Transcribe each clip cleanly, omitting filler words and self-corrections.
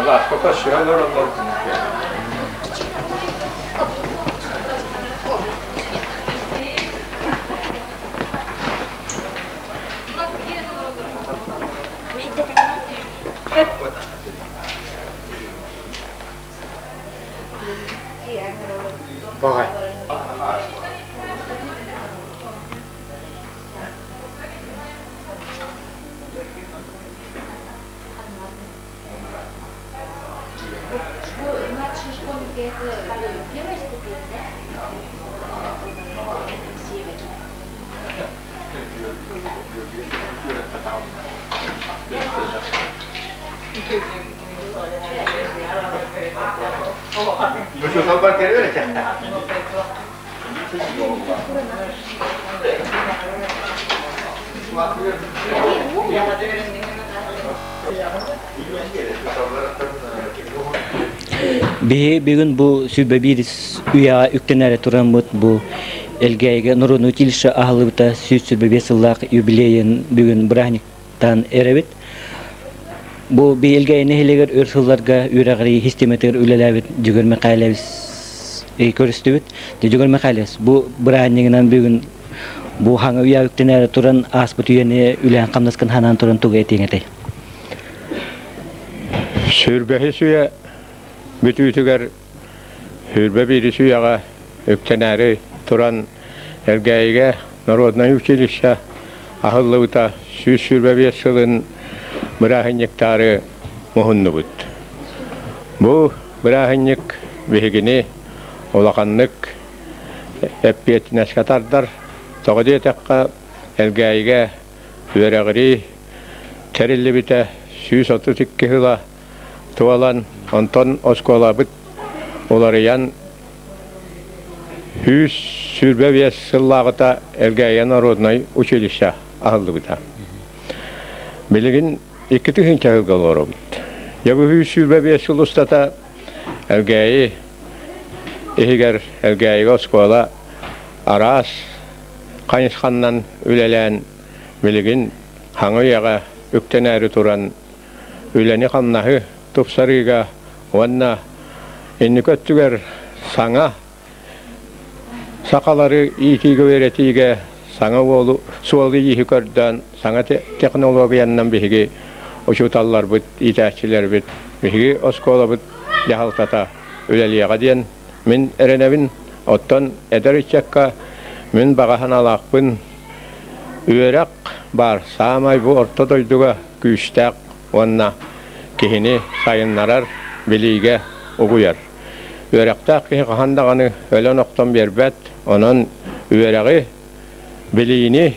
Кылааска көрсүһэ олороллор. Баҕай. Биһи бүгүн бу сүбэ биир үйэҕэ үктэнээри тураммыт бу Элгээйигэ норуотун училище аһыллыбыта 125 сыллаах юбилейын бүгүн бырааһынньыктаан эрэбит. Бу Элгээйи нэһилиэгэр өр сылларга үөрэҕирии систиэмэтигэр үлэлээбит Дьөгүөр Михайлович көрүстүбүт. Дьөгүөр Михайлович, бу бырааһынньыгынан бүгүн бу хаҥа үйэ үктэнээри туран ааспыт үйэни үлээн хамнаскын ханаан туран тугу этиэҥ этэй? Сүүрбэһис үйэ бүтүүтүгэр сүүрбэ биирис үйэҕэ үктэнээри туран Элгээйигэ народнай училище аһыллыбыта 125 сылын бырааһынньыктаары муһуннубут. Бу бырааһынньык биһигини улаханнык эппиэтинэскэ тардар. Тоҕо диэтэххэ, Элгээйигэ үөрэҕирии тэриллибитэ 132 сыла туолан, онтон оскуолабыт уларыйан 125 сыллааҕыта Элгээйи народнай училище аһыллыбыта. Билигин 2000 сылга олоробут. Дьэ бу 125 сыл устата Элгээйи иһигэр Элгээйигэ оскуола араас хайысханнан үлэлээн билигин хаҥа үйэҕэ үктэнээри туран үлэни-хамнаһы тупсарыыга уонна инники өттүгэр саҥа сахалары иитиигэ-үөрэтиигэ саҥа уолу суолу-ииһи көрдөөн саҥа технологиянан биһиги учууталларбыт, иитээччилэрбит, биһиги оскуолабыт дьаһалтата үлэлиэҕэ диэн мин эрэнэбин. Оттон эдэр ыччакка мин баҕа санаалаахпын үөрэх баар саамай бу орто дойдуга күүстээх уонна киһини сайыннарар, билиигэ угуйар. Үөрэхтээх киһи хаһан даҕаны өлөн-охтон биэрбэт, онон үөрэҕи, билиини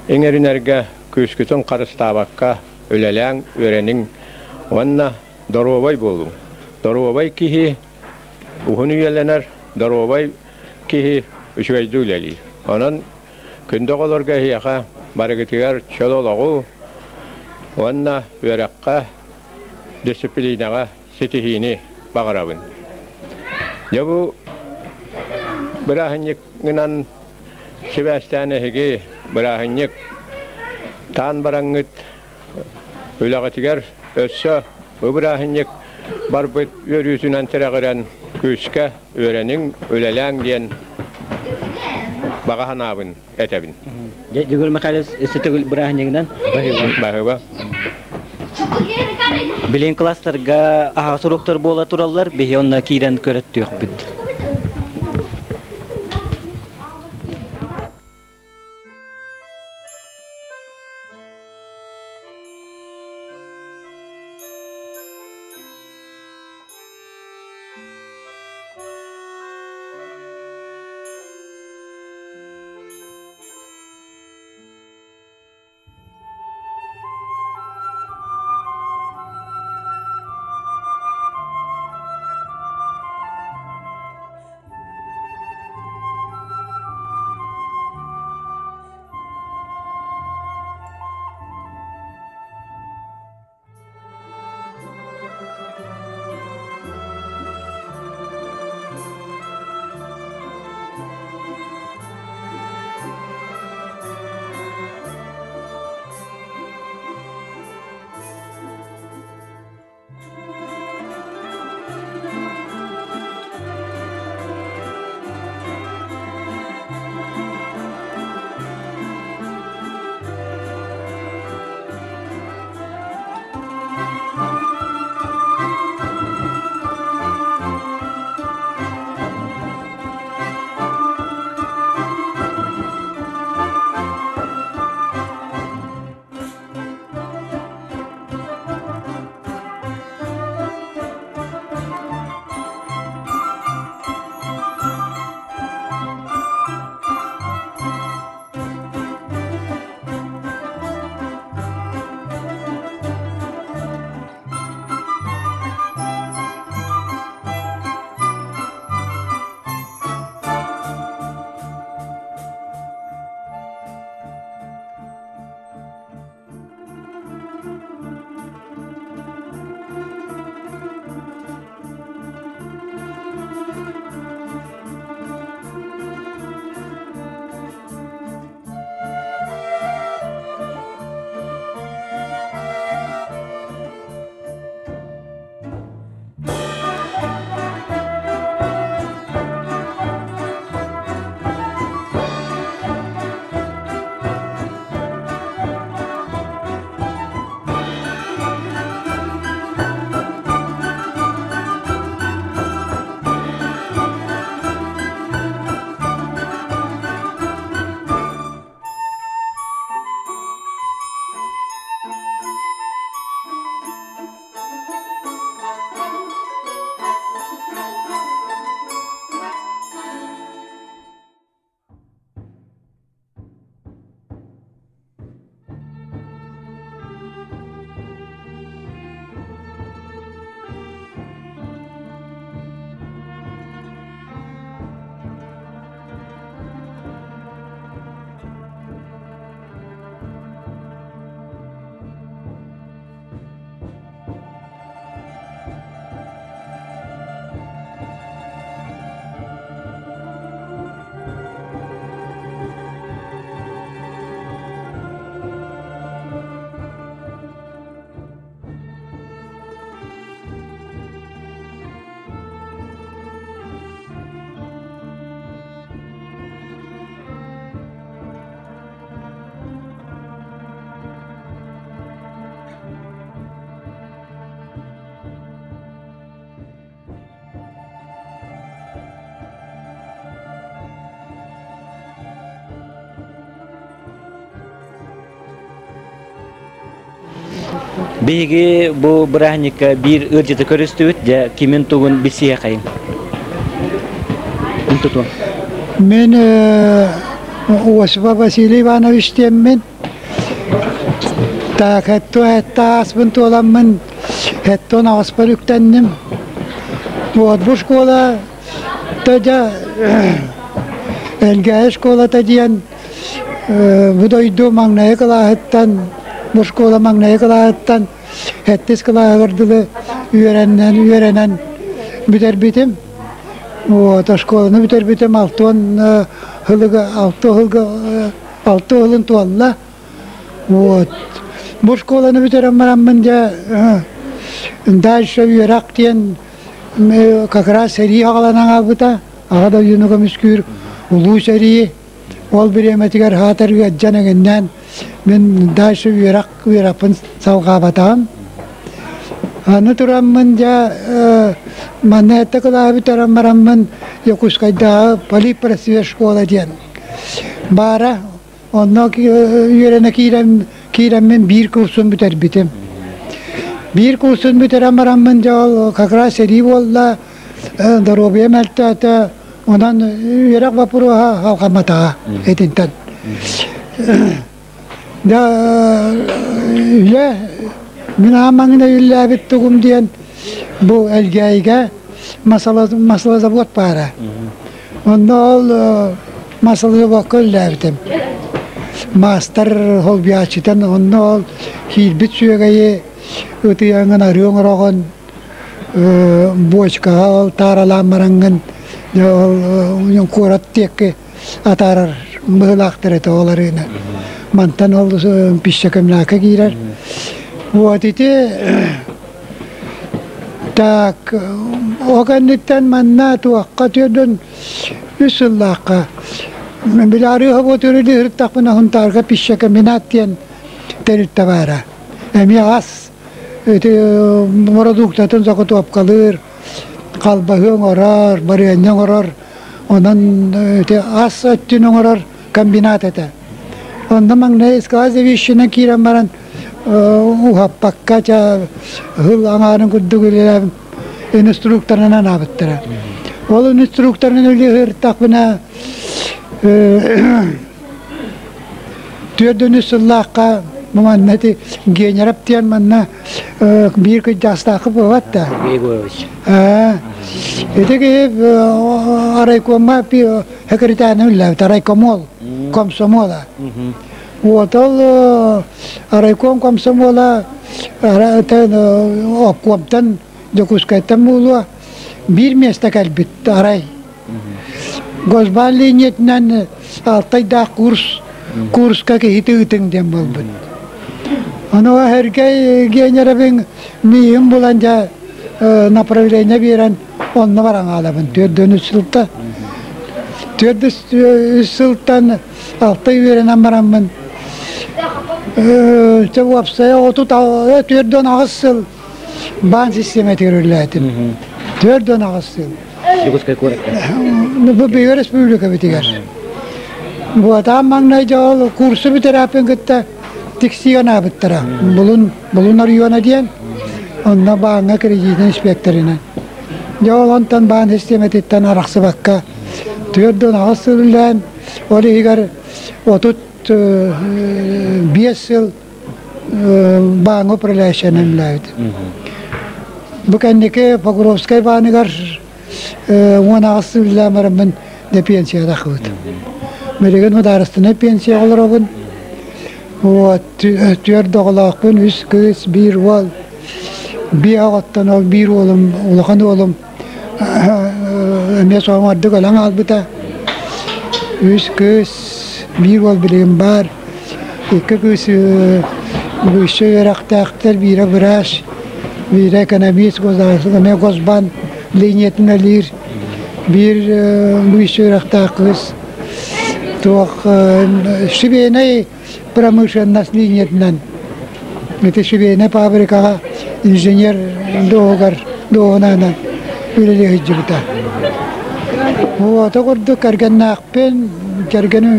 иҥэринэргэ күүскүтүн харыстаабакка үлэлээҥ, үөрэниҥ уонна доруобай буолуҥ. Доруобай киһи уһун үйэлэнэр, доруобай киһи үчүгэйдик үлэлиир. Онон Күндү оҕолорго эһиэхэ барыгытыгар чөл олоҕу уонна үөрэххэ, дисциплинаҕа ситиһиини баҕарабын. Дьэ бу бырааһынньыкынан сибээстээн эһиги бырааһынньык таан бараҥҥыт үлэҕитигэр өссө бу бырааһынньык барбыт үөрүүтүнэн тирэҕирэн күүскэ үөрэниҥ, үлэлээҥ диэн баҕа санаабын этэбин. Дьөгүр Михайлович, өссө төгүл бырааһынньыгынан баһыыба. Билин класстарга аһаҕас уруоктар буола тураллар, биһи онно киирэн көрөттүөхпүт. Биһиги бу бырааһынньыкка биир ыалдьыты көрүстүбүт, дьэ кимин тугун билсиэхэйиҥ. Тутуом. Мин Осипов Василий Иванович диэммин. Так, хэтто ааспын туоламмын, хэттон аҕыспар үктэнним. Вот бу школа дьэ Элгээйи школата диэн бу дойду маҥнайы кылааһыттан, бу школа маҥнайы кылааһыттан сэттис кылааһыгар дылы үөрэнэн, үөрэнэн бүтэрбитим. Вот, оскуоланы бүтэрбитим алтыан сылыга, алты сылга, алты сылын туолла. Вот. Бу школаны бүтэрэн бараммын дьэ дальше үөрэх диэн как раз сэрии аҕаланан хаалбыта. Аҕа дойдуну көмүскүүр улуу сэрии ол бириэмэтигэр хаатар ыаддьан эҥиннээн мин дальше үөрэх үөрэхпин салҕаабатаҕым. Аны тураммын дьэ манна этэ кылааһы бүтэрэн бараммын Якутскайдааҕы политпросвет школа диэн баара. Онно үөрэнэ киирэн киирэммин биир курсун бүтэрбитим. Биир курсун бүтэрэн бараммын дьэ ол как раз сэрии буолла, доруобуйа мөлтөөтө, онон үөрэх боппуруоһа халҕамматаҕа итинтэн. Да үлэ мин аан маҥнай үллээбит тугум диэн бу Элгээйигэ маслозавод баара. Онно ол маслозаводка үллээбитим. Маастар холбуйааччытан онно ол киирбит сүөгэйи ытыйаҥҥын арыы оҥороҕун, бочкаҕа ол тааралаан бараҥҥын ол куорат диэки атаарар быһыылаахтар этэ ол арыыны. Мантан ол пищекомбинакка киирэр. Вот ити так ол кэнниттэн манна туохха түөрдүн үс сыллаахха били арыы буотуру ыһыртахпына Хунтаарга пищекомбинат диэн тэрилтэ баара. Эмиэ ас ити бородууктатын сокотуопкалыыр, халбаһы оҥорор, барыанньа оҥорор, онон ити ас өттүн оҥорор комбинат этэ. Онно маҥнай склад заведующайынан киирэн баран уһаппакка ча сыл аҥаарын курдук үлэлээбим инструкторынан аабыттара. Ол инструкторынан үлэлииртахпына Түөрт сыллаахха манна ити Генеров диэн манна биир кыдьаастаахы буолбат да. Сергей Егорович. Ити киһи райкомҥа секретарынан үлэлээбит, райкомол, комсомола. Вот ол райком комсомола обкомтан Дьокуускайтан буолуо биир миэстэ кэлбит арай. Госбаан линиятынан алтайдаах курс курска киһити ыытыҥ диэн буолбут. Ону Сергей Генеровин миигин булан дьэ направление биэрэн онно баран хаалабын. Түөрдүн үс сылта. Түөрт үс сылтан алта үөрэнэн бараммын чэ уопсайа отут түөрдүн аҕыс сыл баан систиэмэтигэр үлэлээтим. 48 сыл. Якутскай куоракка. Бу биһиги республикабытыгар. Буотаан маҥнай дьол курсу бүтэрээппин кытта тиксигэ анаабыттара. Булун, Булун оройуона диэн. Онно бааҥҥа кредитин инспекторынан. Дьэ ол онтон баан систиэмэтиттэн арахсыбакка 48 сыл үлэлээн, ол иһигэр 35 сыл бааҥҥа управляющайынан үлэлээбит. Бу кэнники Покровскай бааныгар 18 сыл үлэлээн бараммын дэ пенсияда тахыбыт. Билигин судаарыстыбаннай пенсияҕа олоробун. Вот, түөрт оҕолоохпун, үс кыыс, биир уол. Биэ оҕоттон ол биир уолум, улахан уолум эмиэ соһумардык өлөн хаалбыта. Үс кыыс, биир уол билигин баар. Икки кыыс высшай үөрэхтээхтэр, биирэ врач, биирэ экономист, эмиэ госбан линиятын үлэлиир. Биир высшай үөрэхтээх кыыс туох швейнай промышленность линиятынан ити швейнай фабрикаҕа инженер дуоһугар дуоһунаанан үлэлии сылдьыбыта. Вот курдук кэргэннээхпин, кэргэним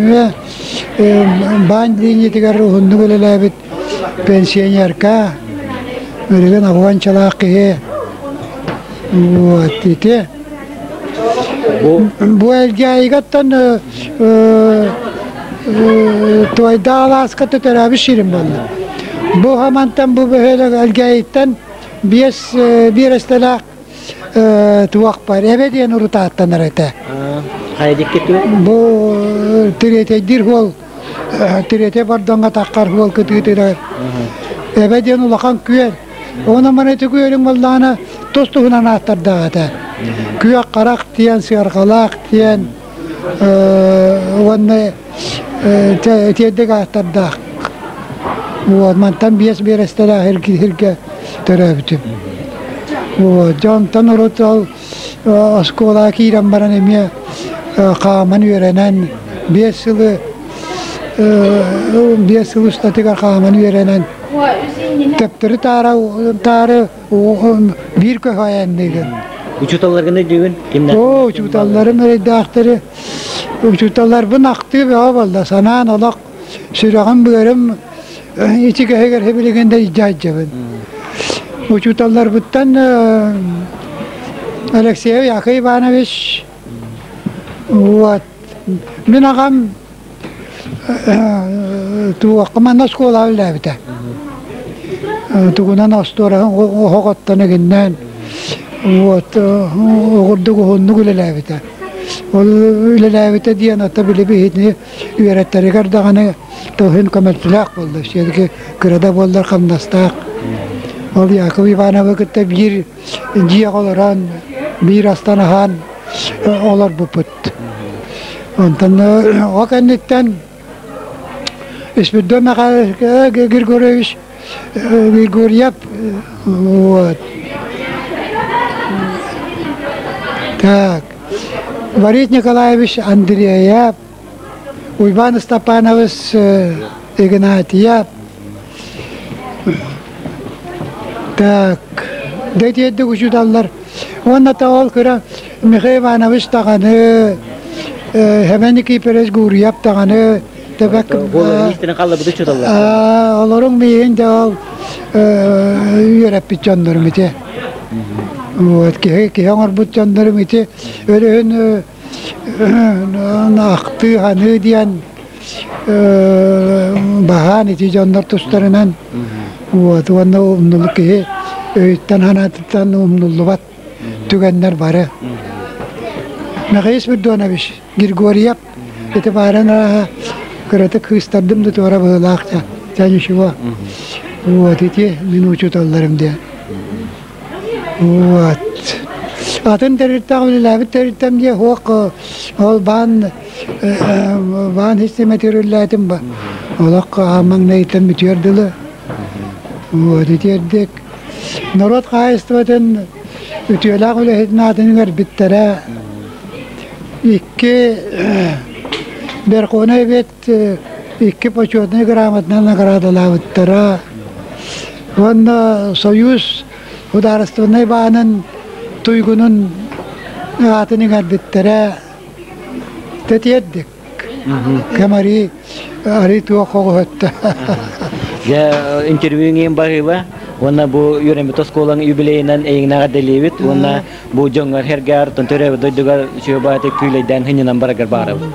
эмиэ баан линиятыгар уһуннук үлэлээбит пенсионерка. Билигин аҕыанчалаах киһи. Вот ити. Бу Элгээйигаттан Туойдаах алааска төтөрөөбүт сирим буолла. Бу хамантан бу бөһүөлэк Элгээйиттэн биэс биэрэстэлээх туох бар эбэ диэн урутааттанар этэ. Бу тириэтэйдиир суол тириэтэй бордоҥҥо таххар суол кытыытыгар эбэ диэн улахан күөл. Онон маны ити күөлүҥ буоллаҕына тус-туһунан ааттардаах этэ. Күөх харах диэн, сыарҕалаах диэн уонна итиэрдик ааттардаах. Вот, мантан биэс биэрэстэлээх сиргэ төрөөбүтүм. Вот, дьонтон урут ол оскуолаҕа киирэн баран эмиэ хааман үөрэнэн 5 сылы 5 сыл устатыгар хааман үөрэнэн төптөрү таара таары биир көһө айанныыгын. Учууталларгын өйдүүгүн? Кимнэр? Оо, учууталларым эрэйдээхтэри учууталларбын ахтыы бөҕө буолла. Санаан олох сүрэҕим быарым ити кэһигэр билигин да илдьэ сылдьабын. Учууталларбыттан Алексеев Яков Иванович, вот, мин аҕам туохха манна оскуолаҕа үлэлээбитэ. Тугунан остуораһын оһох оттон игиннээн вот оҕурдук уһуннук үлэлээбитэ. Ол үлэлээбитэ диэн ата били биһини үөрэттэригэр даҕаны тылһын көмөлтөлөөх буолла. Все-таки кыра да буоллар хамнастаах. Ол Яков Ивановы кытта биир дьиэҕэ олорон, биир астан аһаан олорбуппут. Онтон ол кэнниттэн Испирдон Григорьевич Григорьев вот. Так, Борис Николаевич Андреев, Уйбан Степанович Игнатьев, так, дэтиэрдик учууталлар. Уонна ол кыра Михаил Иванович даҕаны, Хэмэн Никифорович Гурьев даҕаны тэбэк олоруҥ миигин да ол үөрэппит дьоннорум ити. Вот киһи киһи оҥорбут дьоннорум ити өрүһүн ахтыы ханыы диэн баһаан ити дьоннор тустарынан вот уонна умнулу киһи өйүттэн санаатыттан умнуллубат түгэннэр бары. Михаил Спиридонович Григорьев ити баарын арааһа кыратык кыыстардым да туора быһыылаах да ничего. Вот ити мин учууталларым диэн. Вот. Атын тэрилтэҕэ үлэлээбит тэрилтэм диэ суох ол баан баан систиэмэтигэр үлэлээтим ба. Олох маҥнайыттан бүтүөр дылы. Вот итиэрдик норуот хаһаайыстыбатын үтүөлээх үлэһитин аатын үҥэрбиттэрэ. Икки Верховнай Совет икки почетнай грамотанан наградалаабыттара. Уонна Союз судаарыстыбаннай баанын туйгунун аатын иҥэрбиттэрэ. Тэтиэрдик. Кэм арыы арыы туох оҕуһатта. Дьэ интервью баһыыба уонна бу үөрэммит оскуолаҥ юбилейынан эйигинэҕэ дэлиэбит уонна бу дьоҥҥор хергар төрөөбүт дойдугар үчүгэй күүлэйдээн хынньанан бараргар баарабыт.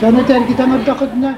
Дьону тэргитэн ордоххутуна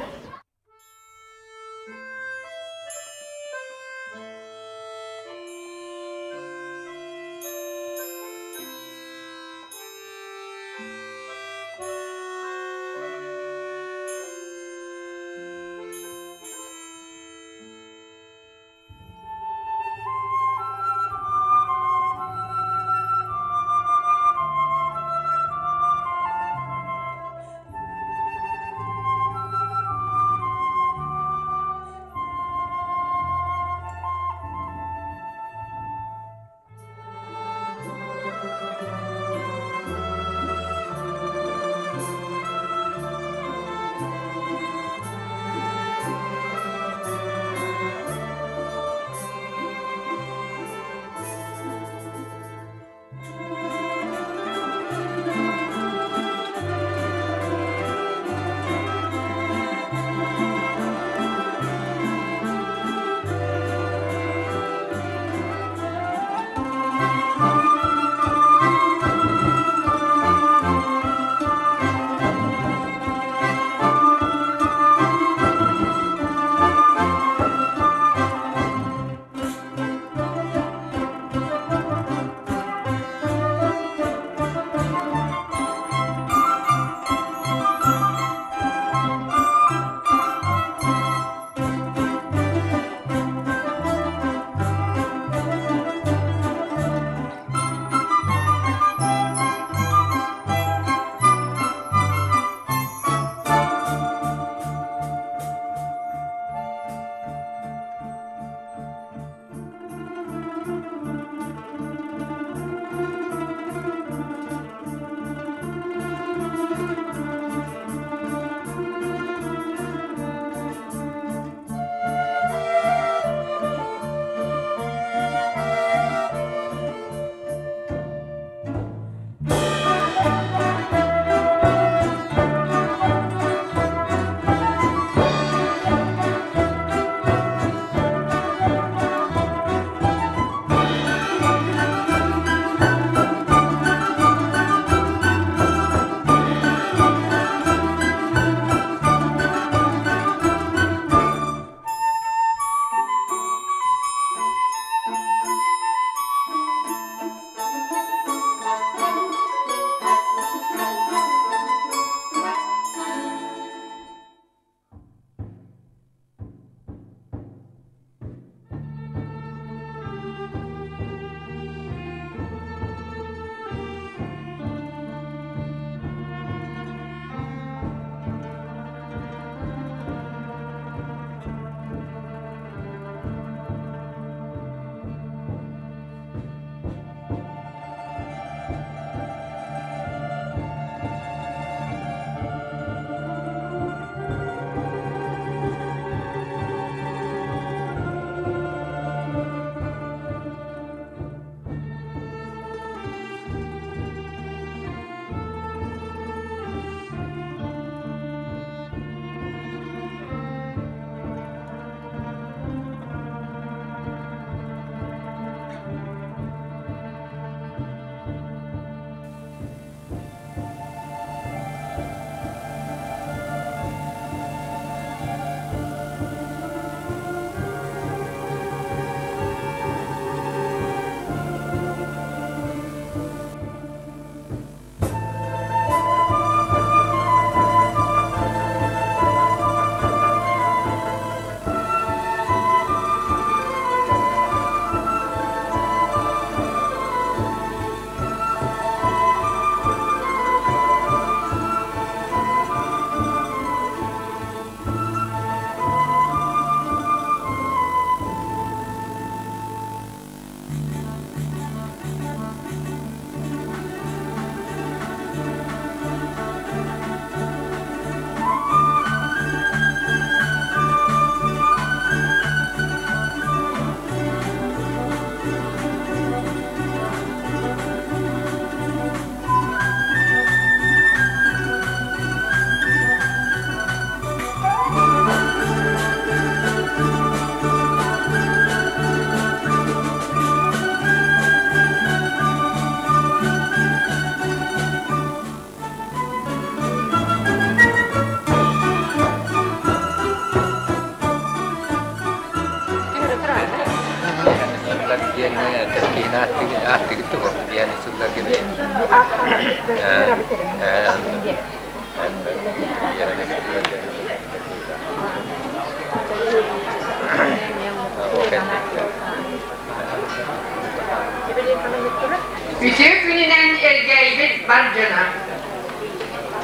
Үтүө күнүнэн Элгээйбит бар дьоно!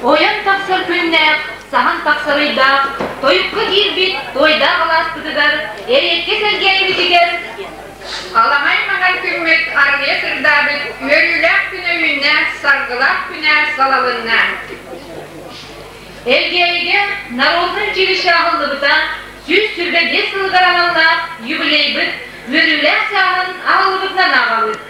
Ойон тахсар күннээх, саһан тахсар ыйдаах, тойукка киирбит туойдаах алааспытыгар, эриэккэс Элгээйбитигэр Аламай маҥан күммүт арылыйа сырдаабыт, үөрүүлээх күнэ үүннэ, саргылаах күнэ салалынна. Элгээйигэ народнай училище аһыллыбыта 125 сылыгар аналлаах юбилейбыт үөрүүлээх чааһын аһыллыбытынан ааҕабыт.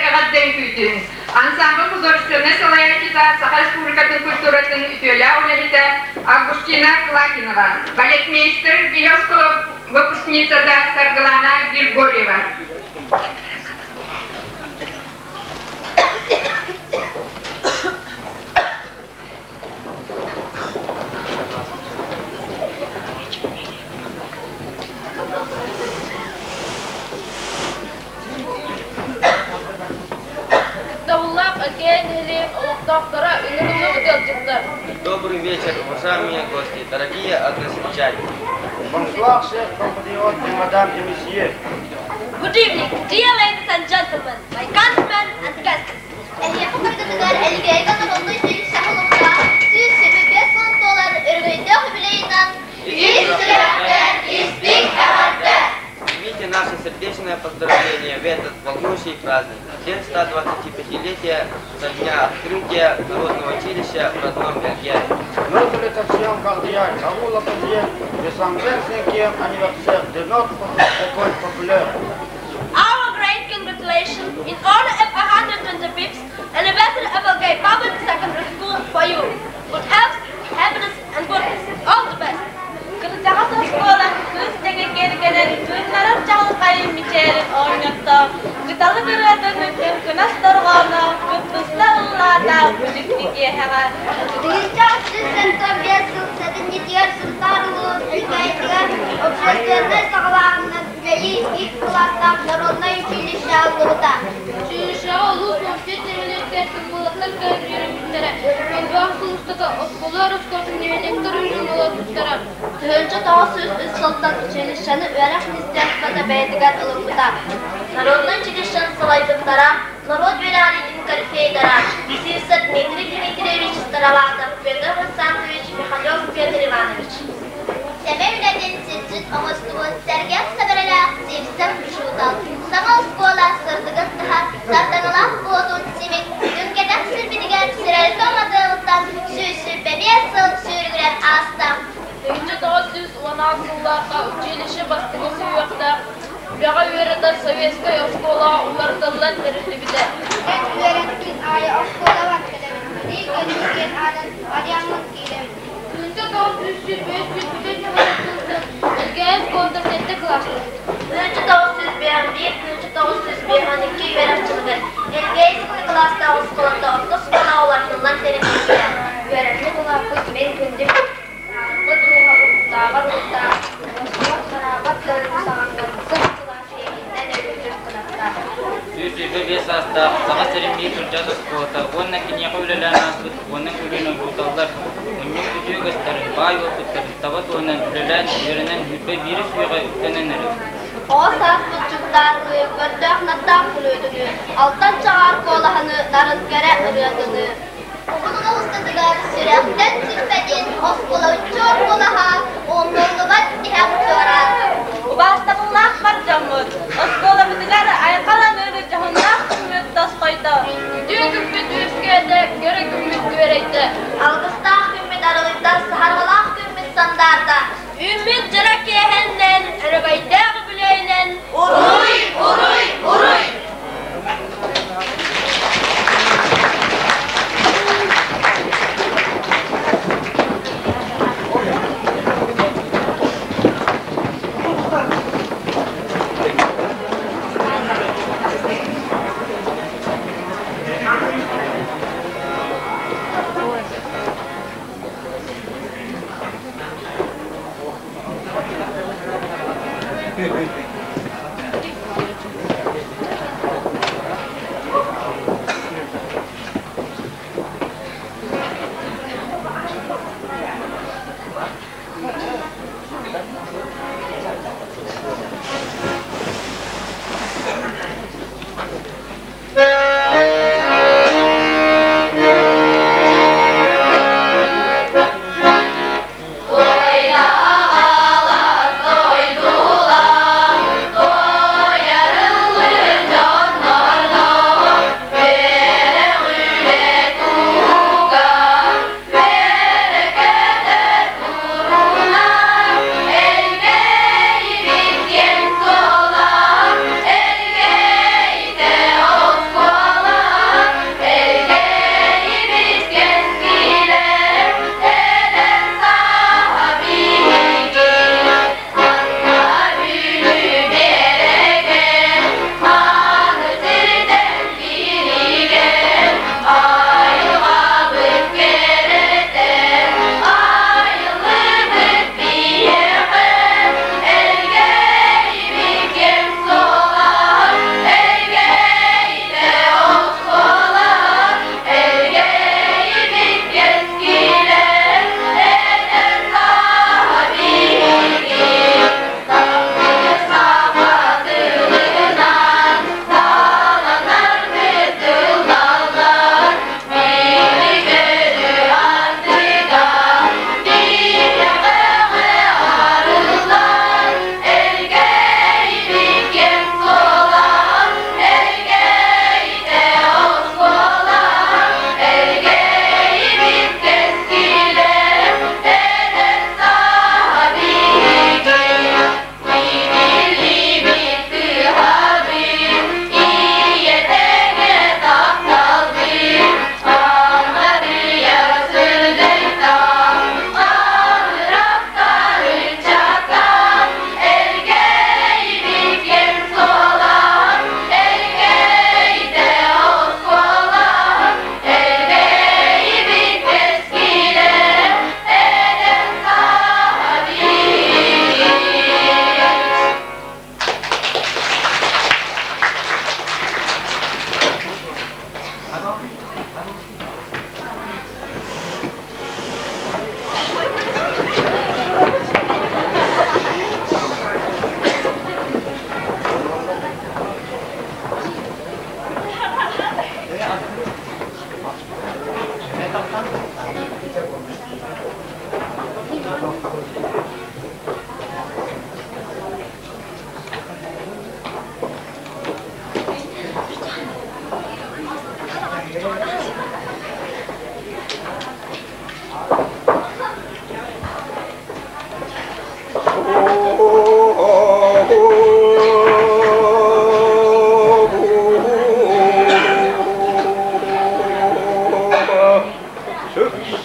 эҕэрдэ үҥкүүтүн. Ансамбль художественнай салайааччыта Саха Республикатын культуратын үтүөлээх үлэһитэ Августина Клакинова, балетмейстер Березкова выпускницата Саргылана Григорьева. Кыттабыллаах Океан нэһилиэгин олохтоохторо ыҥырыллыбыт ыалдьыттар. Добрый вечер, уважаемые гости, дорогие односельчане. Bonsoir, chers compatriotes et madame et messieurs. Good evening, dear ladies and gentlemen, my countrymen and guests. Эһиэхэ барытыгар Элгээйгэ народнай сүүс 125 туолар өрөгөйдөөх үбүлүөйүнэн ис сүрэхтэн истиҥ эҕэрдэ! Примите наше сердечное поздравление в этот волнующий праздник, день 125-летия со дня открытия народного училища в родном Эльгере. Nos salutations cordiales à vous l'occasion du 125e anniversaire de notre école populaire. Our great congratulations in honor of 125th anniversary of Elgay Public Secondary School for you. Good health, happiness and goodness. All the best. Кырдьаҕас оскуола кыыс тэҥэ киэргэнэн кыыннарар чаҕылхай мичээрин оонньотто, кыталык ырыатын кыҥкынас дорҕооно кыттыста ыллаата бу дьикти киэһэҕэ. 1975 сыл сэтинньитигэр Сунтаар улууһун Элгээйитигэр общественнай саҕалааһынынан үлэлиир икки кылаастаах народнай училище аһыллыбыта. Училищеҕа улуус уопсай нэһилиэктэр тымныылартан кэлэн үөрэммиттэрэ. Элбэх сыл устата оскуола ороскуотун нэһилиэктэр уйунан олорбуттара. 1903 сылтан училищены үөрэх министерствота бэйэтигэр ылыммыта. Народнай училищены салайбыттара норуот үөрэҕириитин корифейдара Сивцев Дмитрий Дмитриевич Староватов, Петр Хрисантович Михалев Петр Иванович. Сэмэй үлэтин сирдьит оҥостубут сэргэх сэбэрэлээх Сивцев учуутал саҥа оскуола сырдыгын таһар сардаҥалаах буотун симик түҥкэтэх сирбитигэр сирэлгэ уматыаҕыттан 125 сыл сүүрүгүрэн ааста. 1918 сыллаахха училище бастакы сүһүөхтээх үлэҕэ үөрэтэр советскай оскуолаҕа уларытыллан тэриллибитэ. Эн үөрэн күн аайы оскуолабар кэлэбин, билии-көрүү диэн аанын арыйаммын киирэбин. 1905 сылтан Элгээйи оскуолата сэттэ кылаастаах. 1951 1952 үөрэх дьылыгар Элгээйи сэттэ кылаастаах оскуолата орто оскуолаҕа уларытыллан тэриллибитэ. Үөрэммит улааппыт мин күндүм аарбыт дууһа уһуктааҕар уһуктаах, уостубат хараабат ыарыы саҕаҥҥын сып сылаас иэйииннэн өрүһүрүөх кынаттаах. 125 саастаах Саха сирин биир кырдьаҕас оскуолата уонна киниэхэ үлэлээн ааспыт уонна көлүөнэ учууталлар мунньук үтүө үгэстэрин, баай уопуттарын таба туһанан үлэлээн, үөрэнэн 21 үйэҕэ үктэнэн эрэр. Оҕо сааспыт чугдаарыныы, көрдөөх-нардаах күлүүтүнүү, алтан чаҕаар куолаһыныы, нарын кэрэ ырыатыныы. Уһун устатыгар сүрэхтэн сүппэтин оскуолабыт чуор куолаһа, умнуллубат тиһэх чуораан. Убаастабыллаах бар дьоммут, оскуолабытыгар айхал аныыр дьоһуннаах күммүт тосхойдо. Үтүө күммүт үөскээтэ, көрө күммүт күөрэйдэ. Алгыстаах күммүт арылыйда, саһарҕалаах күммүт сандаарда. Үүммүт дьоро киэһэннэн, өрөгөйдөөх үбүлүөйүнэн Уруй, уруй, уруй!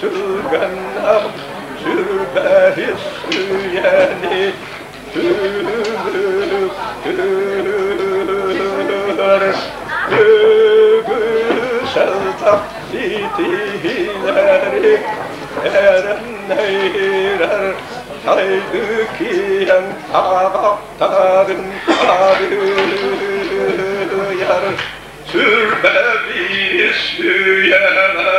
Сүпсүлгэннэх сүрбэһис үйэни түмүктүүр. Үгүс элбэх ситиһиилэри эрэннэйрэр сайдыы киэҥ саҕахтарын арыйар. Сүрбэ биир үйэҕэ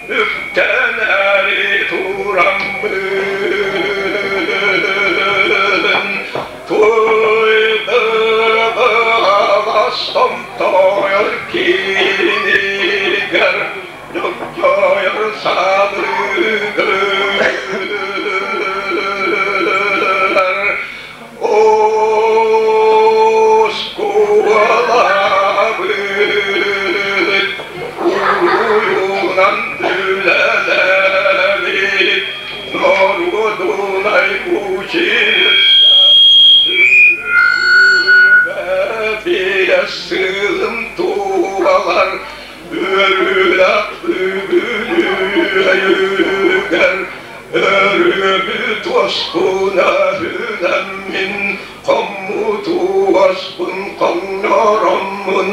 үктэнээри тураммын, Туйдыгылас томтойор киинигэр дьогдьойор саныыгын. Оскуолабыт уруйунан үлэлээбит норуодунай училище 25 сылын туолар үөрүүлээх үбүлүөйүгэр Өрүөбүт уоскуна үһүнэммин, хоммут уоспун хоҥнороммун,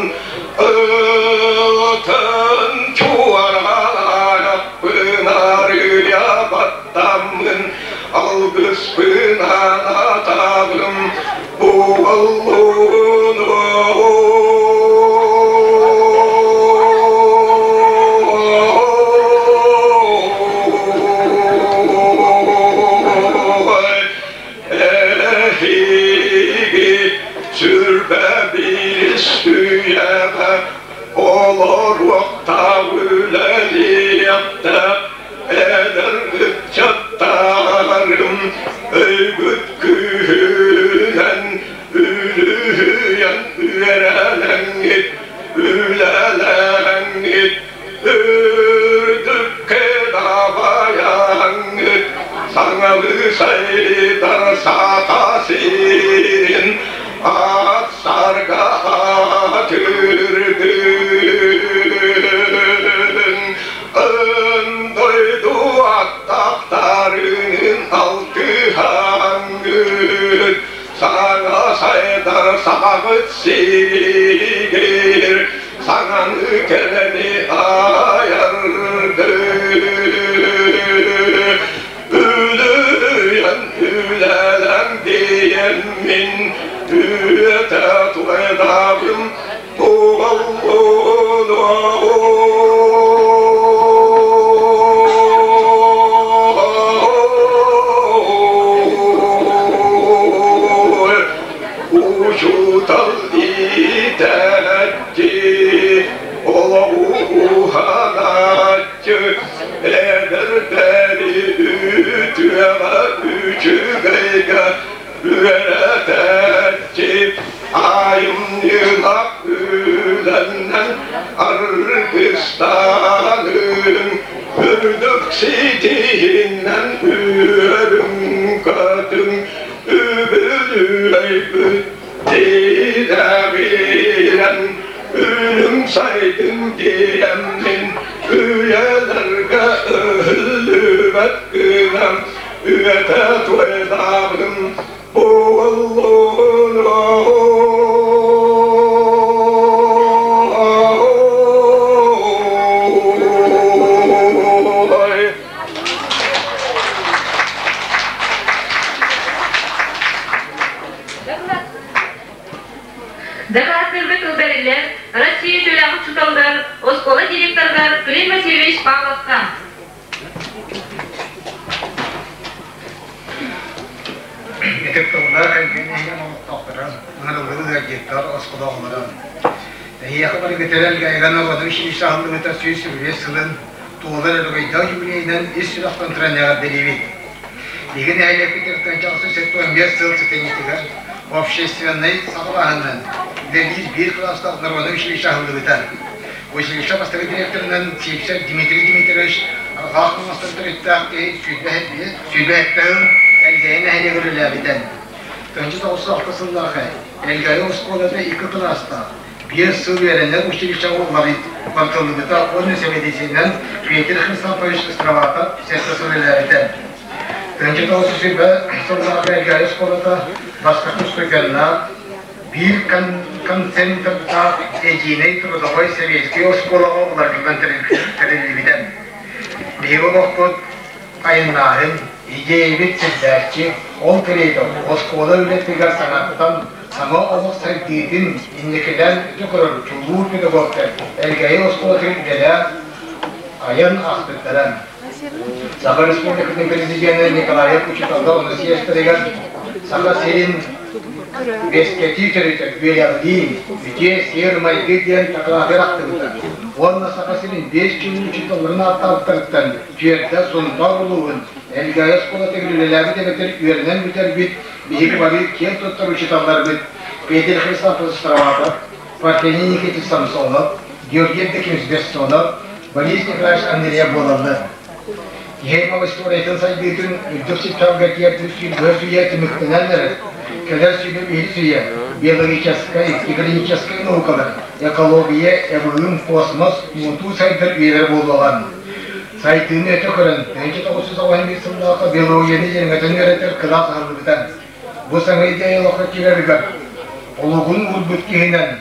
ытын чуораанаппын арыйа баттаммын, алгыспын анатабын, буоллун. Эһиги сүрбэ биир үйэҕэ олоруохтаах үлэлиэхтээх эдэр ыччаттарым өйгүт күүһүнэн үлүһүйэн үөрэнэҥҥит, үлэлээҥҥит, үрдүккэ дабайаҥҥыт, саҥалыы сайдар саха сирин ат сарга атырдын. Дойду аттахтарынын алтыһаҥҥыт, саҥа сайдар саҕаҕыт сиригэр саҥаны кэлэни айарды. Үлүйэн үлэлэн диэммин үөтэ туйдабын Учуутал иитээччи, олоҕу уһанааччы, эдэрдэри үтүөҕэ үчүгэйгэ үөрэтээччи, айымньылаах үлэннэн аргыстаанын, үрдүк ситиһинэн үөрүҥ-көтүҥ, үбүлүөйбүт тирэҕирэн, үлүҥ сайдыҥ диэммин, үйэлэргэ өһүллүбэт гынан, үйэтэ туйдаабын буоллун. Дакаастыырга тыл бэриллэр Россия үтүөлээх учууталыгар, оскуола директорыгар Клим Васильевич Павловка. Ытыктабыллаах Элбээн нэһилиэгин олохтоохторо, ыҥырыллыбыт ыалдьыттар, оскуола оҕолоро! Эһиэхэ барыгытыгар Элгээйигэ норуодунай училище аһыллыбыта 125 сылын туолар өрөгөйдөөх юбилейынан ис сүрэхтэн туран эҕэрдэлиибит! Биһиги нэһилиэкпит 1085 сыл сэтинньитигэр общественнай саҕалааһынынан үлэлиир биир кылаастаах народнай училище аһыллыбыта. Училище бастакы директорынан Сивцев Дмитрий Дмитриевич Арҕаах Хаҥастан төрүттээх киһи 27 сыл Элгээйи нэһилиэгэр үлэлээбитэ. 1906 сыллаах Элгээйи оскуолата икки кылаастаах. Биэс сыл үөрэнэр училищеҕа уларытыллыбыта уонна сэбиэдиссэйинэн Петр Христофорович Страватов сэттэ сыл үлэлээбитэ. 1920 сыллааҕы Элгээйи оскуолата бастакы устудьуоннаах биир концентрдаах единый трудовой советский оскуолаҕа уларытыллан тэриллибитэ. Биһиги олохпут айаннааһын, идиэйэбит сирдээччи, ол кэриэтэ оскуола үлэтигэр саҥаттан саҥа олох сайдыытын инникилээн өтө көрөр чулуу педагогтар Элгээйи оскуолатыгар үлэлээн айан аахпыттара. Саха Республикатын Президенэ Николаев учууталлар онус съезтэригэр Саха сирин үөскэтии төрүтэ үөрэҕилиин, үтүө сиэр-майгы диэн дакылаатыгар ахтыбыта уонна Саха сирин биэс чулуу учууталларын ааттаабыттарыттан Түөрдэ Сунтаар улууһун Элгээйи оскуолатыгар үлэлээбит эбэтэр үөрэнэн бүтэрбит биһиги бары киэн туттар учууталларбыт Петр Христофорович Страватов, Парфений Никитич Самсонов, Георгий Евдокимович Бессонов, Борис Николаевич Андреев буолаллар. Киһи историятын сайдыытын үрдүк сыттарга тиэрдии сүүрбэ сүүйэ түмүктэнэн эрэр. Кэлэр сүүрбэ биир сүүйэ биологическай, техническай наукалар, экология, эволюм, космос, муҥутуу сайдар үйэлэр буолуоҕа. Сайдыыны өтө көрөн, 1991 сыллаахха биологияны дьэҥэтэн үөрэтэр кылаас аһыллыбыта. Бу саҥа идея олоххо киирэригэр олугун уурбут киһинэн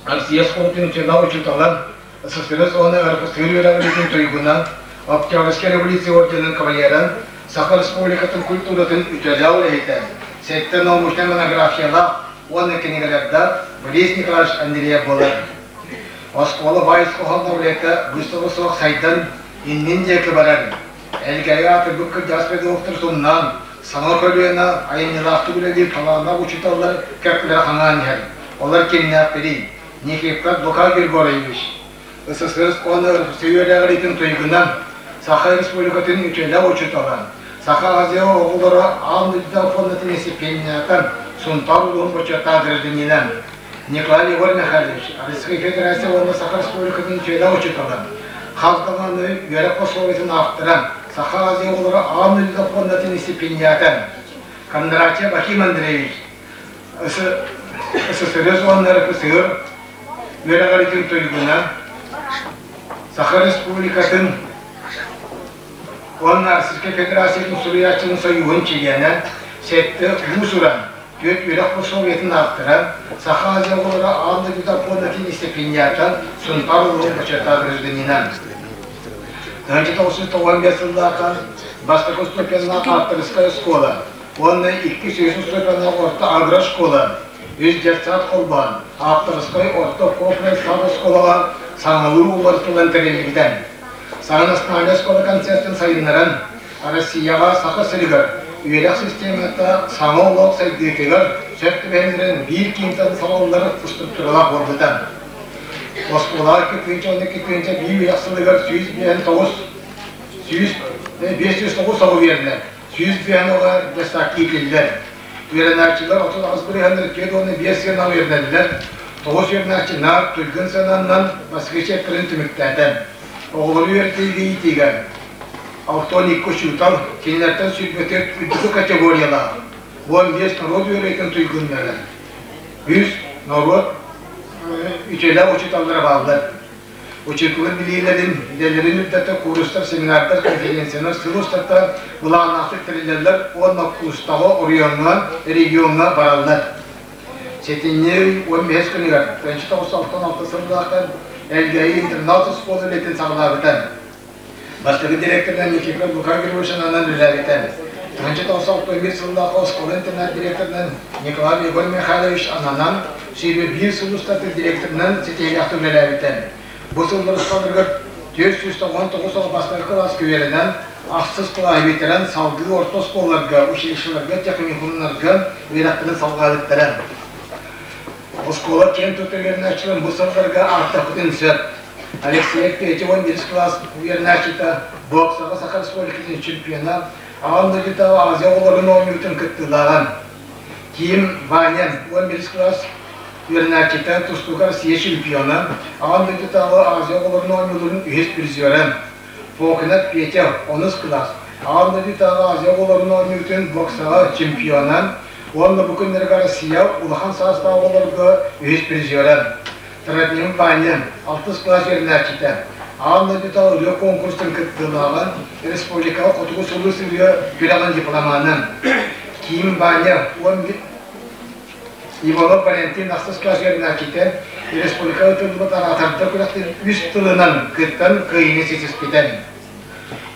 Россия оскуолатын учуутала учуутала, СССР уонна РФСР үөрэҕириитин туйгуна, Октябрьскай революция орденын кавалера, Саха Республикатын культуратын үтүөлээх үлэһитэ, сэттэ научнай монографиялаах уонна кинигэлэрдээх Борис Николаевич Андреев буолар. Оскуола баай ис хоһоонноох үлэтэ быыстала суох сайдан, иннин диэки барар. Элгээйи аатырбыт кырдьаҕас педагогтар тумнаан, саҥа көлүөнэ айымньылаахтык үлэлиир талааннаах учууталлар кэккэлэрэ хаҥаан иһэр. Олор кимнээхтэрий? Никифоров Лука Григорьевич, СССР уонна РФСР үөрэҕириитин туйгуна, Саха Республикатын үтүөлээх учуутала, Саха Азия оҕолоро аан дойду фондатын стипендиата, Сунтаар улууһун бочуоттаах гражданина, Николай Егор Михайлович, Российскай Федерация уонна Саха Республикатын үтүөлээх учуутала, хас даҕаны үөрэх пособиетын автора, Саха Азия оҕолоро аан дойду фондатын стипендиата, Кондратьев Аким Андреевич, СССР уонна РФСР үөрэҕиритин туйгуна, Саха Республикатын уонна Российскай Федерациятын суруйааччытын Союһун чилиэнэ, сэттэ уус-уран, түөрт үөрэх пособиетын автора, Саха Азия оҕолоро аан дойдута пуондатын стипендиата, Сунтаар улууһун бочуоттаах гражданина. 1995 сыллаахха бастакы ступеннаах авторская оскуола уонна 200 устудьуоннаах орто агрошкола, үс детсад холбоон, ааптарыскай орто комплекс саҥа оскуолаҕа саҥалыы уларытыллан тэриллибитэ. Саҥа национальнай оскуола концертын сайыннаран, Россияҕа Саха сиригэр үөрэх системата саҥа олох сайдыытыгар сөп түбэһиннэрэн биир киинтэн салаллар структуралаах буолбута. Оскуолаҕа 2012-2001 үөрэх сылыгар 159 10509 оҕо үөрэнэр. 105 оҕо детсадка иитиллэр. Үөрэнээччилэр 38 бырыһыаннара 45 сыанан үөрэнэллэр. Тоҕус үөрэнээччи наар туйгун сыананан Москвич эппилин түмүктээтэ. Оҕолору үөрэтиигэ иитиигэ 62 учуутал, кинилэртэн 24 үрдүкү категориялаах, 15 норуот үөрэтин туйгуннара, үс норуот үтүөлээх учууталлара бааллар. Учууталлар билиилэрин, идэлэрин үрдэтэ курстар, семинардар, конференциялар сыл устата былааннаахтык тэриллэллэр уонна курстаҕа оройуоҥҥа, региоҥҥа бараллар. Сэтинньи 15 күнүгэр 1996 сыллаахтан Элгээйи интернат оскуола үлэтин саҕалаабыта. Бастакы директорынан Никифор Лука Григорьевич ананан үлэлээбитэ. 1991 сыллаах оскуола интернат директорынан Николай Егор Михайлович ананан, 21 сыл устата директорынан ситиһиилээхтик үлэлээбитэ. Бу сыллар усталарыгар 499 оҕо бастакы кылааска үөрэнэн, ахсыс кылааһы бүтэрэн, салгыы орто оскуолаларга, училищеларга, техникумнарга үөрэхтэрин салҕаабыттара. Оскуола киэн туттар үөрэнээччилэрин бу сылларга ааттаппытын сөп. Алексеев Петя 11 класс үөрэнээччитэ, боксаҕа Саха Республикатын чемпиона, аан дойдутааҕы Азия оҕолорун оонньуутун кыттыылааҕа. Ким Ваня 11 класс үөрэнээччитэ, тустууга Россия чемпиона, аан дойдутааҕы Азия оҕолорун оонньууларын үһүс призера. Фокинов Петя онус класс, аан дойдутааҕы Азия оҕолорун оонньуутун боксаҕа чемпиона уонна бу күннэргэ Россия улахан саастаах оҕолорго үһүс призера. Тратнин Ваня, алтыс кылаас үөрэнээччитэ, аан дойдутааҕы ырыа конкурсун кыттыылааҕа, республикаҕа Хотугу сулус ырыа күрэҕин дипломана, Киин Ваня, Иванов Валентин ахсыс кылаас үөрэнээччитэ, республикаҕа ыытыллыбыт араатардар күрэхтэрин үс тылынан кыттан кыайыыны ситиспитэ.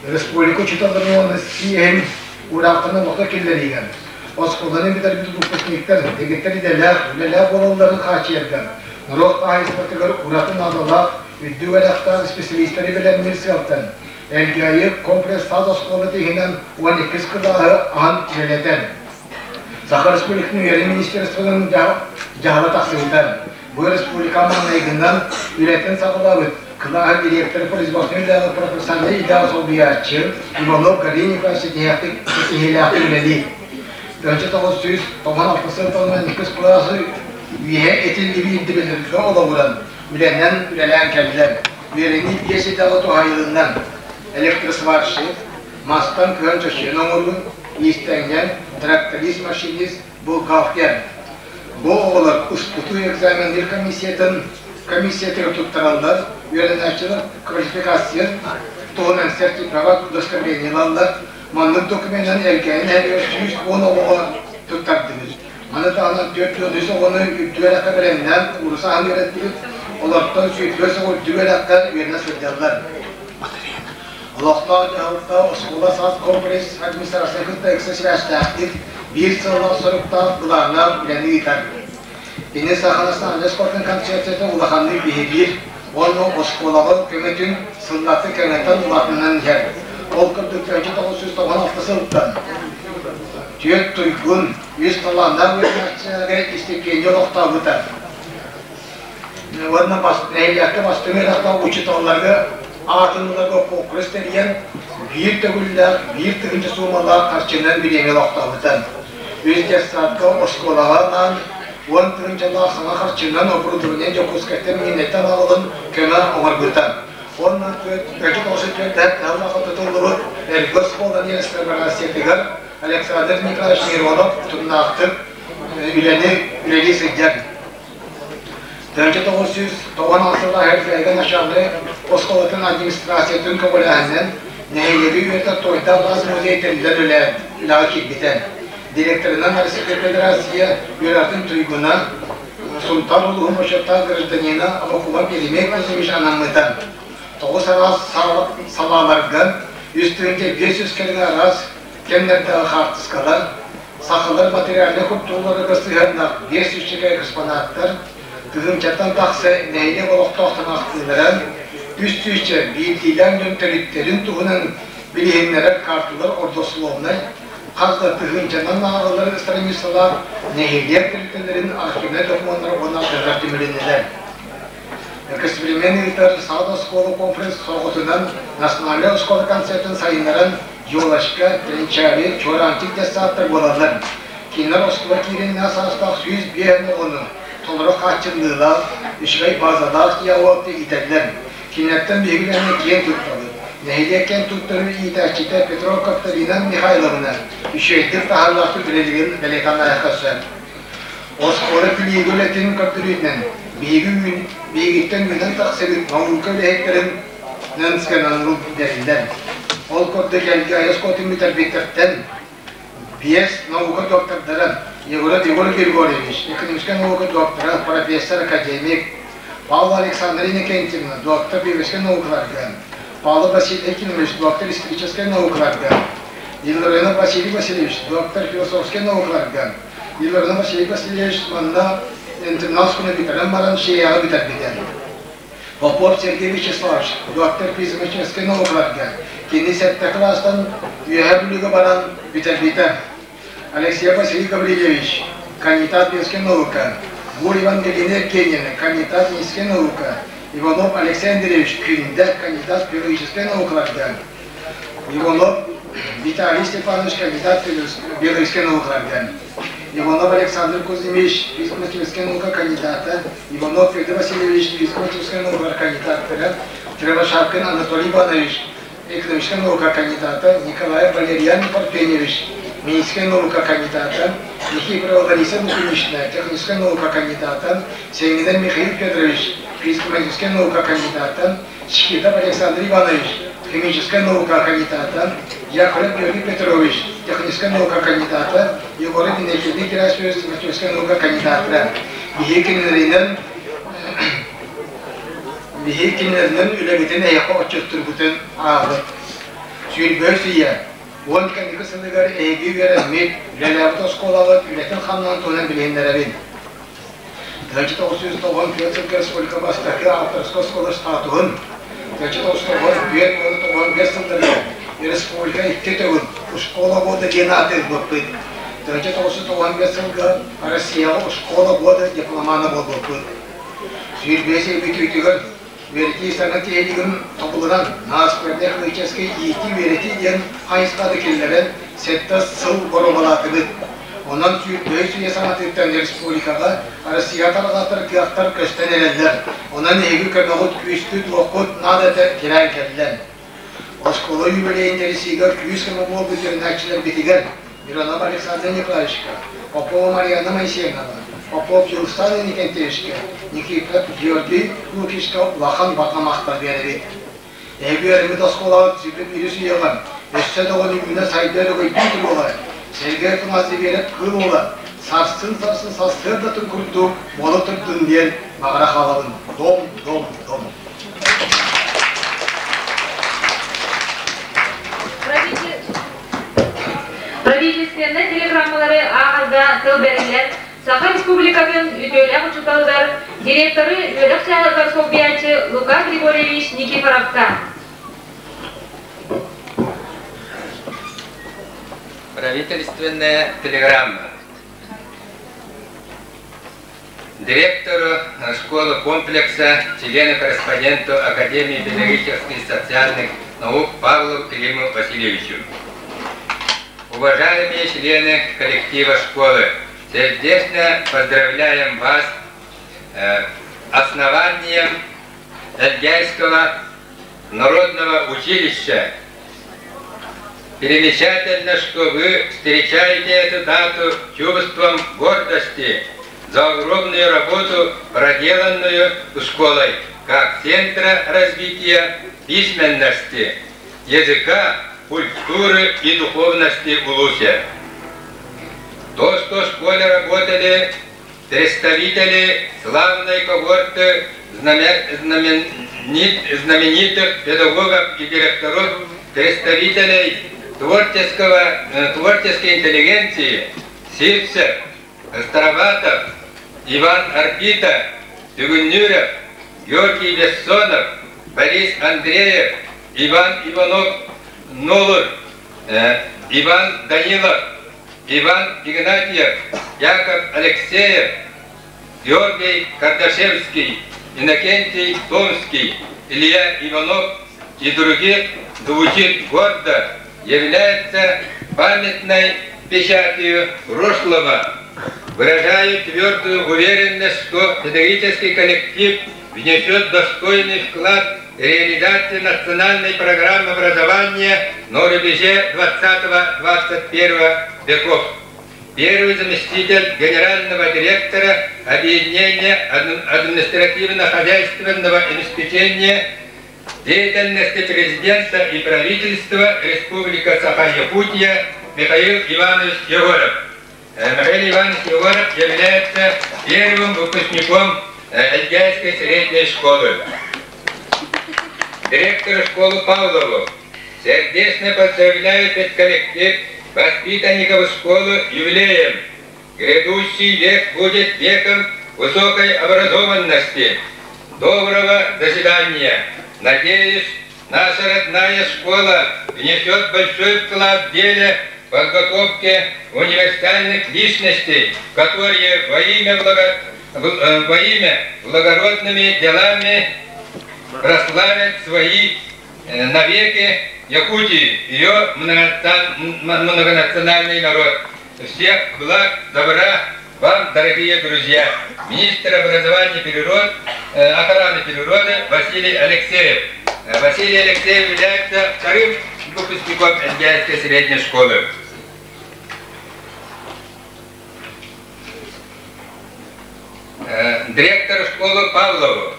Республика учууталларын уонна сиэһин уураахтарын олоххо киллэриигэ, оскуоланы бүтэрбит выпускниктар дэгиттэр идэлээх, үлэлээх буолалларын хааччыйарга, норуот хаһаайыстыбатыгар ураты наадалаах үрдүк үөрэхтээх исписэлиистэри бэлэмниир сыалтан Элгээйи комплекс саас оскуолата иһинэн 12 кылааһы аһан үлэлэтэн, Саха Республикатын үөрэх министерствотын дьаһала тахсыбыта. Бу республика маҥнайгынан үлэтин саҕалаабыт кылааһы директора производственнай үлэҕэ профессиональнай идэҕэ солбуйааччы Иванов Галина Николаевич ситиһиилээхтик үлэлиир. 1996 сылтан иккис кылаасы үөһэ этиллибит ирдэбиллэргэ олоҕуран үлэнэн үлэлээн кэллэ. Үөрэнии биэс идэҕэ туһайылынна. Электросварщик, мастан кыһан чочуйан оҥоруу, иистэнньэҥ, тракторист-машинист, бухгалтер. Бу оҕолор устутуу экзаменныыр комиссиятын комиссиятыгар туттараллар, үөрэнээччилэр квалификация туһунан сертификат удостоверение ылаллар. Маннык докуменынан Элгээйи нэһилиэгэр 110 оҕоҕо туттардыбыт. Маны таһынан 43 оҕону үрдүк үөрэххэ бэлэмнээн кууруса аһан үөрэттибит. Олортон 104 оҕо үрдүк үөрэххэ үөрэнэ сылдьаллар. Олохтоох дьаһалта оскуола-саас комплекс администрация кытта ыкса сибээстээхтик биир сыаллаах-соруктаах былааннаах үлэни ыытар. Кини Саха национальнай спортун концепцията улаханнык биһириир уонна оскуолаҕа көмөтүн сыллата кэҥэтэн улаатыннаран иһэр. Ол курдук 1996 сылтан түөрт туйгун, үс талааннаах үөрэнээччилэргэ истипиэндийэ олохтообута. Уонна нэһилиэккэ бастыҥ үөрэхтээх учууталларга аатын ыларга куонкурус тэрийэн, биир төгүллээх, биир тыһыынча суумалаах харчынан бириэмэ олохтообута. Үс детсадка оскуолаҕа анаан 10 тыһыынчалаах саҥа харчынан оборудование Дьокуускайтан миинэттэн аҕалан көмө оҥорбута. Уонна 494 тыһыынча тутуллубут Эргэ оскуоланы реставрациятыгар Александр Николаевич Миронов утумнаахтык үлэни үлэлии сылдьар. 1996 сыллаах Эргээгэ начальнай оскуолатын администрациятын көҕүлээһининэн нэһилиэги үөрэтэр Туойдаах Баас музей тэриллэн үлэҕэ киирбитэ. Директорынан Российскай Федерация үөрэҕин туйгуна, Сунтаар улууһун бочуоттаах гражданина Абакумов Еремей Васильевич анаммыта. Тоҕус араас салааларга 3 500 кэриҥэ араас кэмнэрдээҕи хаартыскалар, сахалар материальнай культураларыгар сыһыаннаах биэс сүүсчэкэ экспонаттар, тыһыынчаттан тахса нэһилиэк олохтоохторун ахтыылара, 300-чэ биирдиилээн дьон төрүттэрин туһунан билиһиннэрэр карталар родословнай, хас да тыһыынчанан ааҕыллар страницалаах нэһилиэк тэрилтэлэрин архивнай докумуоннара уонна атыылар түмүлүннүлэр. Эксперимент ыытар саад оскуола комплекс сорҕотунан национальнай оскуола концертын сайыннаран Елочка, Тринчари, Чуораанчык детсадтар буолаллар. Кинилэр оскуола киириннээх саастаах 105 оҕону толору хааччыллыылаах, үчүгэй базалаах диалогты иитэллэр. Кинилэртэн биһиги эмиэ киэн туттабыт. Нэһилиэк киэн туттарыы иитээччитэ Петров Катерина Михайловна үчүгэйдик таһаарыылаахтык үлэлиирин бэлиэтээн ааһыахха сөп. Оскуола билиигэ үлэтин көрдөрүүтүнэн биһиги биһигиттэн үүнэн тахсыбыт наука үлэһиттэрин нэнскэнаныл бэриллэр. Ол курдук Элгээйи оскуолатын бүтэрбиттэртэн биэс наука доктордара Егоров Егор Григорьевич, экономическай наука доктора, профессор, академик, Павла Александра Иннокентьевна, доктор биологическай наукаларга, Павла Василий Якимович, доктор историческай наукаларга, Илларионов Василий Васильевич, доктор философскай наукаларга, Илларионов Василий Васильевич манна интернат бүтэрэн баран ШИА-ҕа бүтэрбитэ. Попов Сергей Вячеславович, доктор физико-техническай наукаларга, кини сэттэ кылаастан Үөһээ Бүлүүгэ баран бүтэрбитэ. Алексей Василий Гаврильевич, кандидат биологическай наука, Гурьева Ангелина Евгеньевна, кандидат медицинскэй наука, Иванов Алексей Андреевич, Күндэ, кандидат биологическай наукаларга, Иванов Виталий Степанович, кандидат биологическай наукаларга, Иванов Александр Кузьмич, физико-математическай наука кандидата, Иванов Федор Васильевич, физико-математическай наука кандидаттара, Кривошапкин Анатолий Иванович, экономическай наука кандидата, Николаев Валерьян Парфеньевич, медицинскай наука кандидата, Никифорова Лариса Лукинична, техническай наука кандидата, Сенгинен Михаил Федорович, физико-математическай наука кандидата, Чхитов Александр Иванович, химическай наука кандидата, Яковлев Георгий Петрович, техническай наука кандидата, Егоров Иннокентий Герасимович, математическай наука кандидата. Биһиги кинилэринэн биһиги кинилэринэн үлэбитин эһиэхэ отчуттурбутун ааҕыт. Сүүрбэһис үйэ уон кэнники сылыгар эһиги үөрэммит, үлэлээбит оскуолаҕыт үлэтин-хамнаһын туһунан билиһиннэрэбин. 1994 сылга республика бастакы авторскай оскуола статуһун, 1994 уонна 95 сылларыгар республика икки төгүл «Школа года» диэн ааты ылбыппыт. 1995 сылга Россияҕа «Школа года» дипломана буолбуппут. 25 бүтүүтүгэр үөрэтии саҥа тиһигин тобулунан Наспорный химическэй иитии-үөрэтии диэн хайысханы киллэрэн сэттэ сыл боруобалаатыбыт. Онон сүүрбэһис үйэ саҥатыттан республикаҕа Россия тарҕатар кыахтар көстөн эрэллэр. Онон эһиги көмөҕүт, күүскүт-уоххут наадата тирээн кэллэ. Оскуола юбилейын тэрийсиигэ күүс-көмө буолбут үөрэнээччилэрбитигэр Миронов Александр Николаевичка, Попова Марьяна Моисеевнаҕа, Попов Дьулустаан Иннокентьевичка, Никифоров Георгий Лукичка улахан барҕа махтал биэрэбит. Эһиги үөрэммит оскуолаҕыт сүүрбэ биирис үйэҕэ өссө даҕаны үүнэ-сайда өрөгөйдүү туруоҕа. Сергей Афанасьев кыыл уола сарсын-сарсын сарсыардатын курдук буола турдун диэн баҕара хаалабын. Дом, дом, дом. Правительственнай телеграммалары ааҕарга тыл бэриллэр Саха Республикатын үтүөлээх учууталыгар, директоры үөрэх чааһыгар солбуйааччы Лука Григорьевич Никифоровка. Правительственная телеграмма. Директору школы комплекса, члену-корреспонденту Академии педагогических и социальных наук Павлу Климу Васильевичу. Уважаемые члены коллектива школы, сердечно поздравляем вас э, основанием Эльгейского народного училища. Примечательно, что вы встречаете эту дату чувством гордости за огромную работу, проделанную школой, как центра развития письменности, языка, культуры и духовности Улусе. То, что в школе работали представители славной когорты знаменитых педагогов и директоров, представителей творческого, творческой интеллигенции Сивцев, Староватов, Иван Арбита, Тюгуннюров, Георгий Бессонов, Борис Андреев, Иван Иванов Нолур, Иван Данилов, Иван Игнатьев, Яков Алексеев, Георгий Кардашевский, Иннокентий Томский, Илья Иванов и других звучит гордо, является памятной печатью прошлого. Выражаю твердую уверенность, что педагогический коллектив внесет достойный вклад в реализацию национальной программы образования на рубеже 20-21 веков. Первый заместитель генерального директора Объединения административно-хозяйственного обеспечения деятельности президента и правительства Республика Саха-Якутия Михаил Иванович Егоров. Михаил Иванович Егоров является первым выпускником Эльгайской средней школы. Директор школы Павлову сердечно поздравляю педколлектив воспитанников школы юбилеем. Грядущий век будет веком высокой образованности. Доброго заседания! Надеюсь, наша родная школа внесет большой вклад в деле подготовки универсальных личностей, которые во имя, благо... во имя благородными делами прославят свои навеки Якутии, ее многонациональный народ. Всех благ, добра вам, дорогие друзья. Министр образования природ, охраны природы Василий Алексеев. Василий Алексеев является вторым выпускником Эльгайской средней школы. директор школы Павлову.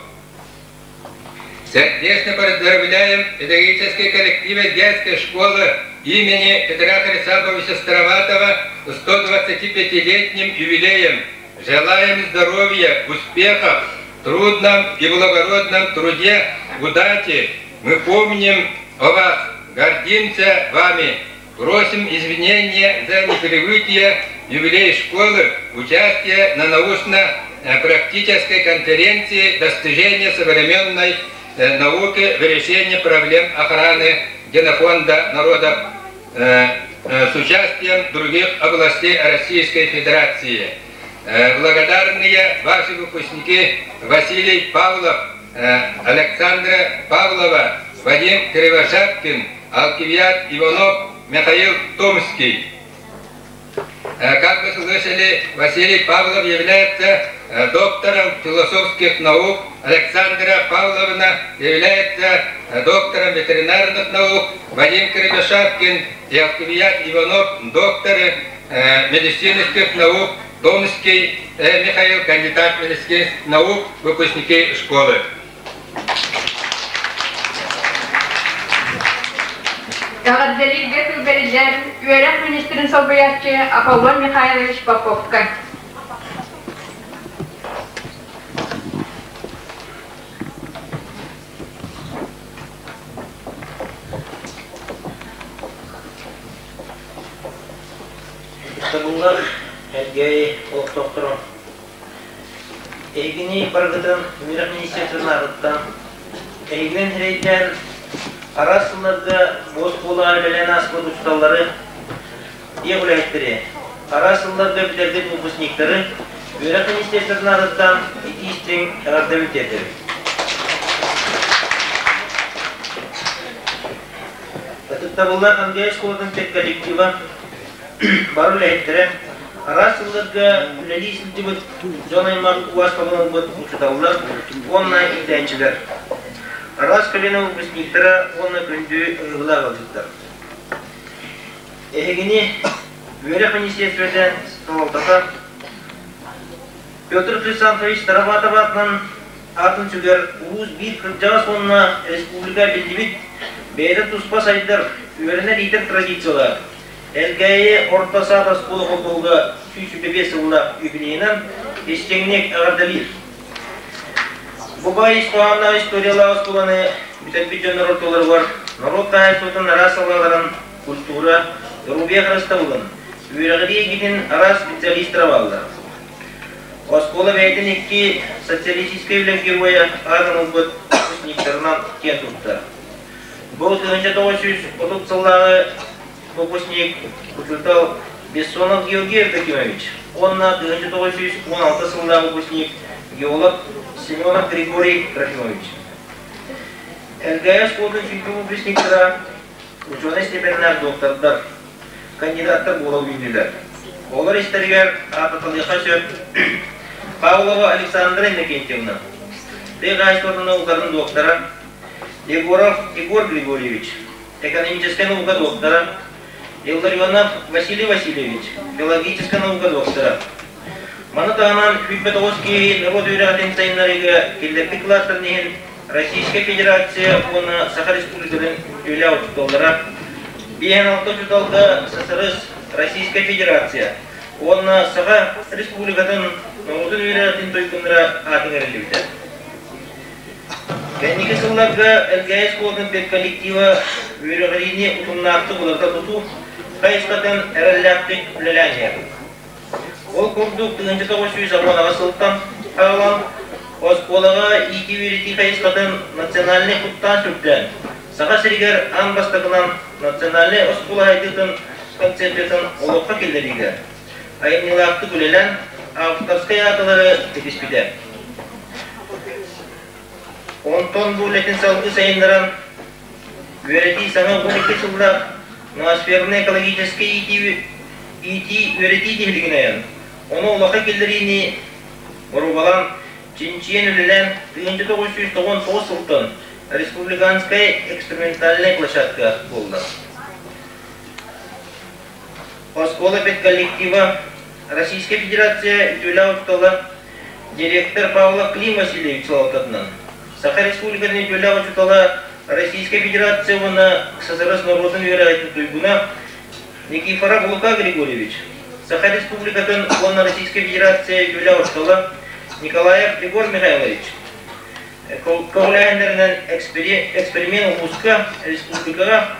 Сердечно поздравляем педагогический коллектив детской школы имени Петра Хрисаповича Староватова с 125-летним юбилеем. Желаем здоровья, успехов, трудном и благородном труде, удачи. Мы помним о вас, гордимся вами. Просим извинения за неприбытие юбилей школы, участие на научно-практической конференции достижения современной науки в решении проблем охраны генофонда народов с участием других областей Российской Федерации. Благодарные ваши выпускники Василий Павлов, Александра Павлова, Вадим Кривошапкин, Алкивиад Иванов, Михаил Томский. Как вы слышали, Василий Павлов является доктором философских наук, Александра Павловна является доктором ветеринарных наук, Вадим Кривошапкин и Алкивиад Иванов докторы медицинских наук, Томский Михаил, кандидат медицинских наук, выпускники школы. Эҕэрдэлииргэ тыл бэриллэр үөрэх министрин солбуйааччы Аполлон Михайлович Поповка. Ытыктабыллаах Элгээйи олохтоохторо, эһигини барыгытын үөрэх министерствотын аатыттан эһигинэн сирэйдээн араас сылларга бу оскуолаҕа үлэлээн ааспыт учууталлары, дьиэ үлэһиттэри, араас сылларга бүтэрбит выпускниктары үөрэх министерствотын аатыттан итии-истиҥ эҕэрдэбин тиэрдэбин. Ытыктабыллаах Андрей оскуолатын педколлектива, бары үлэһиттэрэ, араас сылларга үлэлии сылдьыбыт дьон-аймах уаз ылбыт учууталлар уонна иитээччилэр, араас көлүөнэ выпускниктара уонна күндү ыҥырыылаах ыалдьыттар. Эһигини үөрэх министиэристибэтэ салалтата Петр Хрисанфович Староватов аатынан аатын сүгэр улуус биир кырдьаҕас уонна республика биллибит бэйэтэ туспа сайдар, үөрэнэр-иитэр традициялаах Элгээйи орто саат оскуола холбоһуга 125 сыллаах юбилейынан истиҥник эҕэрдэлиир. Бу баай ис хоһоонноох историялаах оскуоланы бүтэрбит дьоннор ортолоругар норуот хаһаайыстыбатын араас салааларын, культура, доруобуйа харыстабылын, үөрэҕирии эйгэтин араас специалистара бааллар. Оскуола бэйэтин икки социалистическай үлэ геройа аатын ылбыт выпускниктарынан киэн туттар. Бу 1930 сыллааҕы выпускник учуутал Бессонов Георгий Евдокимович уонна 1916 сыллаах выпускник геолог Семенов Григорий Трофимович. Элгээйи оскуолатын сүрүн выпускниктара учуонай степеннээх доктордар, кандидаттар буола үүннүлэр. Олор истэригэр аататалыахха сөп Павлова Александра Иннокентьевна, тыа хаһаайыстыбатын наукатын доктора, Егоров Егор Григорьевич, экономическай наука доктора, Илларионов Василий Васильевич, филологическай наука доктора. Маны таһынан 109 киһи норуот үөрэҕин сайыннарыыга киллэрбит кылаастарын иһин Российскай Федерация уонна Саха Республикатын үтүөлээх учууталлара, 56 учууталга СССР, Российскай Федерация уонна Саха Республикатын норуотун үөрэҕин туйгуннара аатын иҥэриллибитэ. Кэнники сылларга Элгээйи оскуолатын педколлектива үөрэҕириини утумнаахтык уларыта тутуу хайысхатын эрэллээхтик үлэлээн иһэр. Ол курдук 1918 сылтан саҕалаан оскуолаҕа иитии-үөрэтии хайысхатын национальнай куттаан сүрдээн, Саха сиригэр аан бастакынан национальнай оскуола сайдыытын концепциятын олоххо киллэриигэ айымньылаахтык үлэлээн авторскай аатылары ситиспитэ. Онтон бу үлэтин салгыы сайыннаран, үөрэтии саҥа 12 сыллаах ноосфернай экологическай иитии, иитии үөрэтии тиһилигин айан, ону улахан киллэриини боруобалаан, чинчийэн үлэлээн 1999 сылтан республиканскай экспериментальнай площадка буолла. Оскуола педколлектива Российскай Федерация үтүөлээх учуутала. Директор Павлов Клим Васильевич салалтатынан Саха Республикатын үтүөлээх учуутала Российскай Федерация уонна СССР норуотун үөрэҕин туйгуна Никифоров Лука Григорьевич, Саха Республикатын уонна Российскай Федерация үтүөлээх учуутала Николаев Егор Михайлович көҕүлээһиннэринэн эксперимент улууска, республикаҕа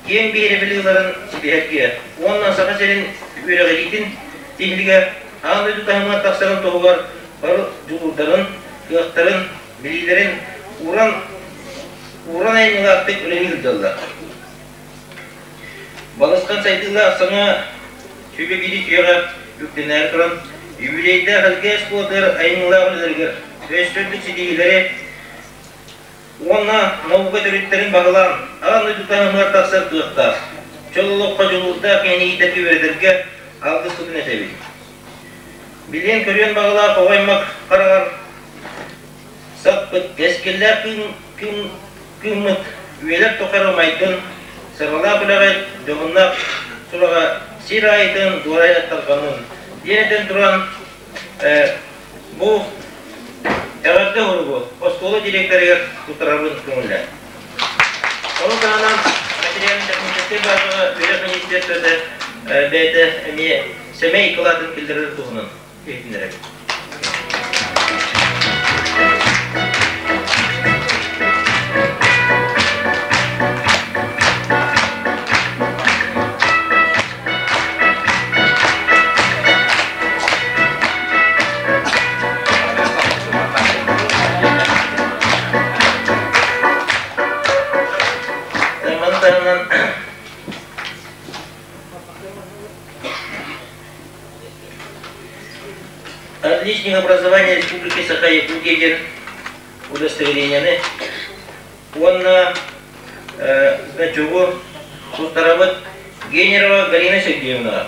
киэҥ биһирэбили ыларын ситиһэргэ уонна Саха сирин үөрэҕириитин тиһилигэ аан дойду таһымыгар тахсарын туһугар бары дьулуурдарын, кыахтарын, билиилэрин ууран ууран айымньылаахтык үлэлии сылдьаллар. Балысхан сайдыылаах саҥа сүбэ биирис үйэҕэ үктэнээри туран, юбилейдаах Элгээс оскуолатыгар айымньылаах үлэлэригэр өссө үрдүк ситиһиилэри уонна наука төрүттэрин баһылаан, аан дойду таһымыгар тахсар кыахтаах, чөл олоххо дьулуурдаах киһини иитэргэ-үөрэтэргэ алгыспытын этэбит. Билиэн-көрүөн баҕалаах оҕо аймах хараҕар саппыт кэскиллээх кыыммыт үйэлэр тухары майгын сыралаах үлэҕэ дьоһуннаах сураҕа сир аайытын дуорайа тарҕанын диэн этэн туран бу эҕэрдэ уругу оскуола директорыгар туттарарбын көҥүллээн. Ону таһынан материально-техническэй базаҕа үөрэх министерствота бэйэтэ эмиэ сэмэй кылаатын киллэрэр туһунан иһитиннэрэбит. Маны таһынан Отличник образования Республики Саха-Якутия диэн удостоверениены уонна значогу туттарабыт Генерова Галина Сергеевнаҕа.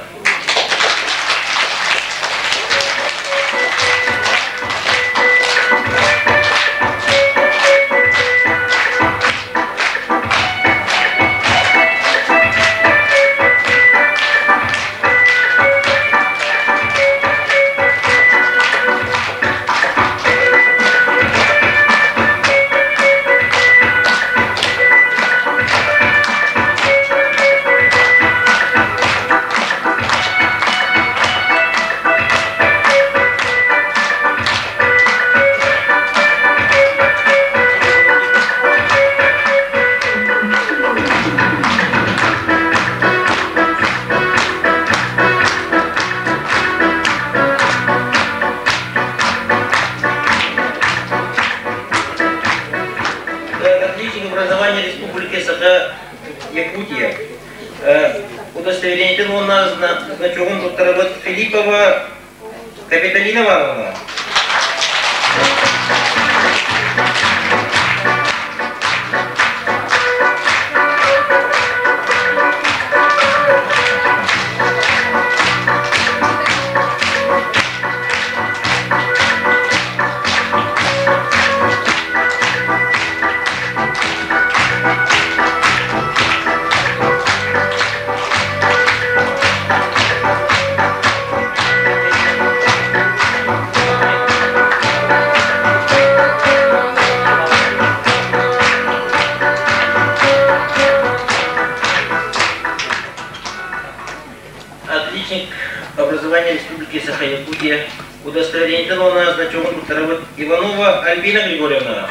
Отличник образования Республики Саха Якутия. Удостоверениетин уонна значогун туттарабыт Филиппова Капиталина Ивановна. Отличник образования Республики Саха-Якутия, удостоверение талона значогун туттарабыт Иванова Альбина Григорьевна.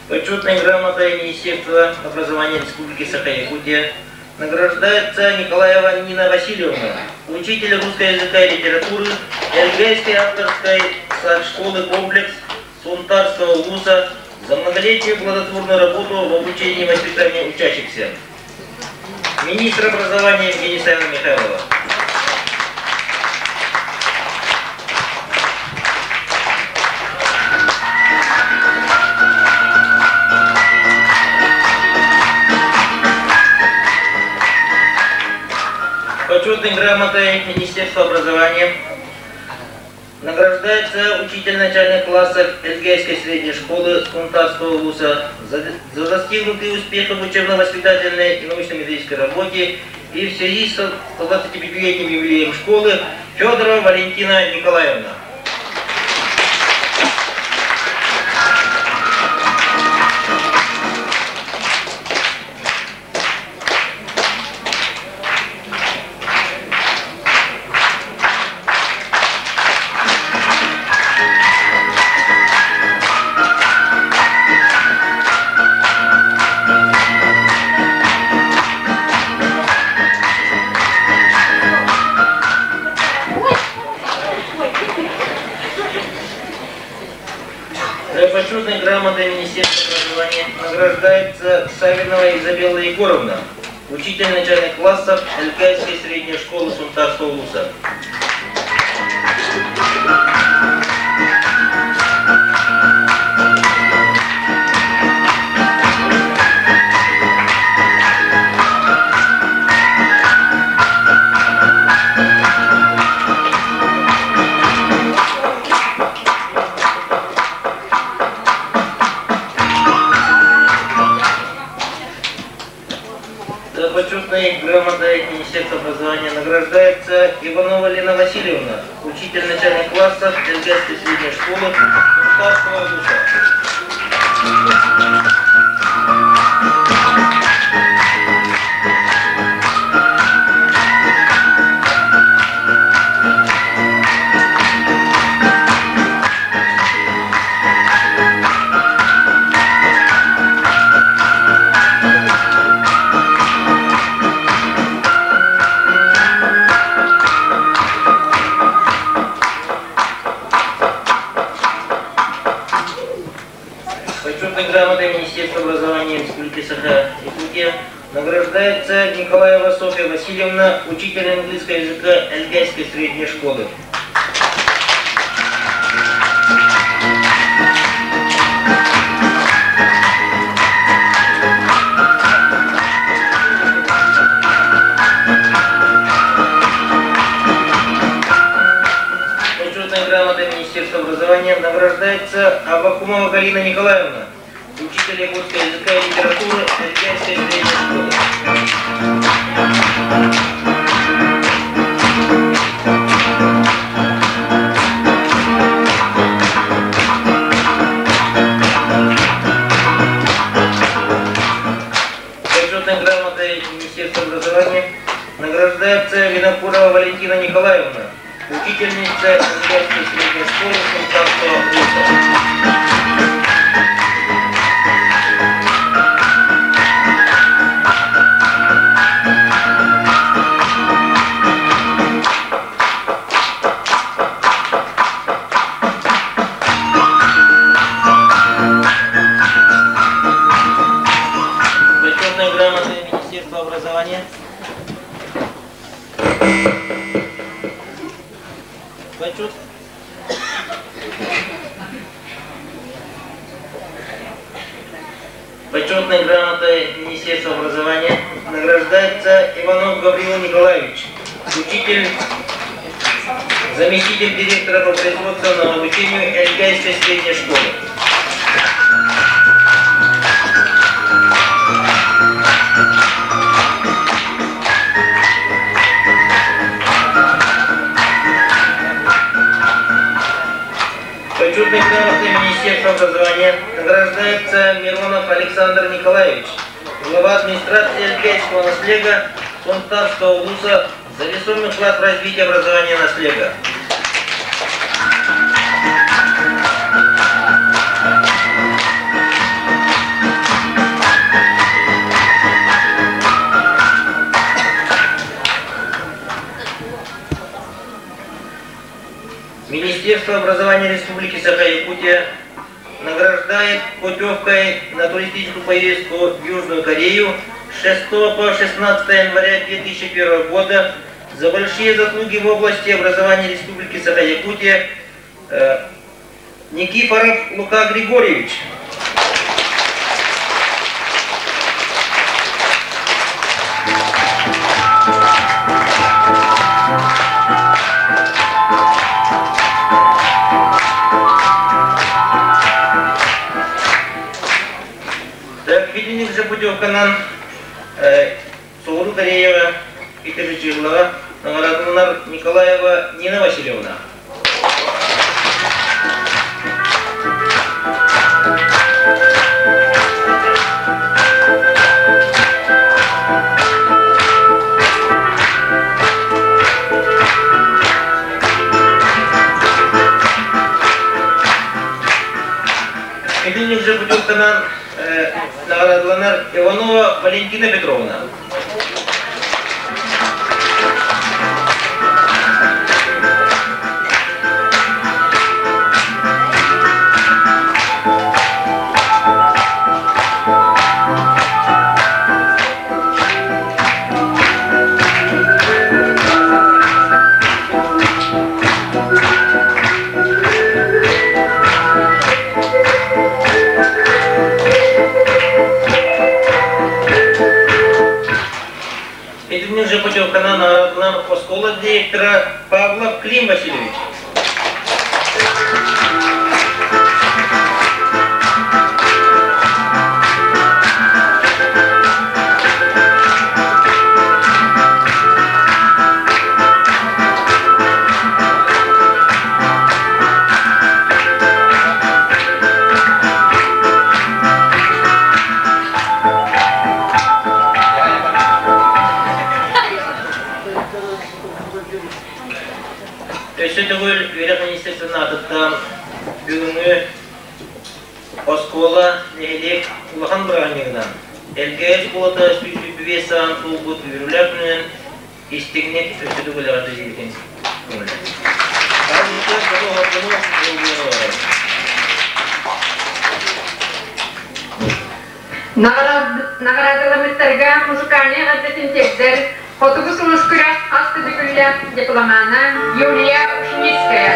Почетной грамотой Министерства образования Республики Саха-Якутия награждается Николаева Нина Васильевна, учитель русского языка и литературы Эльгейской авторской школы комплекс Сунтарского вуза за многолетнюю плодотворную работу в обучении и воспитании учащихся. министр образования Евгения Михайлова. Почетной грамотой Министерства образования награждается учитель начальных классов Эльгейской средней школы Сунтарского вуза за, за достигнутые успехи в учебно-воспитательной и научно-методической работе и в связи с 125-летним юбилеем школы Федорова Валентина Николаевна. Почетной грамотой Министерства образования награждается Савинова Изабелла Егоровна, учитель начальных классов Элькайской средней школы Сунтарского вуза. Почетной грамотой Министерства образования награждается Иванова Лена Васильевна, учитель начальных классов Эльгайской средней школы Сунтарского вуза. Почетной грамотой Министерства образования Республики Саха-Якутия награждается Николаева Софья Васильевна, учитель английского языка Эльгайской средней школы. Почетной грамотой Министерства образования награждается Абакумова Галина Николаевна, учитель якутского языка и литературы Эльгайской средней школы. Почетной грамотой Министерства образования награждается Винокурова Валентина Николаевна, учительница Эльгайской средней школы Сунтарского вуза. Почетной грамотой Министерства образования Почет... Почетной грамотой Министерства образования награждается Иванов Гаврил Николаевич, учитель, заместитель директора по производственному обучению Эльгайской средней школы. Почетной грамотой Министерства образования награждается Миронов Александр Николаевич, глава администрации Эльгайского наслега Сунтарского вуза за весомый вклад в развитие образования наслега. Министерство образования Республики Саха-Якутия награждает путевкой на туристическую поездку в Южную Корею 6 по 16 января 2001 года за большие заслуги в области образования Республики Саха-Якутия Никифоров Лука Григорьевич. Филинник путевканан Соҕуруу Кореяҕа Италичыыллаҕа наҕараадаланар Николаева Нина Васильевна. Итинник же путевканан наҕараадаланар Иванова Валентина Петровна. Итинник же путевканан наҕараадаланар оскуола директора Павлов Клим Васильевич. Өссө төгүл үөрэх министерствотын аатыттан бүгүҥҥү оскуола нэһилиэк улахан бырааһынньыгынан Элгээйи оскуолата 125 саҕан туолбут үөрүүлээх күнүнэн истиҥник өссө төгүл эҕэрдэлиибитин Наҕараадаламмыттарга музыкальнай эҕэрдэтин тиэрдэр Хотугу сулус күрэх хас да бүгүллээх дипломана Юлия Ушницкая.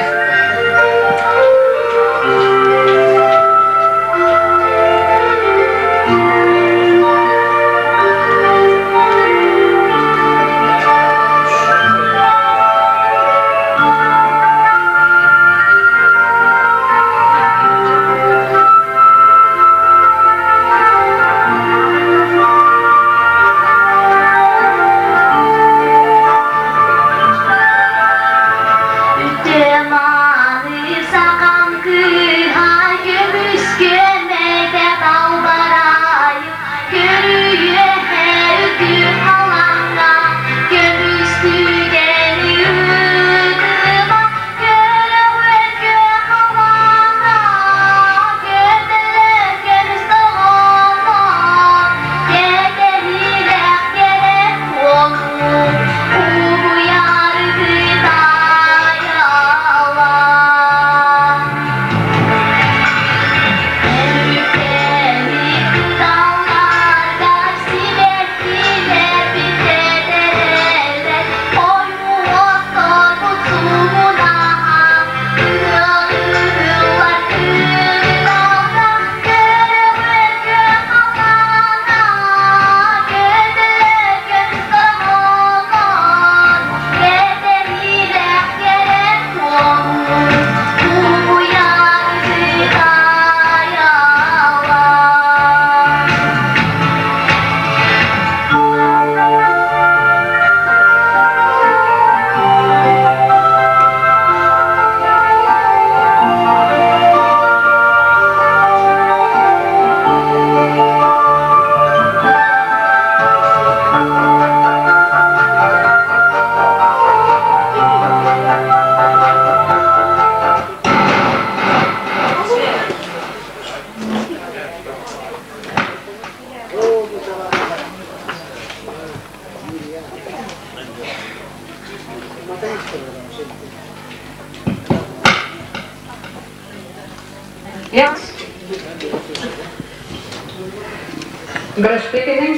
Бырастыы гыныҥ.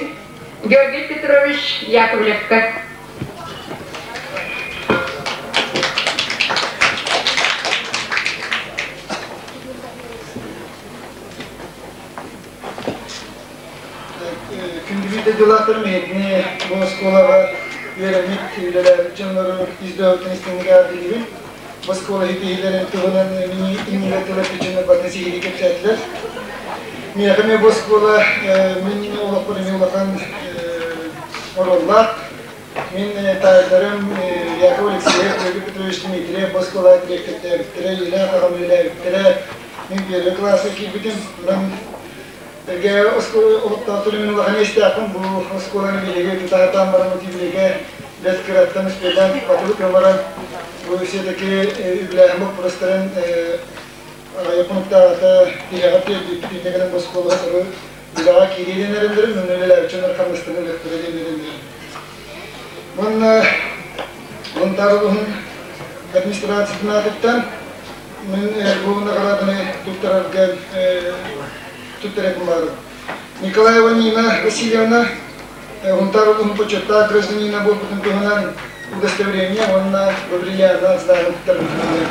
Георгий Петрович Яковлевка. Күндүбүт дойдулаахтарым эһигини бу оскуолаҕа үөрэммит, үлэлээбит дьоннору ис дууһабыттан истиҥник эҕэрдэлиибин. Бу оскуола ситиһиилэрин туһунан иннигэр тылы дьоннор барытын сиһилии кэпсээтилэр. Миэхэ эмиэ бу оскуола мин олохпор эмиэ улахан оруоллаах. Мин таайдарым Яков Алексеев, Георгий Петрович Дмитриев бу оскуолаҕа дириэктэрдээбиттэрэ, ийэлээх аҕам үлэлээбиттэрэ. Мин первый кылааска киирбитим. Онон Эргэ оскуола олохтоохтору мин улахан иэстээхпин. Бу оскуоланы биһиги тутаатаан баран утиилигэ бэрт кыраттан үспүөдээн батыбыт баран бу все-таки үбүлээһин боппуруостарын аҕыйах хонуктааҕыта тиһэҕэр тиэрдибиппит инньэ гынан бу оскуолаҕа сотору үлэҕэ киириэ диэн эрэннэрим, онно үлэлээбит дьоннор хамнастарын ылыахтара диэн эрэннэрим. Уонна Сунтаар улууһун администрациятын аатыттан мин бу наҕарааданы туттарарга туттарыахпын баҕарабын. Николаева Нина Васильевна Сунтаар улууһун почеттаах гражданина буолбутун туһунан удостоверение уонна бриллианнаах знагын туттарбытын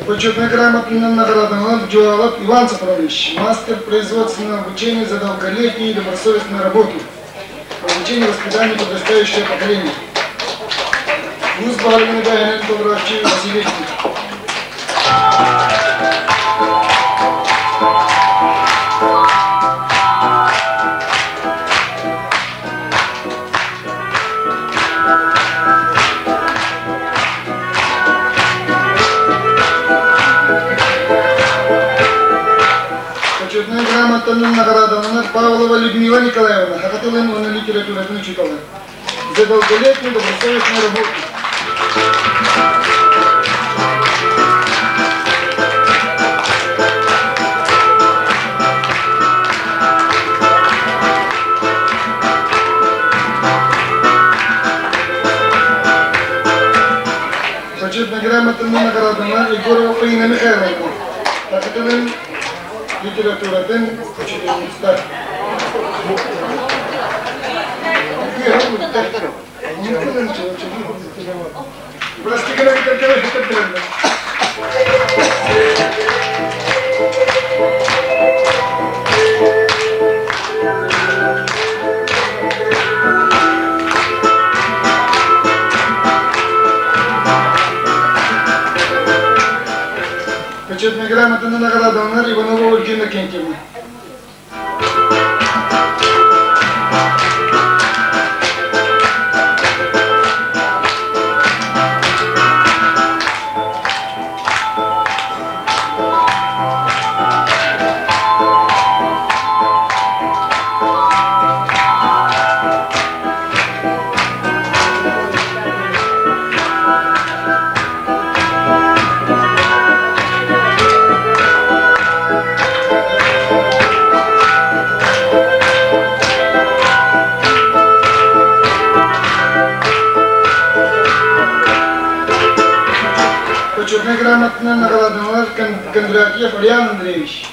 Почетной грамотой награжден Джоалов Иван Сафронович, мастер производственного обучения за долголетнюю и добросовестную работу в обучении и воспитании подрастающего поколения. Вуз Багалина Гаянен Толрачи Василий. Почетная грамотанан наградаланар Павлова Людмила Николаевна, саха тылын уонна литературатын учуутала. За долголетнюю добросовестную работу. Почетная грамотанан наградаланар Егорова Фаина Михайловна, саха тылын литературатын учительница. Почетная грамота наградаланар Иванова Ольга Иннокентьевна. Почетная грамотная наградалар Кондратьев Ульян Андреевич.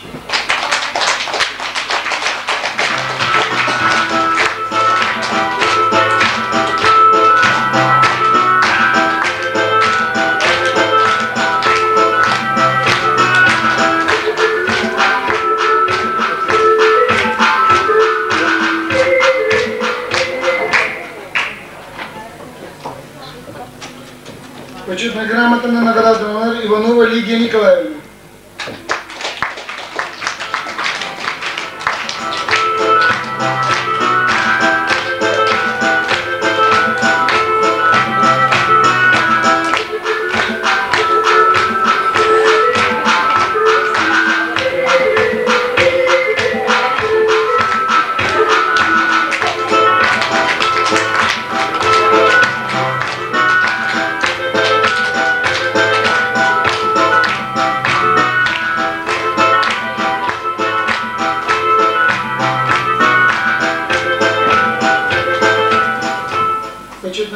Почетная грамота наградалар Иванова Лидия Николаевна.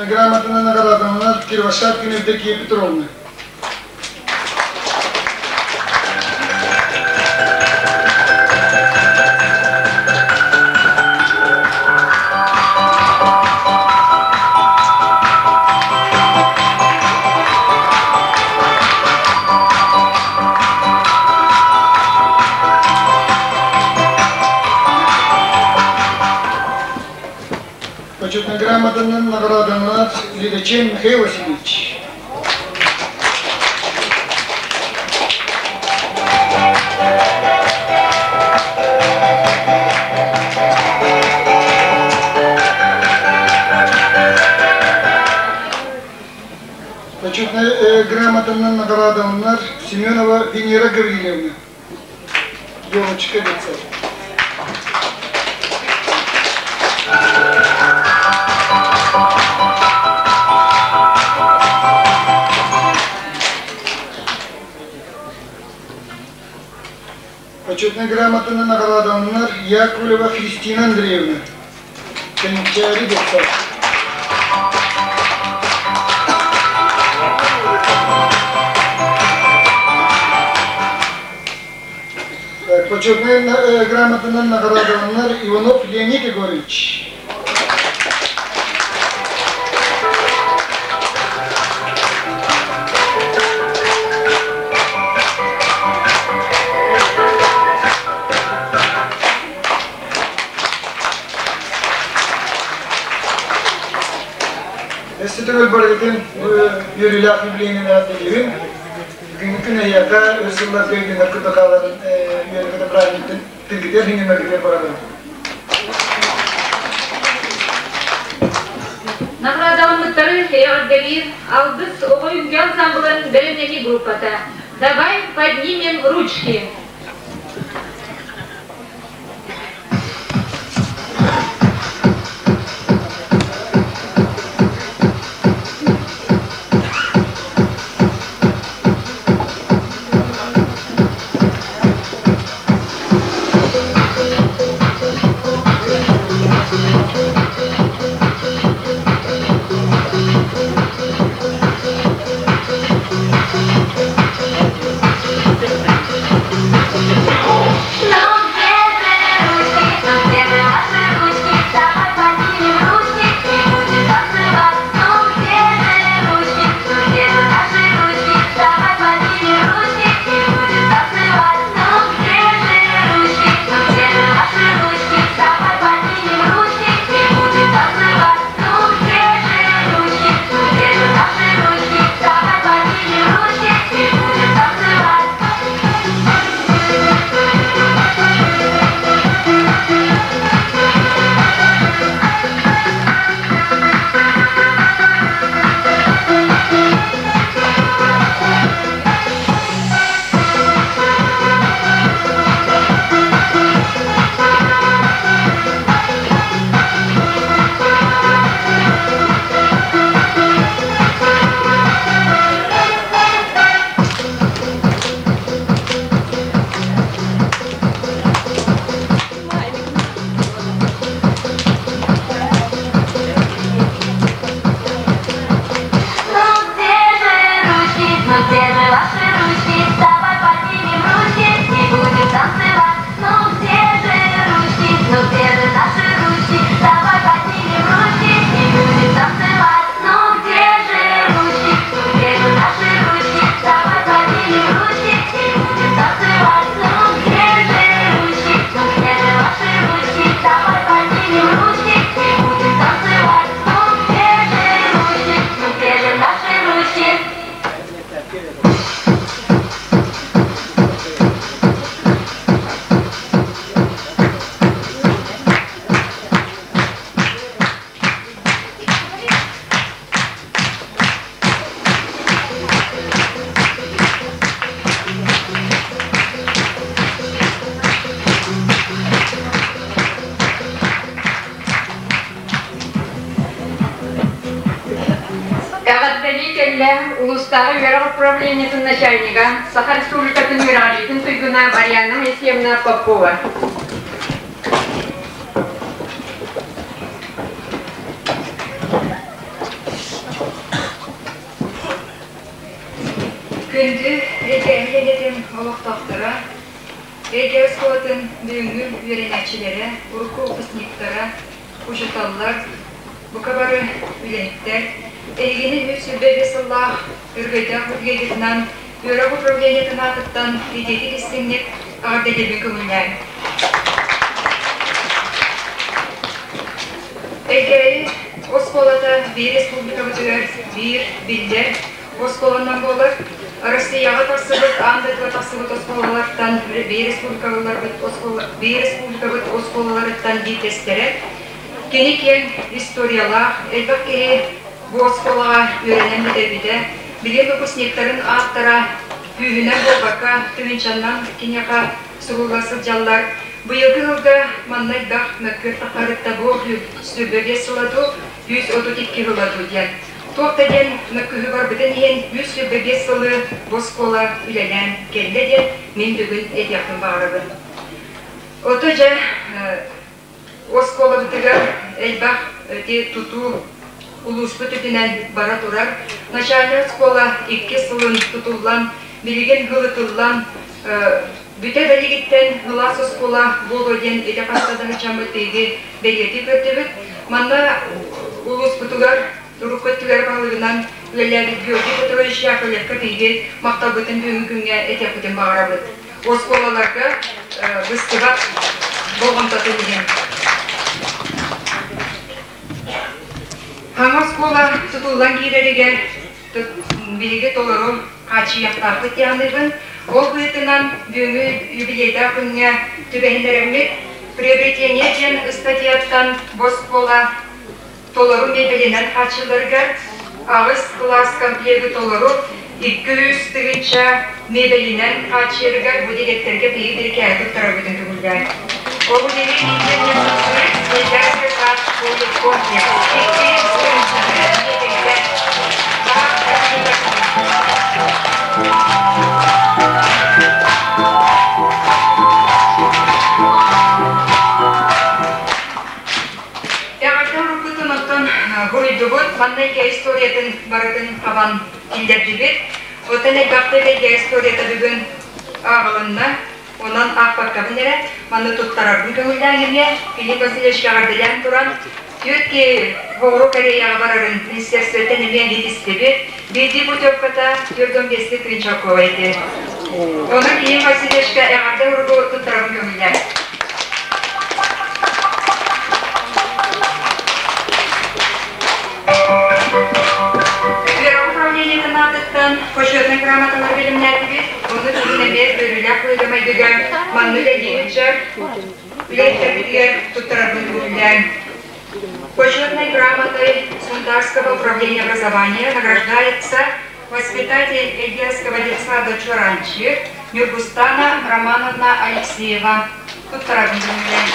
грамотанан наградаланар Кривошапкина Евдокия Петровна. Почетная грамотанан наградаланар Лидочин Михаил Васильевич. Почетная грамотанан наградаланар Семенова Венера Гавриловна. Елочка детсад. Почетная грамотанан наградаланар Яковлева Христина Андреевна. Кэнчээри детсад. Почетная грамотанан наградаланар Иванов Леонид Егорович. Өссө төгүл барыгытын үөрүүлээх юбилейинэн эҕэрдэлиибин. Бүгүҥҥү күн эһиэхэ өр сылларга өйдөнөр курдук хааларын үөрэ-көтө праздниктын тылгытыгар хиҥинэргитигэр баҕарабын. Наҕараадаламмыттары эҕэрдэлиир Алгыс оҕо үҥкүү ансамблын бэлэмнэнии группата «Давай поднимем ручки». Эҕэрдэлии кэллэ улуустааҕы үөрэх управлениетын начальнига, Саха Республикатын үөрэҕириитин туйгуна Марианна Моисеевна Попова. Күндү Элгээйи нэһилиэгин олохтоохторо, Элгээйи оскуолатын бүгүҥҥү үөрэнээччилэрэ, урукку выпускниктара, учууталлар, бука бары үлэһиттэр, эһигини 125 сыллаах өрөгөйдөөх үбүлүөйгүтүнэн үөрэх управлениетын аатыттан итиитик истиҥник эҕэрдэлиирбин көҥүллээҥ. Элгээйи оскуолата биир республикабытыгар биир биллэр оскуоланан буолар. Россияҕа тахсыбыт, аан дойдуга тахсыбыт оскуолалартан биир республикаларбыт биир республикабыт оскуолаларыттан биирдэстэрэ. Кини киэҥ историялаах, элбэх киһи бу оскуолаҕа үөрэнэн бүтэрбитэ. Билим выпускниктарын ааттара күүһүнэн буолбакка, тыһыынчаннан киниэхэ сурулла сылдьаллар. Быйылгы сылга манна элбэх мөккүөр таххарытта бу 125 сыла дуу, 132 сыла дуу диэн. Туох да диэн мөккүһү барбытын иһин 125 сылы бу оскуола үлэлээн кэллэ диэн мин бүгүн этиэхпин баҕарабын. Ото дьэ оскуолабытыгар элбэх ити тутуу улууспут үтүнэн бара турар. Начальнай оскуола икки сылын тутуллан, билигин ылытыллан бүтэ бэлигиттэн кылаас оскуола буолуо диэн ити хаста да ычаммыт биһиги бэлиэтии көрдүбүт. Манна улууспутугар урукку өттүгэр баһылыгынан үлэлээбит Георгий Петрович Яковлевка биһиги махталбытын бүгүҥҥү күҥҥэ этиэхпитин баҕарабыт. Оскуолаларга быстыбат болҕомтотун иһин. Хаҥа оскуола тутуллан киирэригэр биһиги толору хааччыйыахтаахпыт диэханыыбын. Ол быһыытынан бүгүҥҥү юбилейдаах күҥҥэ түбэһиннэрэммит приобретение диэн ыстатыйаттан бу оскуола толору миэбэлинэн хааччылларыгар аҕыс кылаас комплегы толору 200 тыһыынча миэбэлинэн хааччыйарыгар бу дириэктэргэ биһиги бирикээһи туттарарбытын көҥүллээн. Ол үлэни Эльдарскай саас комплекс 200 тыһыынчаны миэбэлгэ Эҕэрдэ уруккутун оттон буруйдубут, манна эйгэ историятын барытын хабан киллэрдибит. Оттон элбэхтик эйгэ историята бүгүн ааҕылынна. Онон аахпаккабын эрэ, манна туттарарбын көҥүллээн эмиэ Филипп Васильевичка эҕэрдэлээн туран, түөрт Соҕуруу Кореяҕа барарын министерствоттан эмиэ иһитистибит. Биирдии путевката 45 тыһыынча этэ. Онон Филипп Васильевичка эҕэрдэ уругу туттарабын көҥүллээн. Үөрэх управлениетын аатыттан почетнай грамоталар бэлэмнээтибит. Ону бүгүн эмиэ үөрүүлээх быһыыга-майгыга манна үлэлиир ыччат үлэһиттэрбитигэр туттарарбын көҥүллээн. Почетной грамотой Сунтарского управления образования награждается воспитатель Эльгерского детсада Чуранчик Нюргустана Романовна Алексеева. Туттарабын көҥүллээн.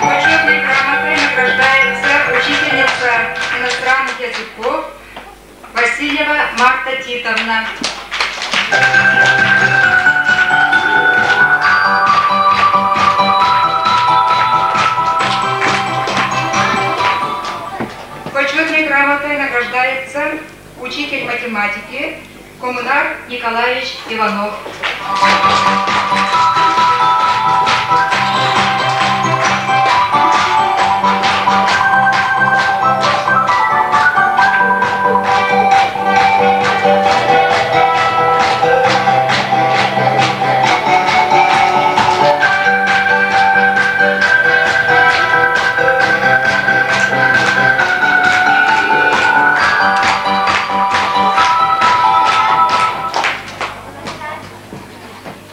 Почетной грамотой награждается учительница иностранных языков Васильева Марта Титовна. Почетной грамотой награждается учитель математики Коммунар Николаевич Иванов.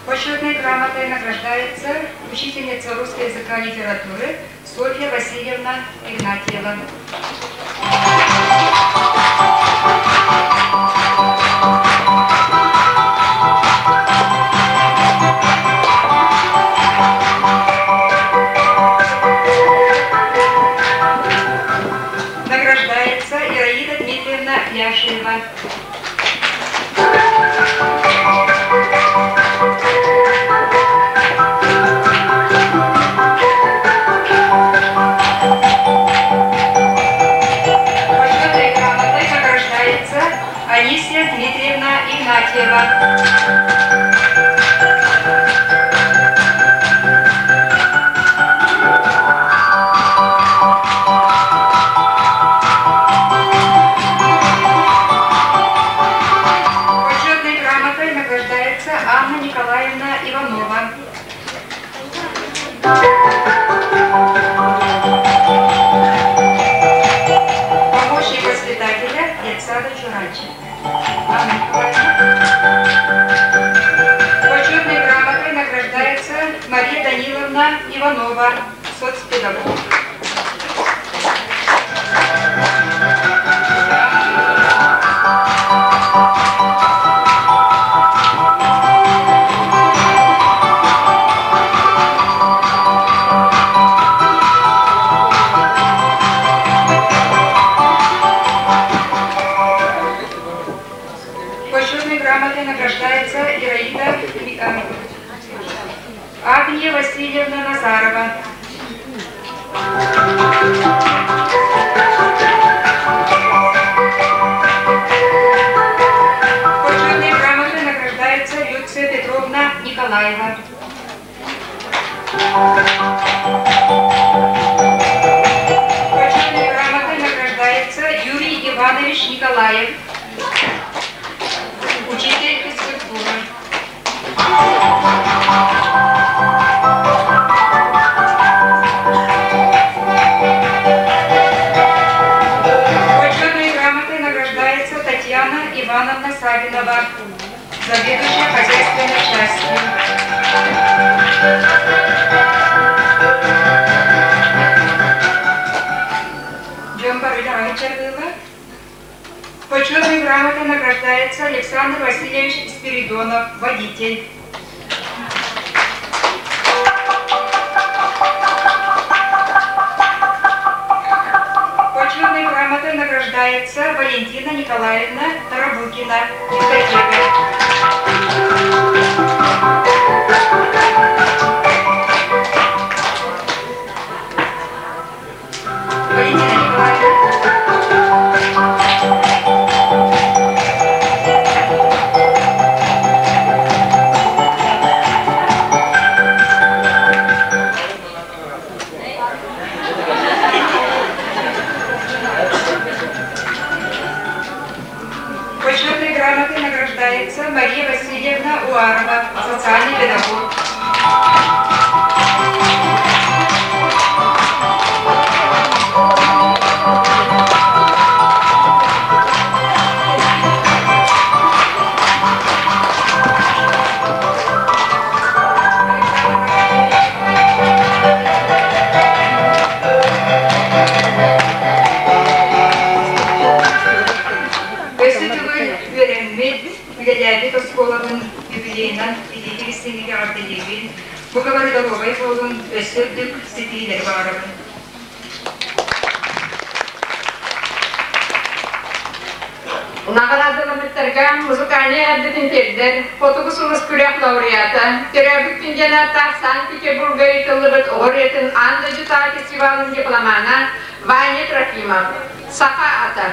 Почетной грамотой награждается учительница русского языка и литературы Софья Васильевна Игнатьева. Награждается Ираида Дмитриевна Яшева. Помощник воспитателя детсада Чурачи. Анна Николаевна. Почетной грамотой награждается Мария Даниловна Иванова, соцпедагог. Почетной грамотой награждается Ираида Агния Васильевна Назарова. Почетной грамотой награждается Люция Петровна Николаева. Почетной грамотой награждается Юрий Иванович Николаев, учитель физкультуры. Почетной грамотой награждается Татьяна Ивановна Савинова, заведующая хозяйственной частью. Почетной грамотой награждается Александр Васильевич Спиридонов, водитель. Почетной грамотой награждается Валентина Николаевна Тарабукина, библиотекарь. Валентина Николаевна. Почетной грамотой награждается Мария Васильевна Уарова, социальный педагог. Өссө төгүл үөрэммит, үлэлээбит оскуолабын юбилейынан итиитик истиҥник эҕэрдэлиибин. Бука бары доруобай буолун, өссө үрдүк ситиһиилэри баҕарабын. Наҕараадаламмыттарга музыкальнай эрдэтин тиэрдэр Хотугу сулус күрэх лауреата, төрөөбүт күн диэн ааттаах Санкт-Петербурга ыытыллыбыт оҕо ырыатын аан дойдутааҕы фестивалын дипломана Ваня Трофимов, Саха ата.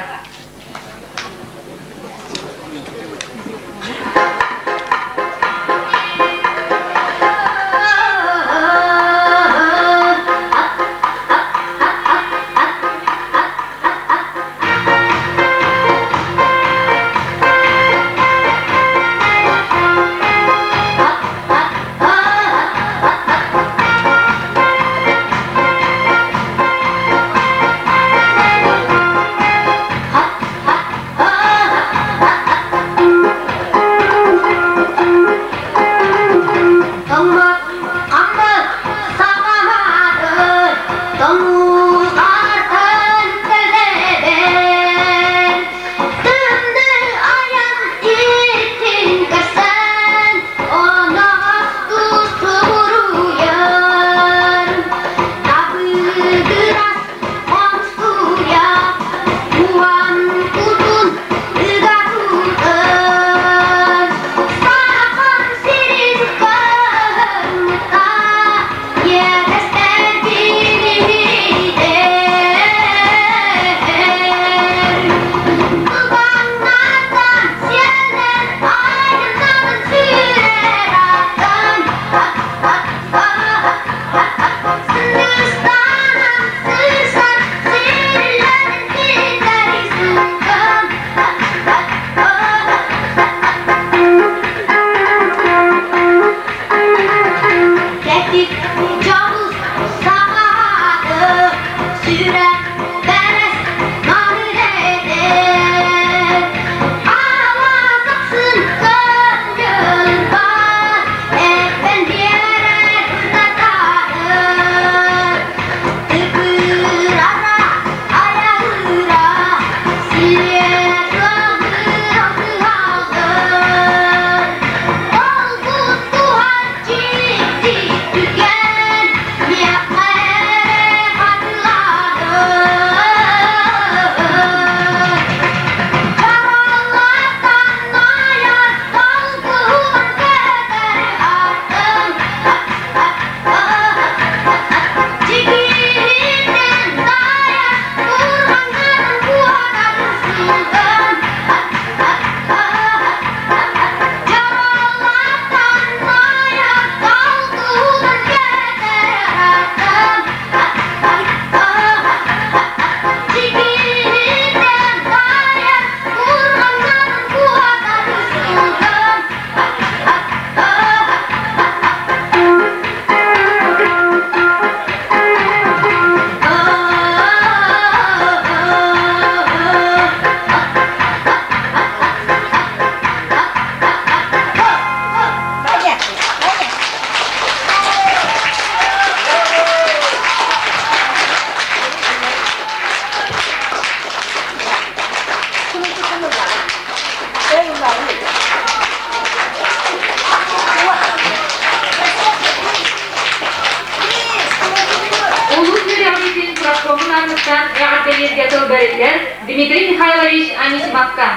аатыттан эҕэрдэлииргэ тыл бэриллэр Дмитрий Михайлович Анисимовка.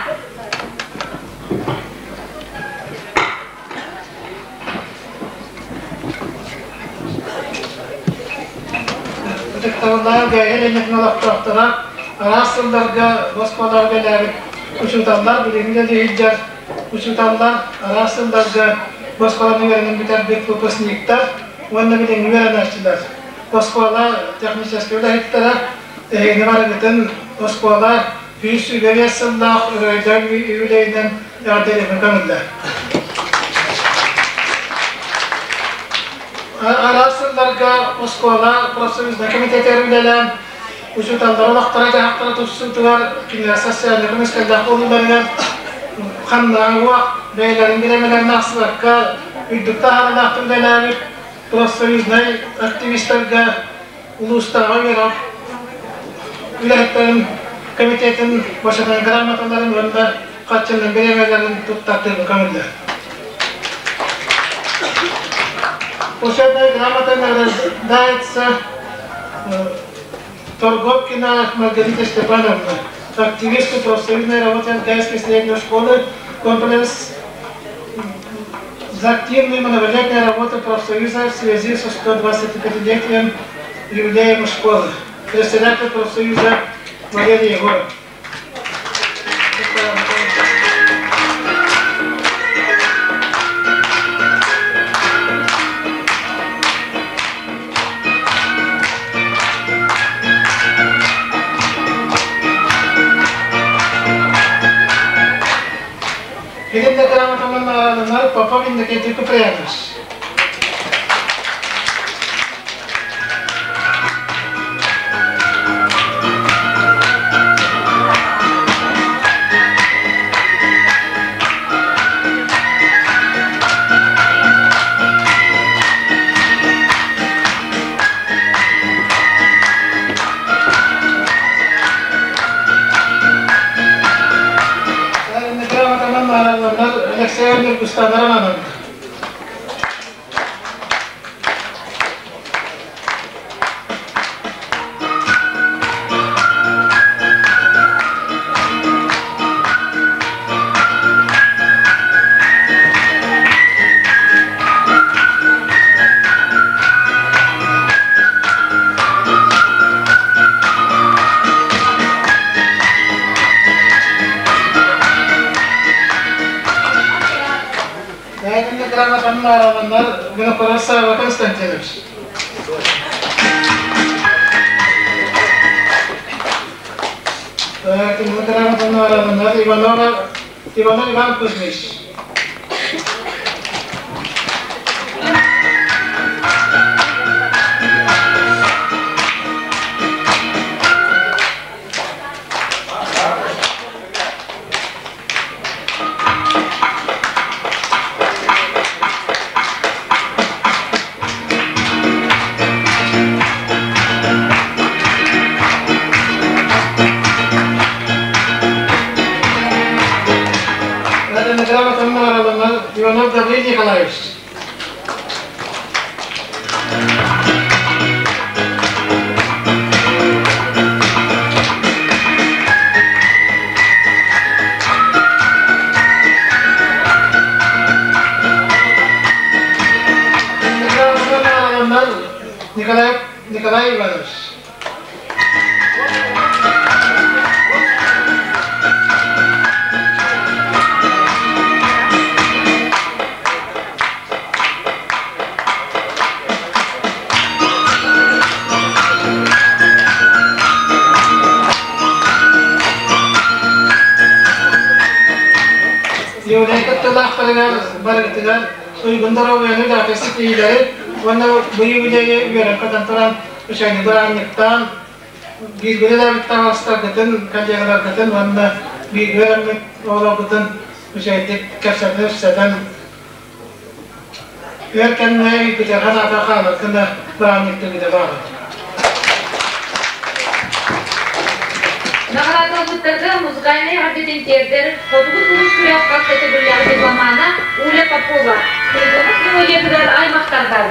Ытыктабыллаах Гээһэ Ленин олохтоохторо араас сылларга оскуолаларга үлэлээбит учууталлар, билигин да сылдьар учууталлар, араас сылларга оскуоланы үөрэнэн бүтэрбит выпускниктар уонна билиҥҥи үөрэнээччилэр, оскуола техническэй үлэһиттэрэ, эһигини барыгытын оскуола 125 сыллаах өрөгөйдөөх юбилейынан эҕэрдэлиэхпин көҥүллэр. Араас сылларга оскуола профсоюзнай комитетыгар үлэлээн, учууталлар олохторо-дьаһахтара тупсуутугар, кинилэр социальнай көмүскэллээх буолууларыгар ханнааҕы бэйэлэрин бириэмэлэрин аахсыбакка үрдүк таһаарыылаахтык үлэлээбит профсоюзнай активистарга улуустааҕы үөрэх үлэһиттэрин комитетын бочуотунай грамоталарын уонна харчынан бириэмэлэрин туттартыырга көҥүллэр. Почетная грамота награждается Торговкина Маргарита Степановна, активисту профсоюзной работы МКС средней школы, комплекс за активную многолетнюю работу профсоюза в связи со 125-летием юбилеем школы. Председатель профсоюза Валерий Егоров. Билим грамотанан наҕараадаланар Попов Иннокентий Куприянович. Алексей Ньургустана Романовна. Винокуров Савва Константинович. Иванова Иванов Иван Кузьмич. Иванов Гаврил Николаевич. Николай, Николай Иванович. Юбилей кыттыылаахтарыгар барыгытыгар уйгун доруобуйаны үлэҕэ ситиһиилэри уонна бу юбилейы үөрэн-көтөн туран үчүгэйдик бырааһынньыктаан бииргэ үлэлээбит табаарыстаргытын, коллегаларгытын уонна бииргэ үөрэммит оҕолоргутун үчүгэйдик кэпсэтэн-ипсэтэн өр кэмҥэ үйгүтэргэ наада хаалар гына бырааһынньыктыыргыта баҕарабын. Наҕараадалбыттарга музыкальнай эҕэрдэтин тиэрдэр Хотугу сулус күрэх хас да төгүллээх дипломана Уля Попова, Спиридонов мелодиятыгар аймахтардар.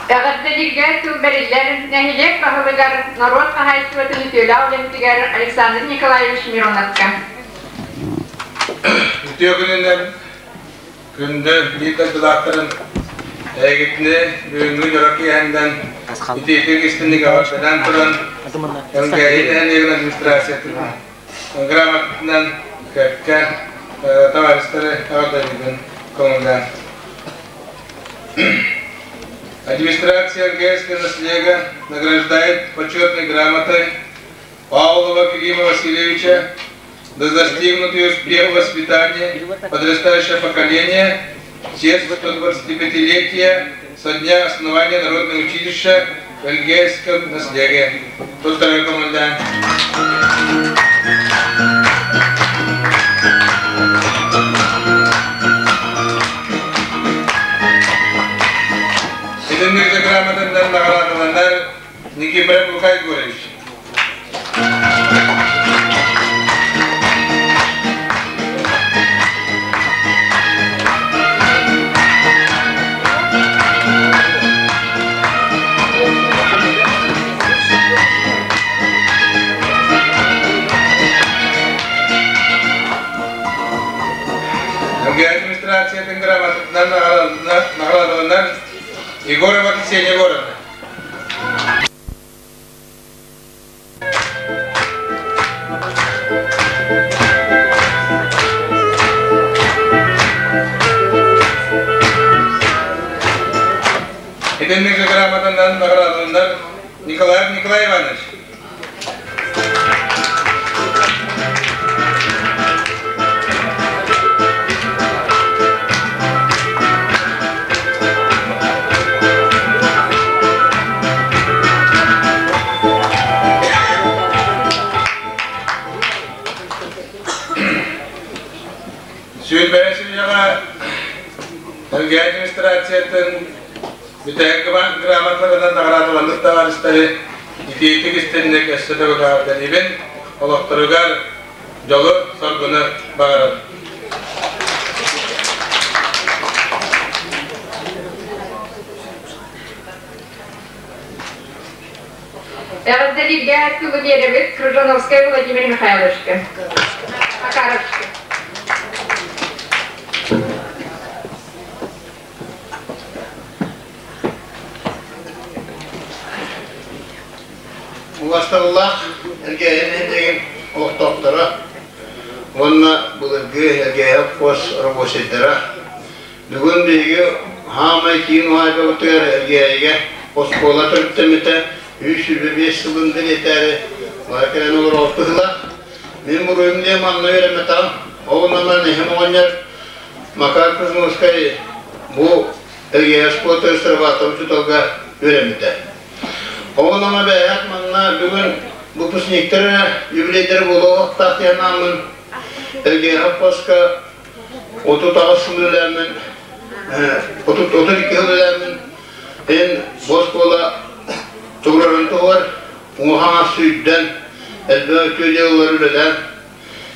Эҕэрдэлииргэ тыл бэриллэр нэһилиэк баһылыгар норуот хаһаайыстыбатын үтүөлээх үлэһитигэр Александр Николаевич Мироновка. Үтүө күнүнэн күндү биир дойдулаахтарын эһигитини бүгүҥҥү дьоро киэһэннэн итиитик истинник эҕэрдэлээн туран Элгээйи нэһилиэгин администрациятын грамотатынан кэккэ товарищтары эҕэрдэлиибин көҥүллээн. Администрация РГС наслега награждает почетной грамотой Павлова Клима Васильевича за достигнутый успех в воспитании подрастающего поколения в честь 125-летия со дня основания Народного училища в Эльгейском наследии. Туттарга көҥүллээн. Итинник грамотаннан наҕараадаланар Никифоров Лука Егорович. Администрациятын грамотатынан наҕараадаланар Егорова Ксения Егоровна. Итинник грамотанан наградаланар Николаев Николай Иванович. Сүүрбэһис үйэҕэ ЛГ администрациятын бүтэһик грамоталарынан наҕараадаланнык табаарыстары итиитик истинник өссө төгүл олохторугар дьолу, соргуну баҕарабын. Эҕэрдэлииргэ тылы биэрэбит Крыжановскай Владимир Михайловичка. Макаровичка. Уластарылаах Элгээйи нэһилиэгин олохтоохторо уонна былыргы Элгээйи хос рабочайдара бүгүн биһиги хаамай киин уһаайбабытыгар Элгээйигэ оскуола төрүттэммитэ 325 сылын бэлиэтээри бара кэлэн олорор быһыылаах. Мин буруйум диэн манна үөрэммэтэҕим. Ол гынан эһэм оҕонньор Макар Кузьмовскай бу Элгээйи оскуолатыгар сырыбаатабыт учууталга үөрэммитэ. Оҕонон эбээт манна бүгүн выпускниктар юбилейдары буолуохтаах диэн ааммын Элгээһэ поска 38 сыл үлээммин 32 сыл үлээммин эн бу оскуола тугурарын туһугар уҥуһаҥа сүүрдэн элбэх үтүө дьыалалары үлэлээн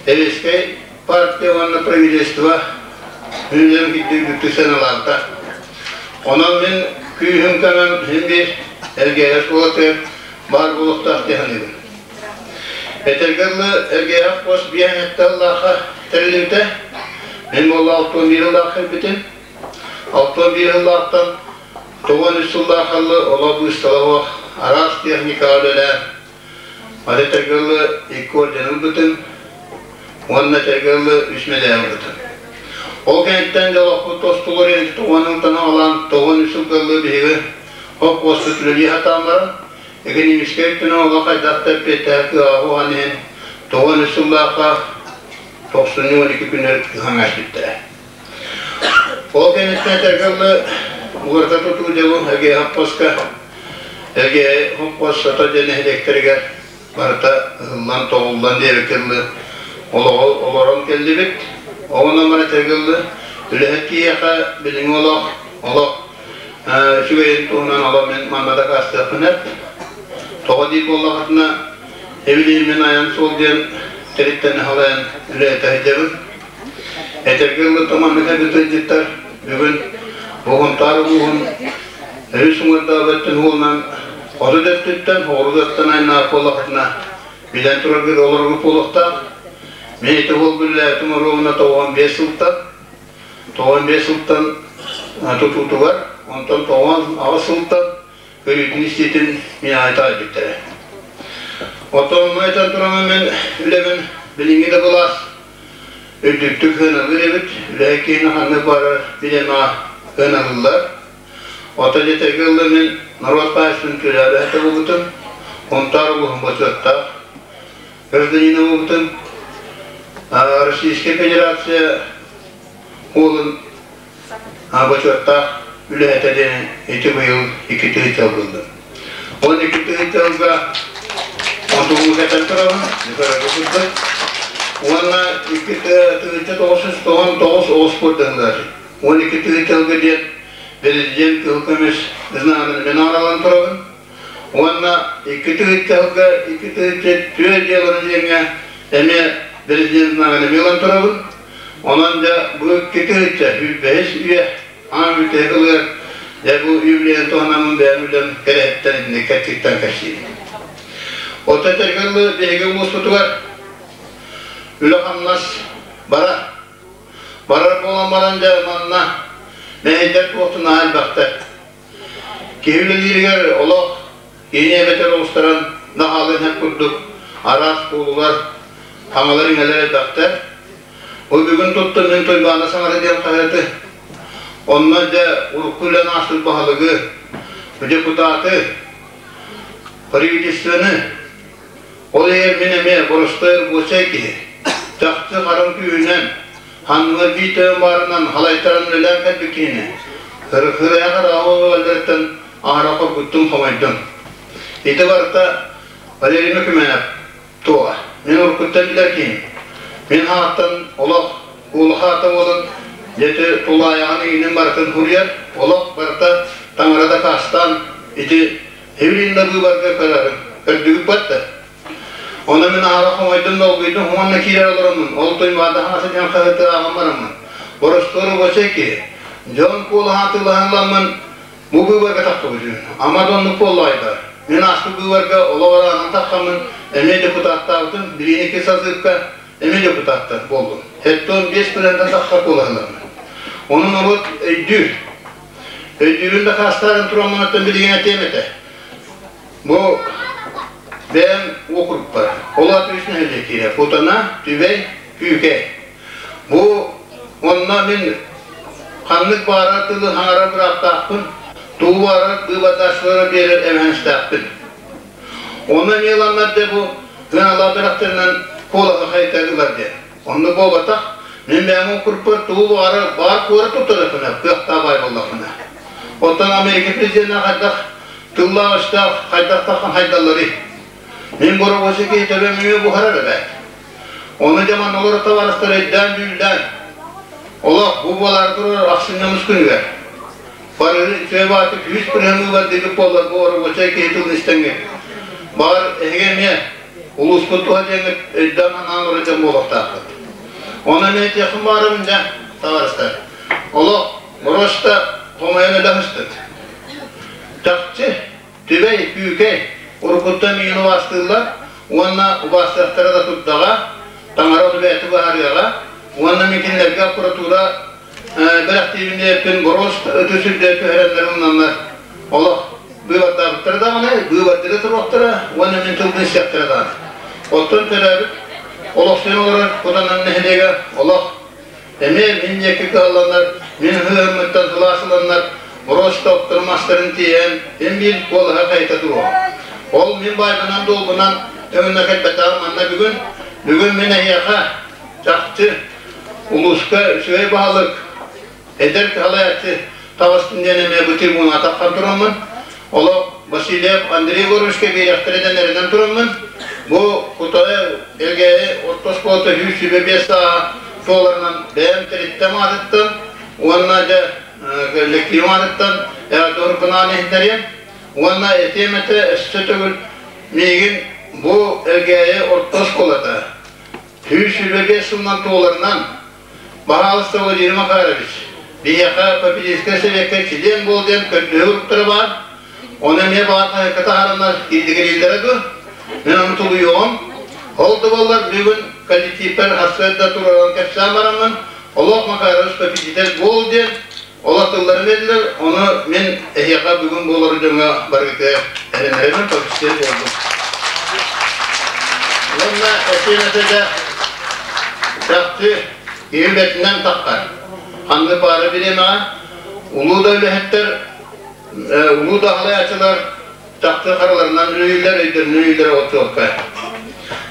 Сэбиэскэй партия уонна правительство үлэлэрин кирдик сыаналаабыта. Онон мин күүһүм көмөм син биир Элгээйи оскуолатыгар баар буолуохтаах дии саныыбын. Этэргэ дылы Элгээйи хос биэс сыллаахха тэриллибитэ. Мин буолла 61 сыллаах кэлбитим. 61 сыллаахтан 93 сыллаах ыллы олох быыстала араас техникаҕа үлэлээн Аны этэргэ икки орден ылбытым уонна этэргэ үс медаль ылбытым. Ол кэнниттэн дьолохпут тостулар тоҕон ылтан аҕалаан тоҕон үс сылга биһиги хоп-хоспут үлэлии сатаан баран экономическай өттүнэн олох хайдах да эппиэттээх кыаҕа уһан иһин тоҕон үс сыллаахха тохсунньу он икки күнүгэр ыһан ааспыттара. Ол кэнниттэн этэргэ дылы уларыта тутуу дьолу Эгэ хоппуоска Эгэ хоппуос Сото диэн нэһилиэктэригэр барыта ыһыллан-тоҕуллан диэбиккэ дылы олоҕу олорон кэллибит. Онон баран этэргэ дылы үлэһит киһиэхэ билиҥҥи олох олох үчүгэйин туһунан олох мин манна дакаастыахпын эп. Тоҕо диир буоллахытына эбилиин мин айан суол диэн тэрилтэни салайан үлэлэтэ сылдьабын. Этэргэ ыллыта маннык эбит ыалдьыттар бүгүн Уһунтаар улууһун Өрүс уҥуордаабыттын уолунан хоту өттүттэн, соҕуруу өттүн айнаах буоллахытына, билэн тураргыт олороргут буолуохтаах. Мин ити уол бүллээтим оруобуна 95 сылтан, 95 сылтан тутуутугар, онтон 98 сылтан көрүүтүн истиитин мин айта айбыттара. Оттон онно этэн тураммын мен үлэбин билиҥҥи да былаас үрдүктүк сыаналыыр эбит. Үлэһит киһини ханнык барар билэмэҕэ сыаналыыллар. Оттон дьэ ылла мин норуот хаһаайыстыбатын түлээбэһэ буолбутум. Хонтаар улууһун бочуоттаах гражданина буолбутум. Российская Федерация уолун бочуоттаах үлэһитэ диэн ити быйыл икки тыһыынча ыллым. Он икки тыһыынча онтугу кэтэн турабын, көрөргө курдук. Уонна 2999 оҕус курдук 12 тыһыынча диэн президент кыһыл көмүс знамени мен аралан турабын. Уонна 2 тыһыынча 2 тыһыынча түө дьыаланы диэҥҥэ эмиэ президент знамени ылан турабын. Онон дьэ бу 2 тыһыынча 105 үйэ аан бүтэһик ылыар дьэ бу юбилейын туһанаммын бэйэм үлэм кэрэһиттэн итинник кэрчиктэн кэпсиибин. Оттон этэргэ дылы биһиги улууспутугар үлэ-хамнас барар. Барар буолан баран дьэ манна мэһэйдэр туохтун наһаа элбэхтэр. Киһи үлэлииригэр олох киһини эбэтэр оҕустаран наһаалыан сөп курдук араас куулулар, хаҥалар-иҥэлэр элбэхтэр. Бу бүгүн туттум мин Туймаана саҥата диэн хаһыаты. Онно дьэ урукку үлэн ааспыт баһылыгы, депутаты, правительствоны, ол иһигэр мин эмиэ боростуой рабочай киһи, чахчы харам күүһүнэн, ханныгар биир төбөм баарынан халайтаран үлэлээн кэлбит киһини, хырыйа хараҕа аһара хоргуттум, хомойдум. Ити барыта Валерий Мөкүмэнов туоҕа. Мин уруккуттан билэр киһим. Мин ааттан олох улахаата буолан дьэти тулаайаҕын иҥинин барытын суруйар, олох барыта таҥара дакаастаан ити Эвелинна быыбарга көрөрүм, көрдүгүт батта. Оны мин аһара хомойдум, долгуйдум, уонна киирэр олороммун, ол Туймаада хаҥасы диэн хаһыаты ааҕан бараммын. Боростуор рабочай киһи. Дьон куолаһаан тыллаһан бу быыбарга тахсыбытым. Ама да оннук буоллаҕайдар. Мин ааспыт быыбарга олох араанан таххаммын, эмиэ депутаттаабытым, билиини икки созывка эмиэ депутаттар буоллум. 75 процентан тахса куолаһыларым. Ону норуот өйдүүр. Өйдүүрүн дакаастаарын тураммын билигин этиэм этэ. Бу бэйэм уокурукпар. Ол аата үс нэһилиэк киирэр. Кутана, Түбэй, Күүкэй. Бу онно мин ханнык баарар тылы хаҥарар бырааптаахпын, тугу баарар быыбардааччылара биэрэр эбэһээстээхпин. Онно эмиэ ыланнар дьэ бу сыаналаах бэлэхтэринэн куолаһы хайта ылар диэн. Онно буолбатах, мин бэйэм уокурукпар тугу баҕарар баар куорат туттарыахпына, кыахтаах баай буоллахпына. Оттон Америка президенэ хайдах тыллаах-өстөөх хайдах таххан хайдалларый? Мин боробуочай киһи төбөм эмиэ буһарар эбээт. Ону дьэ манна олорор табаарыстар өйдөөн-дьүүллээн, олох бу буолаары турар ахсынньамыс күнүгэр барыһы үчүгэй баҕайытык күүс бырыһан диэбит буоллар бу оробуочай киһи тылын истэҥҥит. Баҕар эһиги эмиэ улууспут туһа диэҥҥит өйдөөн-санаан олорор дьон буолуохтааххыт. Ону эмиэ этиэхпин баҕарабын дьэ, табаарыстар. Олох просто хомойон өлө сыстыт. Чахчы, Түбэй, Күүкэй уруккуттан миигин убаастыыллар уонна убаастыахтара да турдаҕа, таҥара ону бэйэтэ быһаарыаҕа уонна мин кинилэргэ аппаратура бэлэхтиибин диэппин боруос ытыс үрдүгэр түһэрэннэр ылынаннар олох быыбардаабыттара даҕаны, быыбардыы туруохтара уонна мин тылбын истиэхтэрэ даҕаны. Оттон төрөөбүт олохсуйан олорор Кутанан нэһилиэгэ олох эмиэ мин диэки кыһалланнар, мин ыһыаммыттан сылаас ыланнар, просто оттор мастарын тиэйэн, мин биир куолаһа хайта туруом. Ол мин баайбынан-дуолбунан өҥнө кэлбэтэҕим манна бүгүн. Бүгүн мин эһиэхэ чахчы улууска үчүгэй баһылык, эдэр салайааччы таҕыстым диэн эмиэ бу трибунаҕа тахсан тураммын, олох Васильев Андрей Егоровичка биэриэхтэрэ диэн эрэнэн тураммын, бу Кутайы Элгээйи орто оскуолата 125 сааһа туоларынан бэйэм тэрилтэм аатыттан уонна дьэ коллективым аатыттан эҕэрдэ иһитиннэриэм уонна этиэм этэ өссө төгүл миигин бу Элгээйи орто оскуолата 125 сылынан туоларынан баһаалыста Владимир Макарович. Биһиэхэ попечительскай сэбиэккэ чилиэн буол диэн көрдөһүү уруктара баар. Ону эмиэ баҕар хаһыакка таһаараннар киирдигирииллэрэ дуо? Мин ону тулуйуоҕум. Ол да буоллар бүгүн коллективпэр сарсыарда тураран кэпсээн бараммын, олох Макарович попечитель буол диэн олох тылларын биэрдилэр. Ону мин эһиэхэ бүгүн буолар дьоҥҥо барыгытыгар эрэнэрэбин попечитель буолдум. Уонна этиэм этэ да чахчы киһи үлэтинэн таххар. Ханнык баара бириэмэҕэ улуу да үлэһиттэр улуу да халайааччылар чахчы харыларынан үлэлииллэр, өйдөрүнэн үлэлииллэр отчуокка.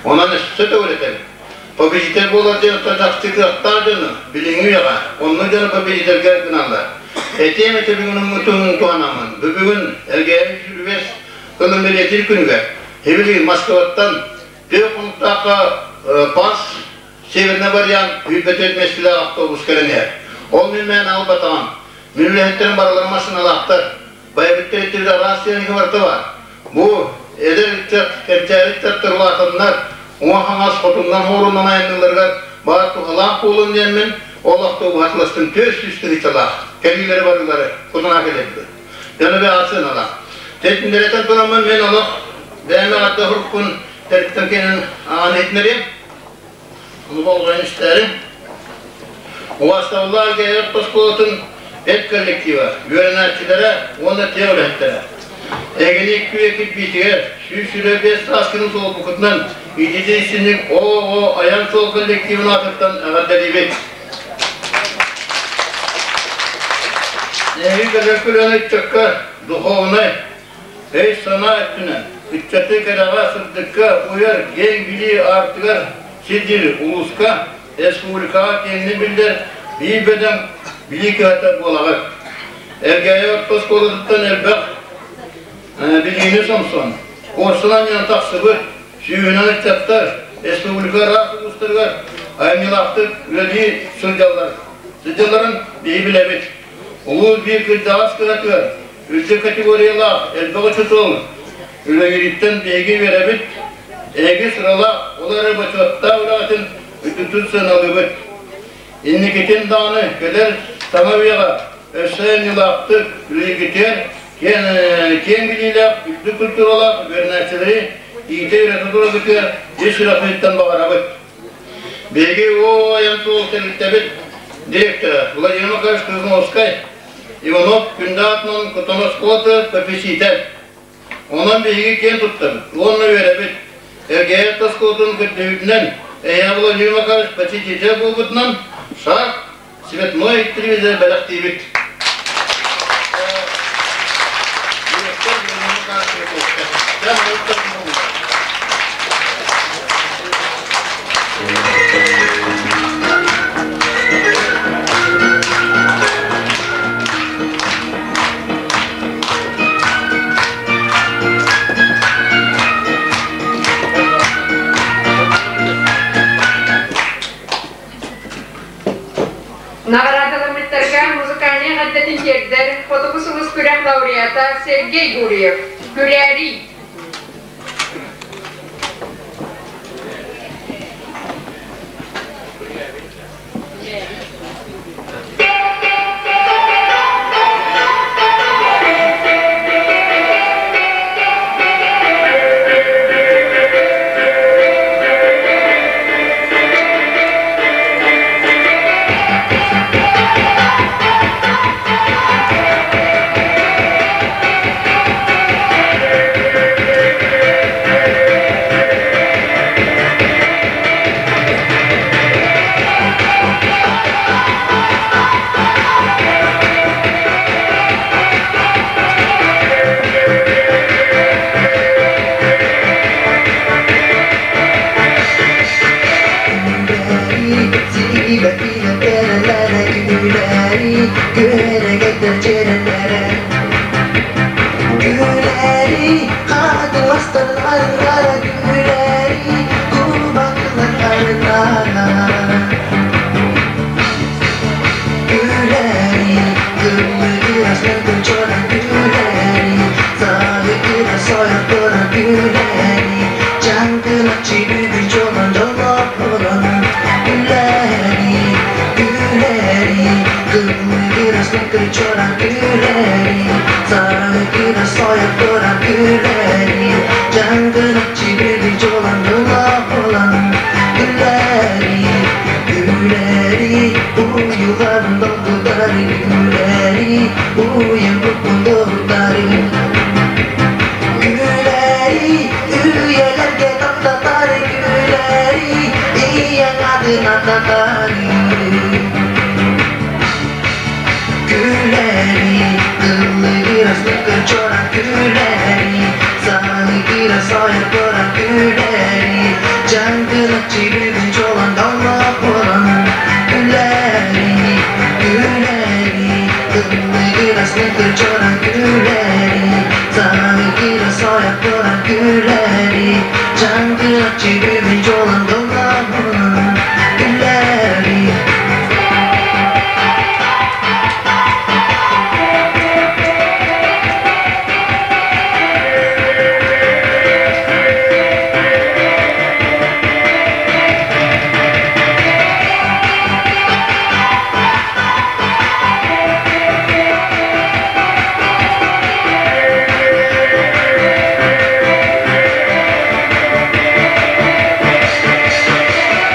Онон өссө төгүл Победитель буолар диэн чахчы кыахтаах дьону билиҥҥи үйэҕэ онно дьону победительгэ гыналлар. Этиэм этэ бүгүн туһанаммын. Бүгүн Элгээйи сүрүбэс кылын бэлиэтиир күнүгэр Хибили Москваттан Түөх хонуктаахха пас Северный вариант 104 миэстэлээх автобус кэлэн иһэр. Ол мин мээн албатаҕым. Мин үлэһиттэрим барылара массыыналаахтар. Байабыттар итирде араас сиэники барыта бар. Бу эдэр ыччат, кэнчээри ыччаттар улаатаннар, уҥа-хаҥас хотуннар хоорунан айанныыларыгар баар туһалаах буолун диэммин, ол автобуһа атыластым 400 тыһыынчалаах кэлиилэри барыылары кутана кэлэрбит. Дьону бэҕэ сыаналаах. Тэтиннэрэтэн тураммын мен олох бэйэм эҕэрдэ хуруккун тэрилтэн кэнэн аҕан иһитинэриэм. Ону болҕойон истээрин. Убаастабыллаах Георг оскуолатын эт коллектива, үөрэнээччилэрэ уонна тыа үлэһиттэрэ. Эһигини икки үйэ кирбиитигэр 125 сааскыны суолбукутунан итити истинник ООО Айан суол коллективын аатыттан эҕэрдэлиибит. Эһиги кэлэр көлүөнэ ыччакка духовнай, Өй-санаа өттүнэн ыччаты кэрэҕэ, сырдыкка уйар киэҥ билии аартыгар сирдиир улууска, республикаҕа киэҥник биллэр биир бөдөҥ билии кыһата буолаҕыт. Эргээйи орто оскуолатыттан элбэх билиини сомсон, куорсун анньынан тахсыбыт сүүһүнэн ыччаттар республика араас улуустарыгар айымньылаахтык үлэлии сылдьаллар. Сылдьалларын биһи билэбит. Улуус биир кырдьаҕас кыһатыгар Үрдүк категориялаах элбэх учуутал үлэлиириттэн биһиги үөрэбит, эһиги сыралаах, ол эрэ бочуоттаах үлэҕитин үрдүктүк сыаналыыбыт. Инникитин даҕаны кэлэр саҥа үйэҕэ өссө айымньылаахтык үлэлииргитигэр киэҥ билиилээх, үрдүк культуралаах үөрэнээччилэри иитэ-үөрэтэ тураргытыгар ис сүрэхпититтэн баҕарабыт. Биһиги ООО суол тэрилтэбит директора Владимир Макарович Кузьмовскай Иванов күндэ аатынан Котоноскуолата попечитель. Онон биһиги киэн туттабыт уонна үөрэбит. Эргээйи оскуолатын көрдөһүүтүнэн эһээ Владимир Макарович попечитель буолбутунан шаг цветной телевизор бэлэхтиибит. Наҕараадаламмыттарга музыкальнай эҕэрдэтин тиэрдэр Хотугу сулус күрэх лауреата Сергей Гурьев. Күрээрий! Лыҥкыр чоран күлэри, Сарыгыра сойор туран күлэри, Дьаҥгына чибүгүн чолан ыла болан күлэри, күлэри, уйуларын долгутары күлэри, уйан куппун долгутары. Күлэри, үйэлэргэ таптатары күлэри, ийэҥ атын аттатары. Күлэри, ыллыгырас лыҥкыр чоран күлэри, Саһыгыра сойор туран күлэри, Дьаҥгына чибүгүн чолон долло буолан күлэри, күлэри, ыллыгырас лыҥкыр чоран күлэри, Саһыгыра сойор туран күлэри, Дьаҥгына чибүгүн чолон долло буолан күлэри.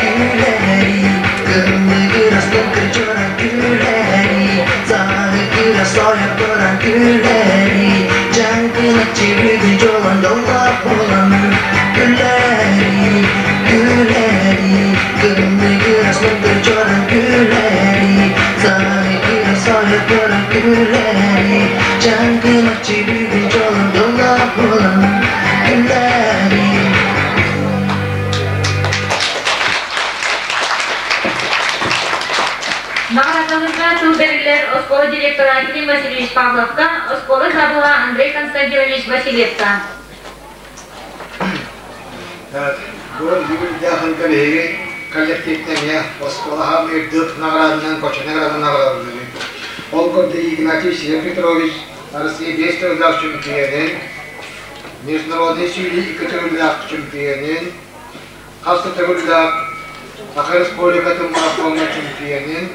Күлэри, ыллыгырас лыҥкыр чоран күлэри, Саһыгыра сойор туран күлэри, Дьаҥгына чибүгүн чолон долло буолан күлэри, күлэри, ыллыгырас лыҥкыр чоран күлэри, Саһыгыра сойор туран күлэри, Дьаҥгына чибүгүн чолон долло буолан күлэри. Наҕараадаларга тыл бэриллэр оскуола директора Клим Васильевич Павловка, оскуола завуһа Андрей Константинович Васильевка. Бу юбилейдаахынка биһиги коллективтэн оскуола үрдүк наградынан коча награданан наградаланабыт. Ол курдук Игнатий Сергей Петрович Россия биэс төгүллээх чемпионын, международный сүүрүү икки төгүллээх чемпионын, хас да төгүллээх Саха Республикатын марафоҥҥа чемпионын,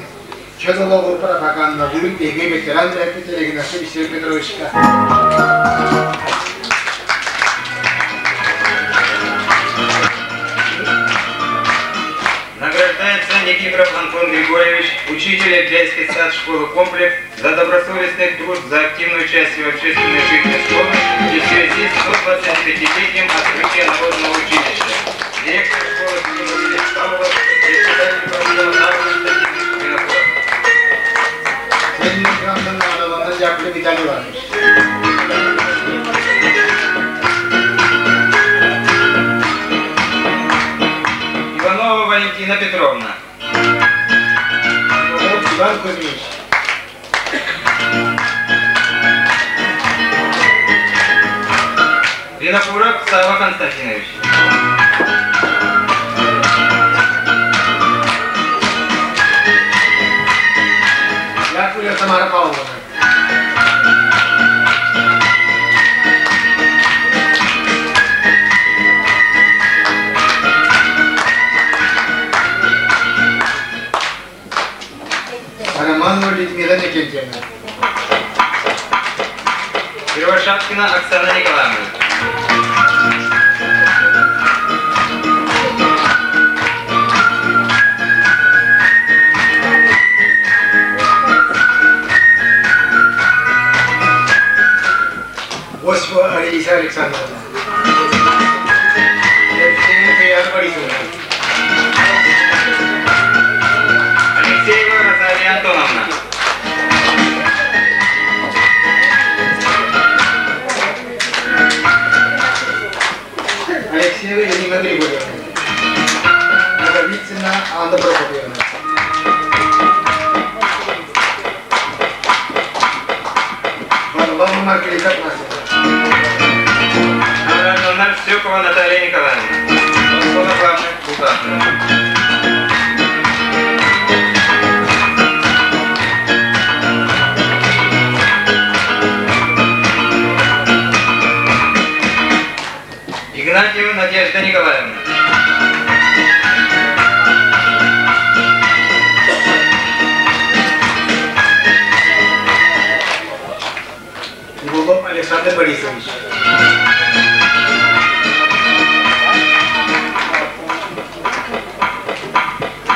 чөл олоҕу пропагандалыыр биһиги ветеран эппит Игнатий Сергей Петровичка. Награждается Никифоров Антон Григорьевич, учитель Эльгайской сад школы «Комплекс», за добросовестный труд, за активное участие в общественной жизни школы и в связи с 125-летием открытия народного училища. Директор школы Клим Васильевич Павлов, председатель профкома Константин Винокуров. Яковлев Виталий Иванович. Иванова Валентина Петровна. Иван Кузьмич. Винокуров Савва Константинович. Яковлева Тамара Павловна. Романова Людмила Никитьевна. Кривошапкина Оксана Николаевна. Осипова Алиса Александровна. Евгения Фияна Борисовна. Алексеева Розалия Антоновна. Алексеева Ирина Григорьевна. Наговицына Анна Прокопьевна. Варламова Маргарита Афанасьевна. Награждена Стекова Наталья Николаевна. Оскуола главный бухгалтер. Игнатьева Надежда Николаевна. Александр Борисович.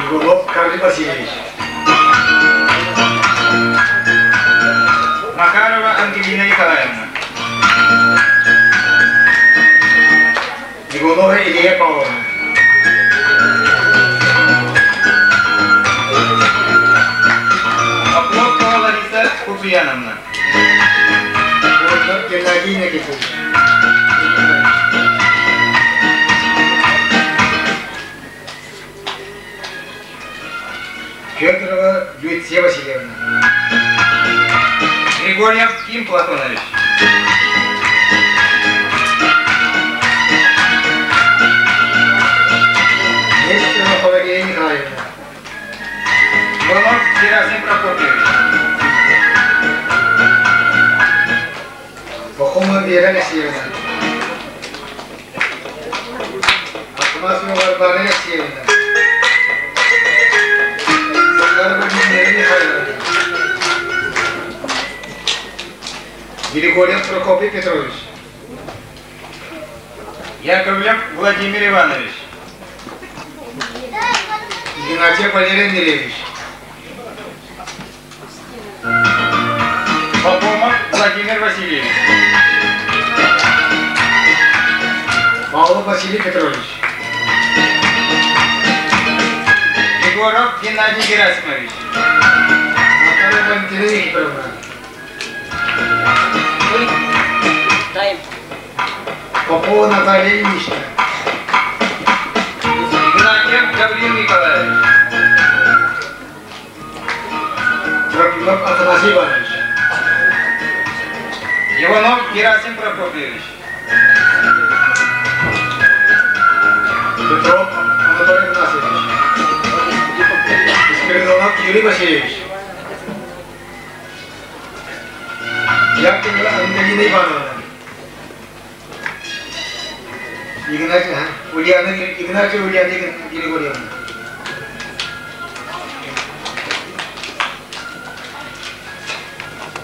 Иванов Карл Васильевич. Макарова Ангелина Николаевна. Иванова Илья Павловна. Охлопкова Лариса Куприяновна. Борисов Геннадий Никитич. Федорова Люция Васильевна. Григорьев Ким Платонович. Нестерова Пелагея Николаевна. Иванов Герасим Прокопьевич. Пахомова Вера Алексеевна. Афанасьева Варвара Алексеевна. Захарова Людмила Михайловна. Григорьев Прокопий Петрович. Яковлев Владимир Иванович. Игнатьев Валерий Андреевич. Попомов Владимир Васильевич. Павлов Василий Петрович. Егоров Геннадий Герасимович. Наталья Валентина Викторовна. Попова Наталья Ильинична. Игнатьев Гаврил Николаевич. Трофимов Афанасий Иванович. Иванов Герасим Прокопьевич. Петров Анатолий Афанасьевич. Спиридонов Юрий Васильевич. Яковлева Антонина Ивановна. Игнатьева Ульяна, Игнатьева Ульяна Григорьевна.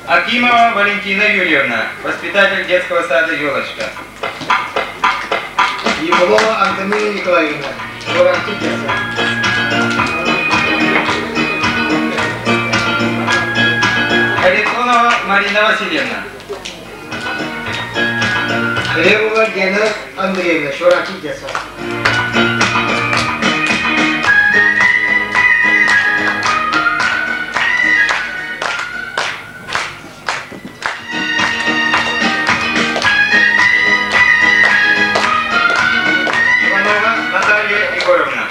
Акимова Валентина Юрьевна, воспитатель детского сада «Елочка». Ермолова Антонина Николаевна, Воронцов Харитонова Марина Васильевна. Хлебова Гена Андреевна, Шуранчик детства. Иванова Наталья Егоровна.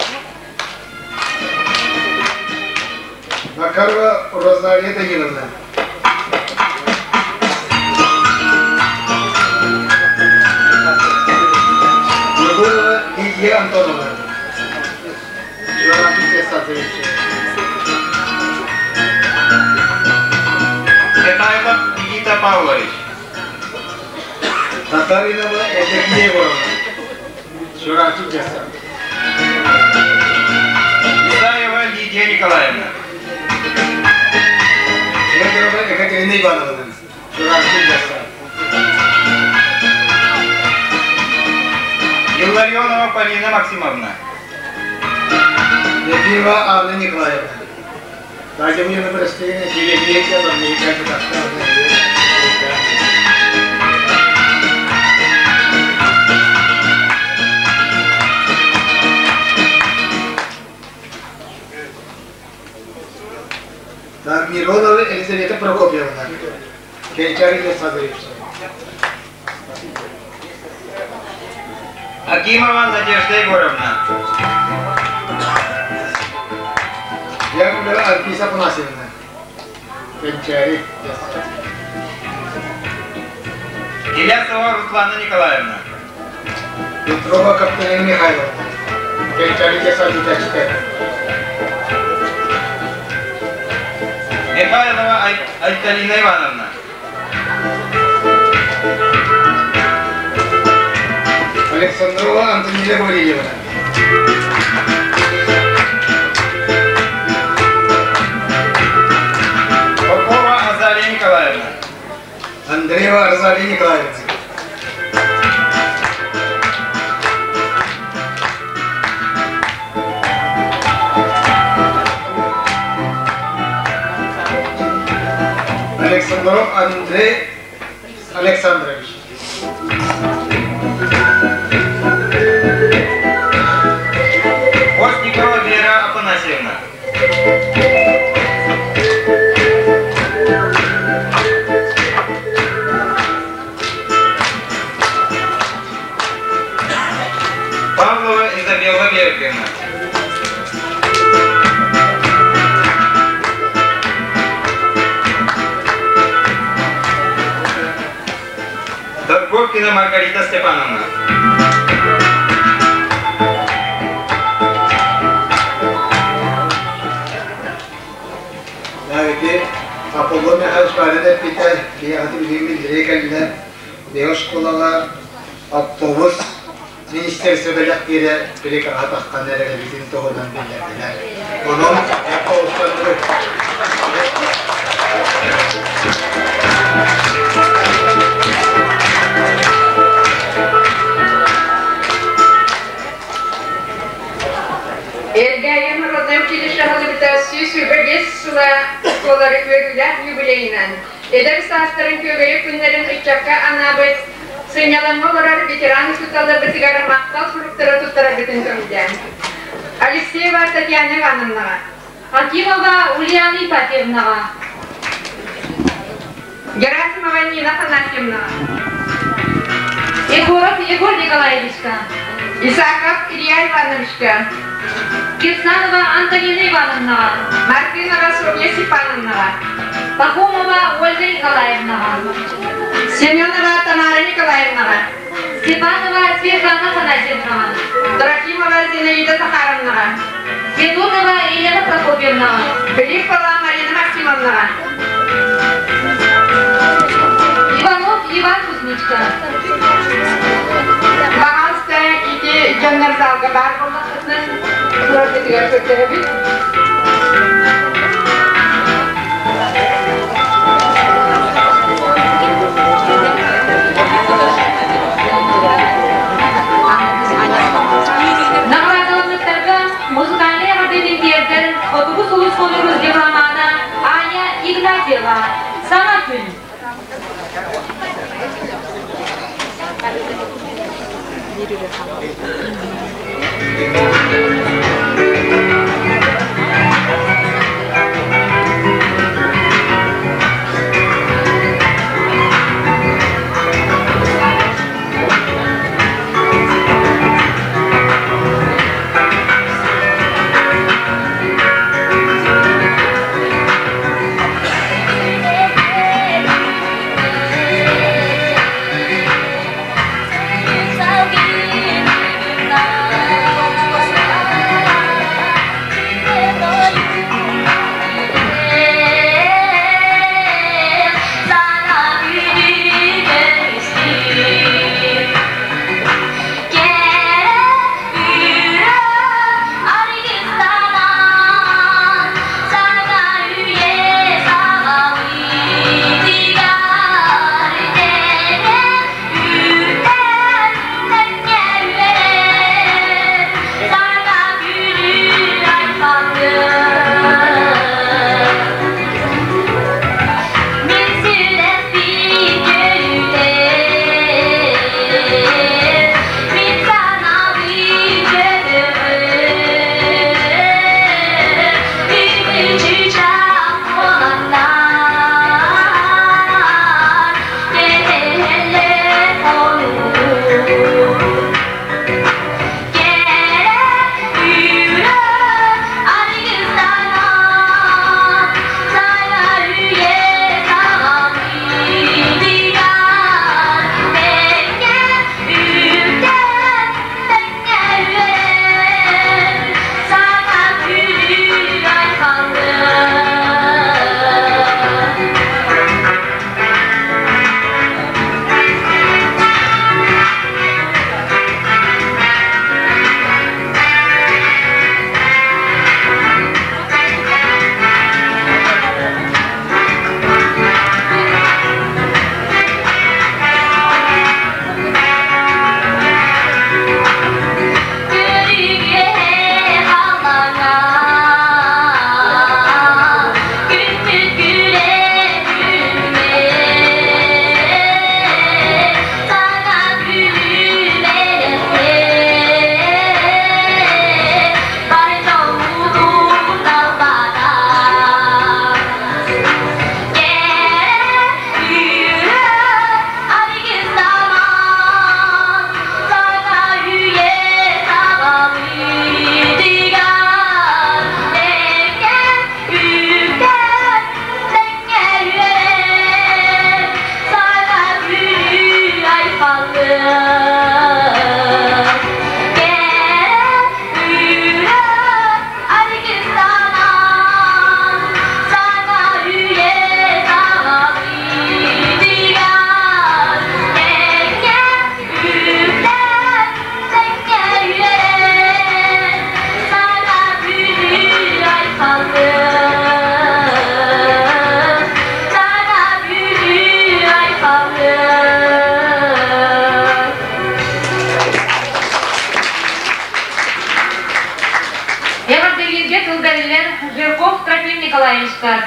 Макарова Розалия Даниловна. Егорова Лидия Антоновна. Шуранчик детства. Михайлов Никита Павлович. Татаринова Евдокия Егоровна. Шуранчик детства. Исаева Лидия Николаевна. Федорова Екатерина Ивановна. Шуранчик детства. Илларионова Полина Максимовна. Ефимова Анна Николаевна. Дайте мне на прощение, Так, Миронова Елизавета Прокопьевна. Кенчари Садович. Акимова Надежда Егоровна. Яковлева Анфиса Афанасьевна. Кенчари. Илясова Руслана Николаевна. Петрова Капиталина Михайловна. Кенчари Садович. Михайлова Айталина Ивановна. Александрова Антонина Гаврилевна. Попова Азалия Николаевна. Андреева Розалия Николаевна. Александров Андрей Александрович. Постникова Вера Афанасьевна. Павлова Изабелла Георгиевна. Торговкина Маргарита Степановна. Ити Аполлон Михайлович баарын эппитэ, биһиэхэ билигин биллэрии кэллэ. Биһиги оскуолалар автобус министерство бэлэхтиирэ били таххан эрэгэбитин туһунан биллэрдилэр. Онон автобустан Элгээйи народнай училище аһыллыбыта 125 сыла туолар үөрүүлээх юбилейынан, эдэр саастарын күөгэйэ күннэрин ыччакка анаабыт сынньалаҥҥа олорор ветеран учууталларбытыгар махтал суруктары туттараргытын көҥүллээн. Алексеева Татьяна Ивановнаҕа. Акимова Ульяна Ипатьевнаҕа. Герасимова Нина Афанасьевнаҕа. Егоров Егор Николаевичка. Исаков Илья Ивановичка. Кирсанова Антонина Ивановнаҕа. Мартынова Софья Степановнаҕа. Пахомова Ольга Николаевнаҕа. Семенова Тамара Николаевнаҕа. Степанова Светлана Афанасьевнаҕа. Трофимова Зинаида Захаровнаҕа. Федотова Елена Прокопьевнаҕа. Филиппова Марина Максимовнаҕа. Иванов Иван Кузьмичка. Пожалуйста, ити дьоннор залга баар буоллаххытынан тураргытыгар көрдөһөбүт. Наҕараадаламмыттарга музыкальнай эҕэрдэтин тиэрдэр Хотугу сулус конкурс дипломата Аня Игнатьева. Саҥа күн.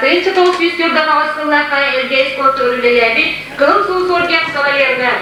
1948 сыллаахха Элгээйи спортугар үлэлээбит Кыһыл Сулус орден кавалерга.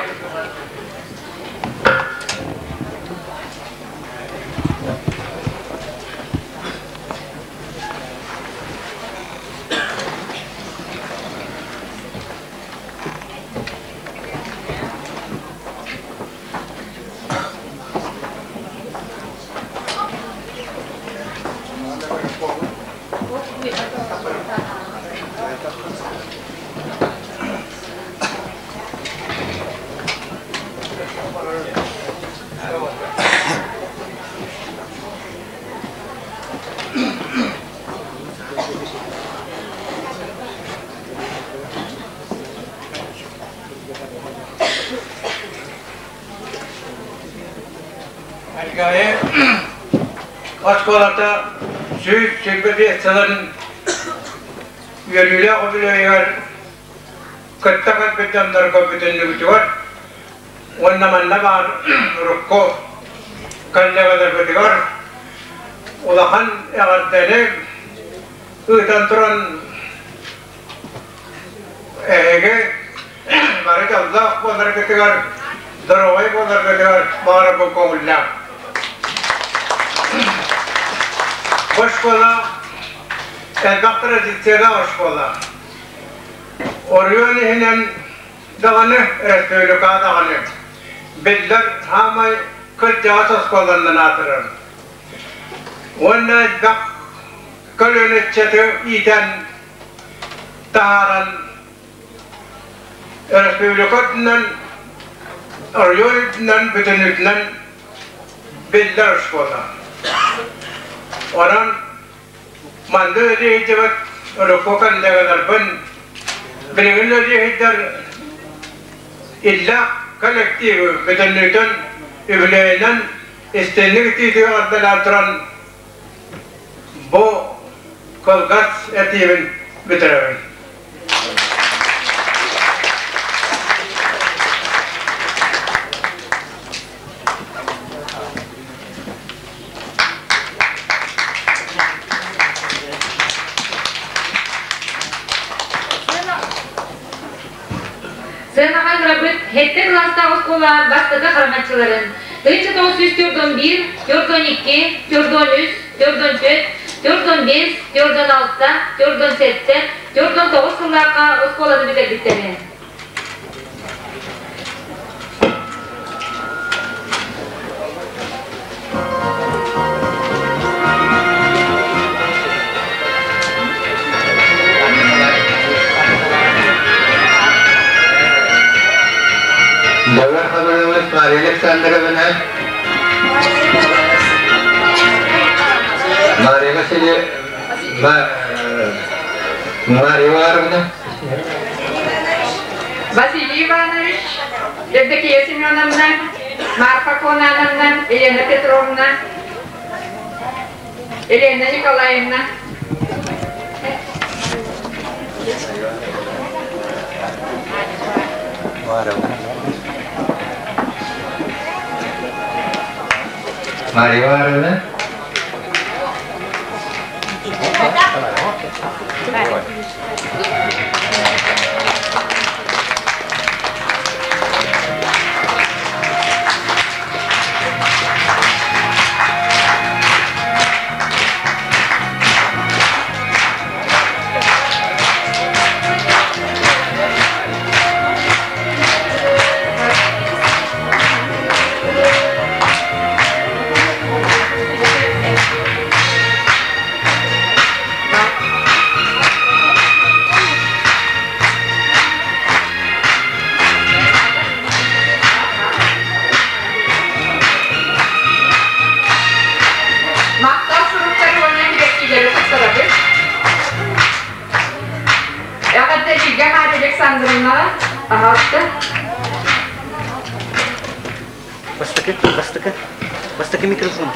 Элгээйи оскуолата 125 сылын үөрүүлээх үбүлүөйүгэр кытта кэлбит дьоннорго бүтүннүбүтүгэр уонна манна баар урукку коллегаларбытыгар улахан эҕэрдэни ыытан туран эһиги бары дьоллоох буоларгытыгар, доруобай буоларгытыгар баҕарабын көҥүллээх. Бу оскуола элбэх традициялаах оскуола. Оройуон иһинэн даҕаны, республика даҕаны биллэр саамай кырдьаҕас оскуоланан аатырар. Уонна элбэх көлүөнэ ыччаты иитэн таһааран өрөспүүбүлүкэ үрдүнэн, оройуон үрдүнэн, бүтүннүүтүнэн биллэр оскуола. Онон манна үлэлии сылдьыбыт урукку коллегаларбын, билигин үлэлии сылдьар иллээх коллективы бүтүннүүтүн үбүлүөйүнэн истиҥник итиитигэр эҕэрдэлээн туран Бу кылгас этиибин бүтэрэбин. Сыанаҕа ыҥырабыт сэттэ кылаастаах оскуола бастакы хараҥаччыларын 1941, 42, 43, 44, 45, 46, 47, 49 сыллаахха оскуоланы бүтэрбиттэрэ. Далар Хабырылович Мария Александровна, Мария Васильевна, Мария Ивановна. Василий Иванович, Евдокия Семеновна, Марфа Конановна, Елена Петровна, Елена Николаевна. Мария Ивановна. Махтал суруктары уонна сибэккилэри туттарабыт. Эҕэрдэ Лига Мария Александровна аһаатта. Бастакы, бастакы, бастакы микрофон.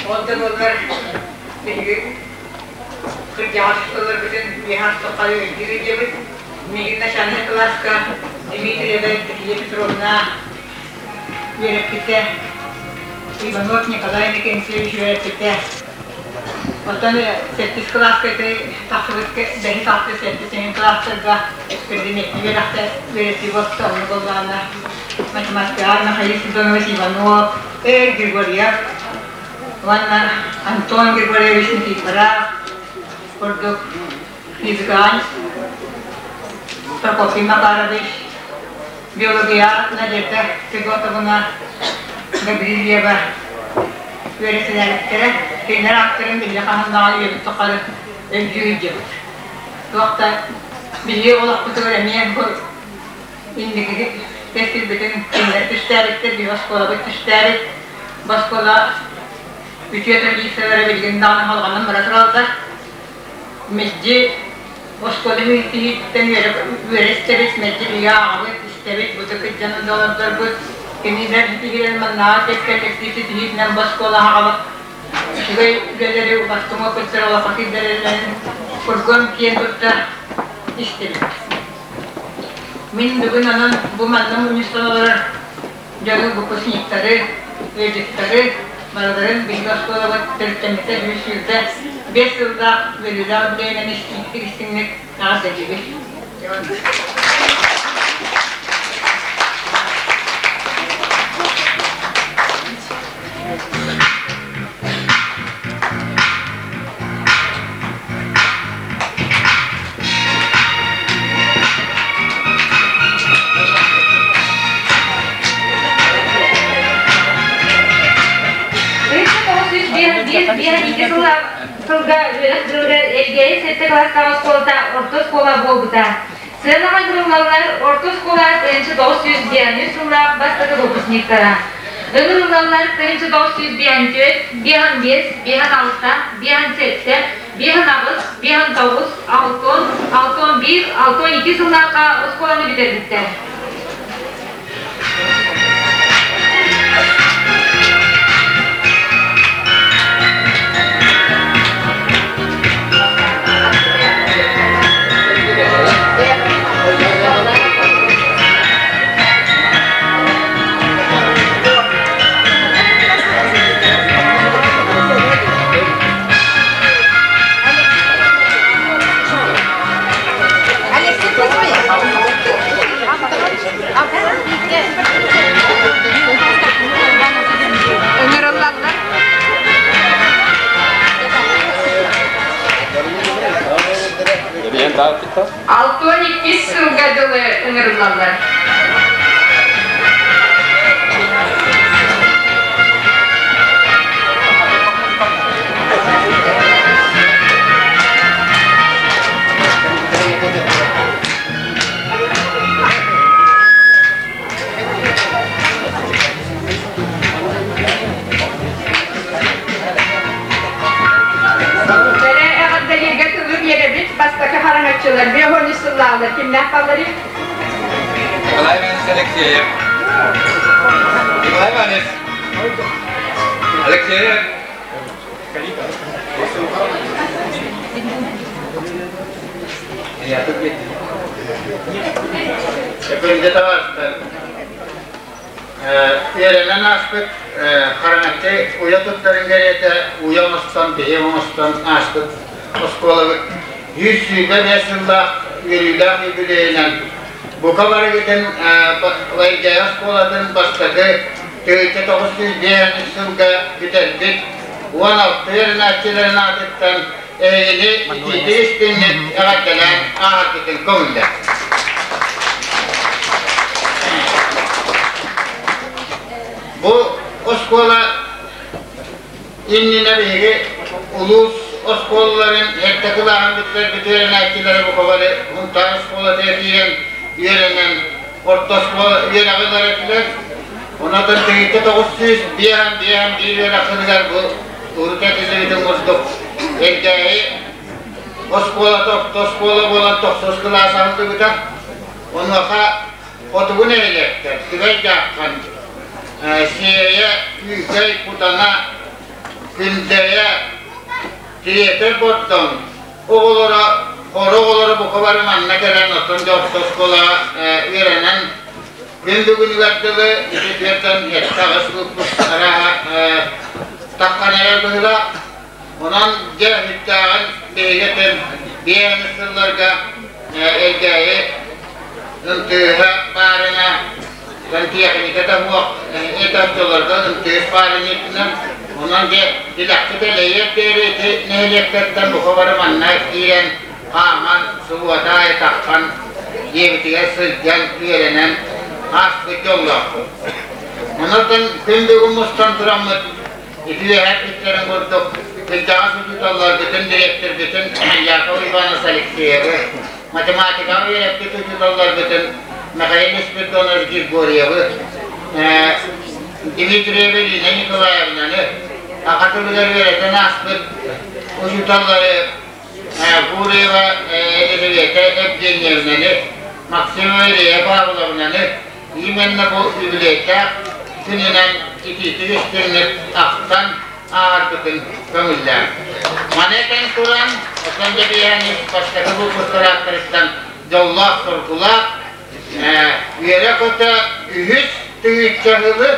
Ол да буоллар Биһиги кырдьаҕас ыларбытын биһиэхэ тоққайы өйдүүр диэбит. Миигин начальнай кылааска Дмитриева Евдокия Петровна үөрэппитэ, Иванов Николай Николаевич үөрэппитэ. Оттон сэттис кылааска ити тахсыбыт бэһис, алтыс, сэттис эҥин кылаастарга предметнэй үөрэхтэ үөрэтии буолта, онно буоллаҕына математикаҕа Михаил Семенович Иванов, Григорьев уонна Антон Григорьевич Никифоров курдук физикаҕа Прокопий Макарович, биология Надежда Федотовна Гаврильева үөрэтэлээбиттэрэ. Кинилэр ааттарын биллэ хаһан үйэбит тухары өйдүү сылдьабыт. Туох да биһиги олохпутугар эмиэ бу инникиги кэскилбитин кинилэр түстээбиттэр, биһиги оскуолабыт түстээбит. Бу оскуола үтүө традициялара билигин даҕаны халҕанан бара тураллар. Мэлдьи оскуола киһиттэн үөрэ истэбит, мэлдьи биһиги ааҕабыт, истэбит, бу кырдьан олордорбут. Кинилэр биһигилэр маннааҕы кэккэ коллектив ситиһиитинэн бу оскуола аҕабыт үчүгэй үлэлэри бастыҥ опыттары олоххо киллэрэллэрин кургуом киэн тутта истибит. Мин бүгүн онон бу манна мунньустан олорор дьону выпускниктары, ыалдьыттары барыларын биһиги оскуолабыт төрүттэммитэ 125 сыллаах үөрүүлээх үбүлүөйүнэн истиҥник эҕэрдэлиибит. Сылга үөрэх дьылыгар Элгээйи сэттэ кылаастаах оскуолата орто оскуола буолбута. Сыанаҕа ыҥырыллаллар орто оскуола 1993 сыллаах бастакы выпускниктара. Ыҥырыллаллар 1954, 55, 56, 57, 58, 59, 60, 61, 62 сыллаахха оскуоланы бүтэрбиттэр. Ыҥырыллаллар. Алтон иккис сылга дылы ыҥырыллаллар. Бэрэ эҕэрдэлииргэ тылы биэрэбит бастакы хараҥаччылар биэһуон сыллаалар кимнээх балларый? Николай Иванович Алексеев. Николай Иванович. Алексеев. Күндү табаарыстар, үөрэнэн ааспыт хараҥаччы уйа туттарын кэриэтэ уйа оҥостон, биһи оҥостон ааспыт оскуолабыт 125 сыллаах үөрүүлээх юбилейынан бука барыгытын Лайдяя оскуолатын бастакы 1905 сылга бүтэрбит 16 үөрэнээччилэрин аатыттан эһигини итиитик истиҥник эҕэрдэлээн ааһаргытын көҥүллэр. Бу оскуола иннинэ биһиги улуус оскуолаларын эрдэ кылааһын бүтэрбит үөрэнээччилэри бука бары Сунтаар оскуолатыгар киирэн үөрэнэн орто оскуола үөрэҕи ылар этилэр. Онон 1995 биир үөрэх сылыгар бу урут этиллибитин курдук Элгээйи оскуолата орто оскуола буолан тохсус кылаас аһыллыбыта. Онуоха хотугу нэһилиэктэр Түбэй Дьааххан, Сиэйэ, Күүкэй, Кутана, Күндэйэ, Тириэтэр Бордоҥ оҕолоро, хоро оҕолоро бука бары манна кэлэн оттон дьэ орто оскуолаҕа үөрэнэн күн бүгүнүгэр дылы ити түөртэн 7-8 выпуск арааһа таххан эрэр быһыылаах. Онон дьэ үттээҕин биһиги этим биэһин сылларга Элгээйи ынтыыһа баарына тиэхиньикэтэ суох эт оччолорго ынтыыс баарын үрдүнэн онон дьэ тилэхпит элэйиэр диэри ити нэһилиэктэртэн бука бары манна киирэн хааман субуота аайы тахсан дьиэбитигэр сылдьан үөрэнэн ааспыт дьоллоохпут. Онон күн бүгүн мустан тураммыт ити үөһээ эппиттэрин курдук кырдьаҕас учууталларбытын, дириэктэрбитин Яков Иванович Алексеевы, математикаҕа үөрэппит учууталларбытын Михаил Спиридонович Григорьевы, Дмитриева Ирина Николаевнаны, саха тылыгар үөрэтэн ааспыт учууталлары Гурьева Елизавета Евгеньевнаны, Максимова Илья Павловнаны именно бу үбүлүөйдээх күнүнэн итиитик истиҥник ахтан ааҕарбытын көҥүллээн. Маны этэн туран, оттон Дьэбиэһэни бастакы выпусктарааттарыттан дьоллоох-соргулаах, үөрэ-көтө үһүс тыһыынча сылы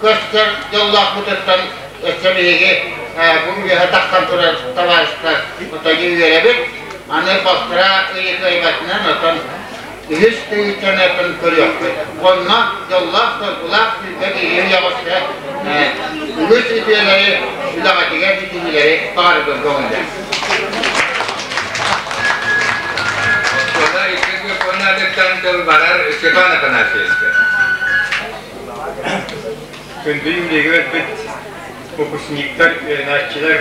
көстөр дьоллоохпутуттан өссө биһиги бу үөһэ тахсан турар табаарыстар отойу үөрэбит. Аны балтараа ыйы кыайбатынан отон үһүс тыһыынчанатын көрүөхпүт. Онно дьоллоох-соргулаах сүүрбэ биир үйэҕэ үгүс үтүөлэри, үлэҕитигэр ситиһиилэри баҕарабын көҥүллээх. Оскуола икки выпускниктан тыл барар Степан Афанасьевичка. Күндү юбилейга өлбүт выпускниктар, үөрэнээччилэр,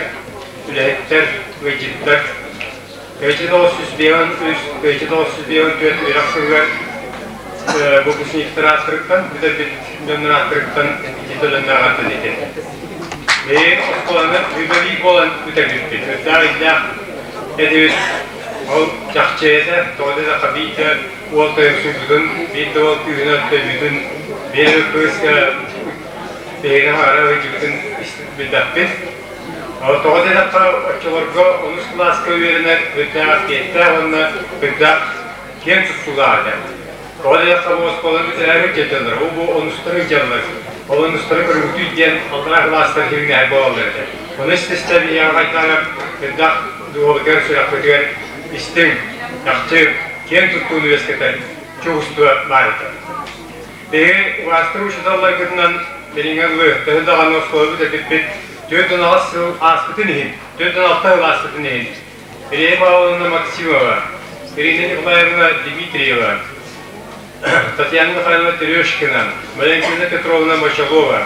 үлэһиттэр, ыалдьыттар 1953 1954 үөрэх сылыгар выпускниктар ааттарыттан, бүтэрбит дьоннор ааттарыттан ити ити. Бэйи оскуоланы юбилей буолан бүтэрбиппит. Үрдээх иллээх этибит. Ол чахчы этэ, тоҕо диэтэххэ биирдэ уол тойуксуйбутун, биирдэ уол күүһүнэн төйбүтүн, биир кыыс биһиги хаара ыйдьыбытын билбэппит. Тоҕо диэтэххэ, оччолорго онус кылааска үөрэнэр үрдээх эппиэттээх уонна үрдээх киэн туттуулаах этэ. Тоҕо диэтэххэ, бу оскуоланы бүтэрээри дьылдьаллар, ол бу онустары дьаллар, ол онустары көрүҥүтүй диэн аллараа кылаастар кириҥнэһэр буолаллар этэ. Ону истэ-истэ биһиэхэ хайдах үрдээх дууһабытыгар, сүрэхпитигэр истиҥ, чахчы киэн туттууну үөскэтэр чувство баар этэ. Биһиги убаастыыр учууталларгытынан билиҥҥи ыллыы, төһө даҕаны оскуолабыт эпиппит 46 сыл ааспытын иһин, 46 сыл ааспытын иһин, Ирина Павловна Максимова, Ирина Николаевна Дмитриева, Татьяна Михайловна Терешкина, Валентина Петровна Мочалова,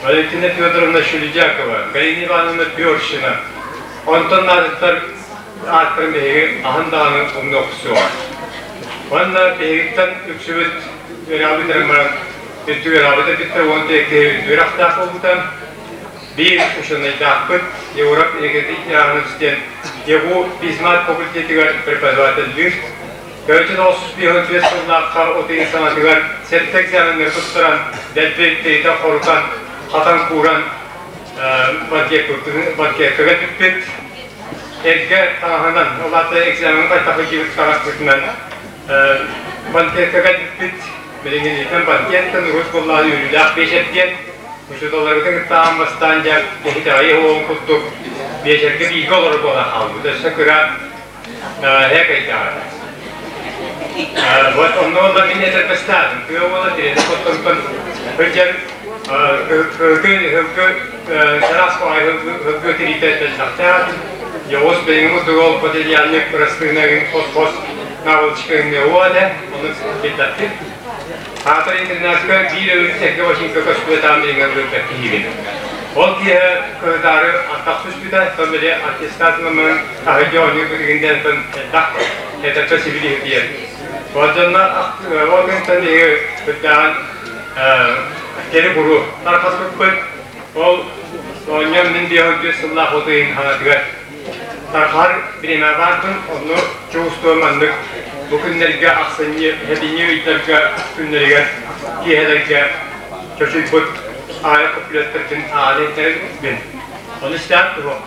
Валентина Федоровна Шеледякова, Галина Ивановна Першина, онтон наадыттар ааттарын биһиги аһын даҕаны умнуох суоҕа. Уонна биһигиттэн үксүбүт үөрэҕи бүтэрэн баран үрдүк үөрэҕи бүтэрбиттэр уон киһи үөрэхтээх буолбута. Биир учуонайдаахпыт Егоров Игорь Иванович диэн ЕГУ физмат факультетыгар преподавателлиир. Көрүтүн 954 сыллаахха от ыйын саҥатыгар сэттэ экзаменнары туттаран, дэлби тиритэн-хорутан, хатан-кууран банкеткаҕа бүппүт. Эргэ таҥаһынан, ол аата экзамены хайдах илдьибит таҥаспытынан банкеткаҕа бүппүт. Билиҥҥитинэн банкеттан урут буоллаҕына үөрүүлээх биэчэр диэн учууталларбытын кытта аан бастаан дьэ киһи уолун курдук биэчэргэ бииргэ олорор буолан хаалбыт. Өссө кыра эһэ кайдаҕа. Вот онно уола мин этэрбэстаатым. Тыа уола тирэнэ хотторуттан сылдьан кыһылгы чараас баҕайы һылгы тириитэ тэллэхтээх. Дьоҕус билиҥҥи курдук ол материальник бырастыынагын хос-хос наволочкаҥҥа уола ону билбэппит. Аатыр интернатка биир өҥүн сэргэ бачыыҥка көстүбэтаҕын билиҥҥэ ылбыт киһибин. Ол киэһэ кыһытаары антах түспүтэ, тон били аттестат ылыммын таһырдьа оонньуур бытыгын диэн элбэх этэрбэ сибилиһи диэн. Ол дьонно ол күнтэн биһиги кырдааҕын кэри-куру тарҕаспыппыт. Ол оонньоон мин биэс сыллаах от ыйын хаҥатыгар тарҕаһар бириэмэ баарбын, онно чугустуо маннык бу күннэргэ ахсынньы, сэтинньи ыйдарга күннэригэр киэһэлэргэ чочуйбут аайы куплеттарбын аҕалан бин. Ону истээн туруох.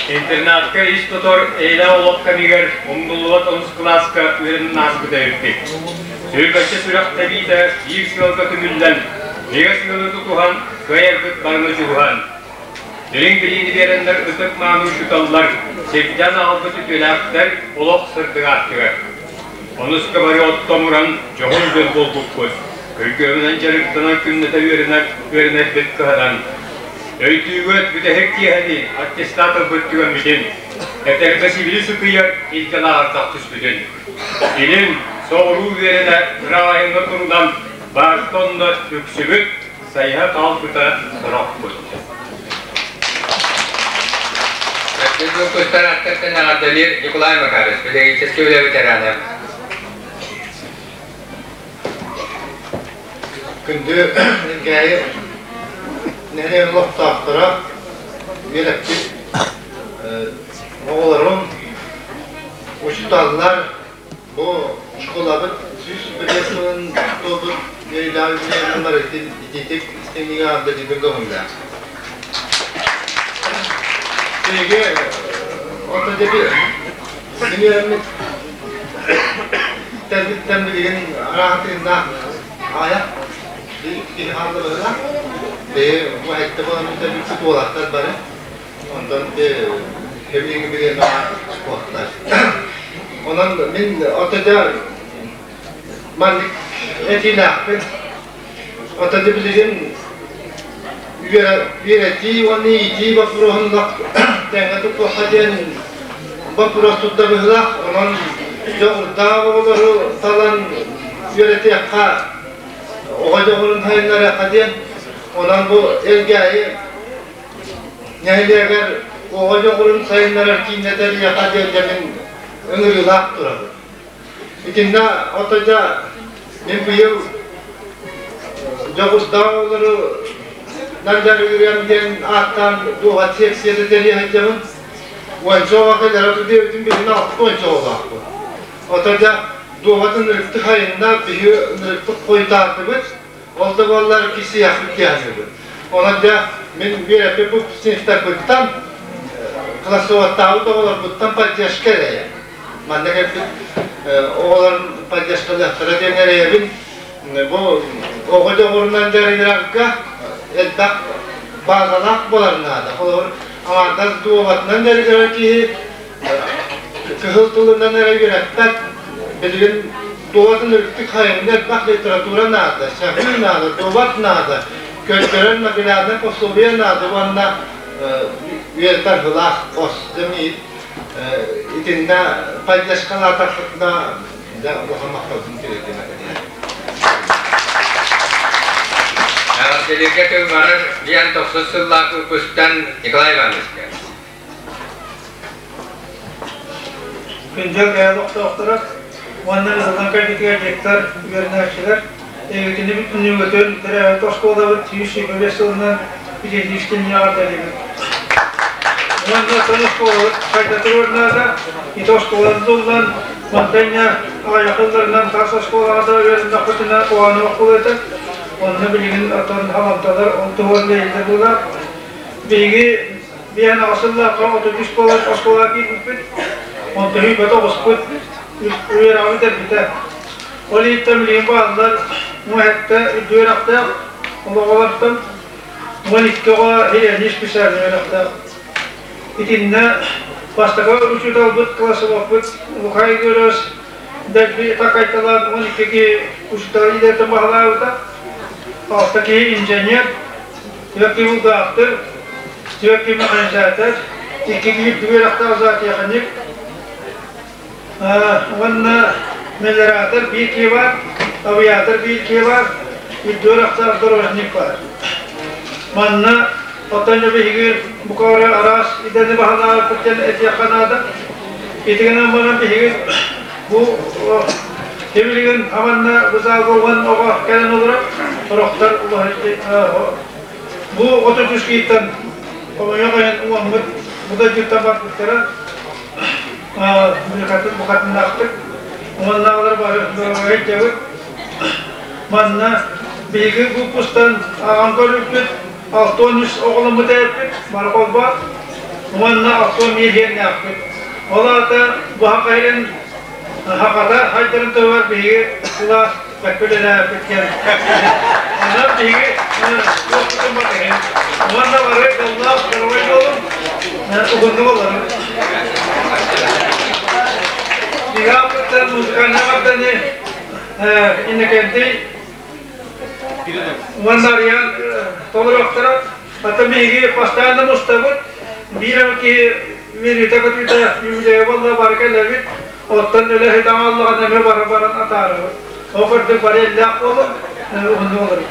Интернатка ис тотор эйэлээх олох кэмигэр умнуллубат онус кылааска үөрэнэн ааспыта эбиппит. Сүрүкэччэ сүрэх тэбиитэ биир сыалга түмүллэн, бигэ сыалы тутуһан, кыайарбыт барыны дьулуһан. Дириҥ билиини биэрэннэр ытык-мааны учууталлар, сирдээн аҕалбыт үтүөлээхтэр олох сырдык ааттыгар. Онуска бары оттомуран дьоһун дьон буолбуппут. Күргүөмүнэн дьарыктанан күннэтэ үөрэнэр үөрэнэрбит кыһанан. Өйдүүгүт бүтэһик киэһэни аттестат ылбыт түгэммитин, этэргэ сибили сытыйар илгэ лааҕырдах түспүтүн. Илин, соҕуруу үөрэнэ ыраах айаҥҥа турунан баарта онно үксүбүт, сайыһа хаалбыта сорохпут. Төрдүс выпустар аттартан эҕэрдэлиир Николай Макарович, педагогическай үлэ ветерана. Күндү Ньиргээйи нэһилиэгин олохтоохторо, үөрэппит оҕолорум, учууталлар, бу школабыт 105 сылын туолбут үөрүүлээх үбүлүөйүнэн барытын итиитик истиҥник аҕардадьыгын көҥүллээх. Биһиги орто диэки мин үөрэммит тэрбиттэн билигин араатыыннаах аҕыйах киһи хаалла быһыылаах. Биһи бу эттэ буолан бүтэрбиппит уолаттар бары. Онтон билигин бириэмэҕэ уоттар. Онон мин отодьа маннык этиилээхпин. Отодьа билигин үөрэтии уонна иитии боппуруоһун тэҥҥэ туппуохха диэн боппуруос турда быһыылаах. Онон дьоҕурдаах оҕолору талан үөрэтиэххэ, оҕо дьоҕурун сайыннарыахха диэн. Онон бу Элгээйи нэһилиэгэр оҕо дьоҕурун сайыннарар кииннэ тэрийиэххэ диэн дьэ мин ыҥырыылаах турабын. Итиннэ отодьа мин быйыл дьоҕурдаах оҕолору дьарыгырыам диэн ааттаан дуоһат секцията тэрийэ сылдьабын. Уонча оҕо кэлэрэ тудиэбитин билин алта уонча оҕолоохпут. Отодьа дуоһатын ырыктык хайынна, биһи ырыктык хойутаатыбыт. Ол да буоллар кисийэхпит диэхсибит. Онон дьэ мин үөрэппит выпускниктарбыттан, классоваттаабыт оҕолорбуттан поддержка эрэйэм. Манна кэлбит оҕолорум поддержкалыахтара диэн эрэйэбин. Бу оҕо дьоҕурунан дьарыгырарга элбэх базалаах буолар наада. Холобур, аҥаардас дуобатынан дьарыгырар киһи кыһыл тылынан эрэ үөрэппэт. Билигин дуобатын үрдүк хайымны элбэх литература наада, саһыы наада, дуобат наада, көрдөрөр наглядное пособие наада уонна үөрэтэр ылаах хос дьэ итиннэ поддержкалаатахпытына дьэ улахан махталбын тириэрдиэм этэ Эҕэрдэлииргэ тыл барар диэн тохсус сыллаах выпусктан Николай Ивановичка. Күндү олохтоохторо уонна ылынан кэлбитигэр директор үөрэнээччилэр эйгитини бүтүннүүгүтүн төрөөбүт оскуолабыт 125 сылынан итиннии эҕэрдэлиибит. Уонна оттон оскуолабыт сайда туруорнаата, ити оскуоланы туллан, мантан аҕыйах ылларынан тас оскуолаҕа да үөрэннэхпитинэ куһаҕаны буолуо этэ. Онно билигин оттон халамталар ол туһугар үлэлииллэр буолар. Биһиги Биһэн аҕыс сыллаахха 33 буолан оскуолаҕа киирбиппит. Онтон үбэтэ оҕуспут, үөрэҕи бүтэрбитэ. Ол иһиттэн билигин бааллар муоһэтте үрдүк үөрэхтээх оҕолортон 12 оҕо хирургия специальнай үөрэхтээх. Итиннэ бастакы учууталбыт, классоводпыт Лука Егорович дэлби такайталаан 12 киһи учуутал идэтин баһылаабыта. Алта киһи инженер, Түөрт киһи булгаахтыр, түөрт киһи механизатор, икки киһи үөрэхтээх зоотехник, уонна мелиоратор биир киһи баар, авиатор биир киһи баар, үрдүк үөрэхтээх дорожник баар. Манна оттон дьэ биһиги бука араас идэни баһылаабыппыт диэн этиэххэ наада. Ити гынан баран биһиги бу Тимиригин аманна бу уон оҕо кэлэн олорор, сорохтор бу 33 киһиттэн хомойуох иһин уоммут бу дойдуттан барбыттара букатыннаахтык уоннааҕылар бары дьабыт манна биһиги выпустан ааҕан көрбүппүт 63 оҕоломмут эбиппит бары холбоон. Уонна охсон миэһиэннээхпит. Ол аата бу хахайын хахата хайдарын туһугар биһиги кылаас бэккүлэлээппит диэн. Онон биһиги туохпутун батыһын. Уонна бары дьоллоох здоровай буолуҥ, уһуннук олорун. Биһиги музыкальнай марданы Иннокентий уонна Ариан толоруохтара. Ата биһиги постоянно мустабыт. Биир эмэ киһи үөрүүтэ көтүүтэ юбилейа буолла бары кэлэбит. Оттон үлэһит аҥааллаҕына эмэ бары баран атаарабыт. Ол курдук бары эллээх буолун, уһуннук олорун.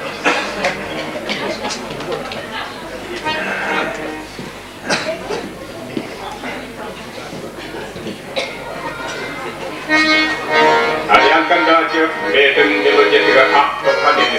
Ариан Кондратьев бэйэтин мелодиятыгар ахтылҕан диэн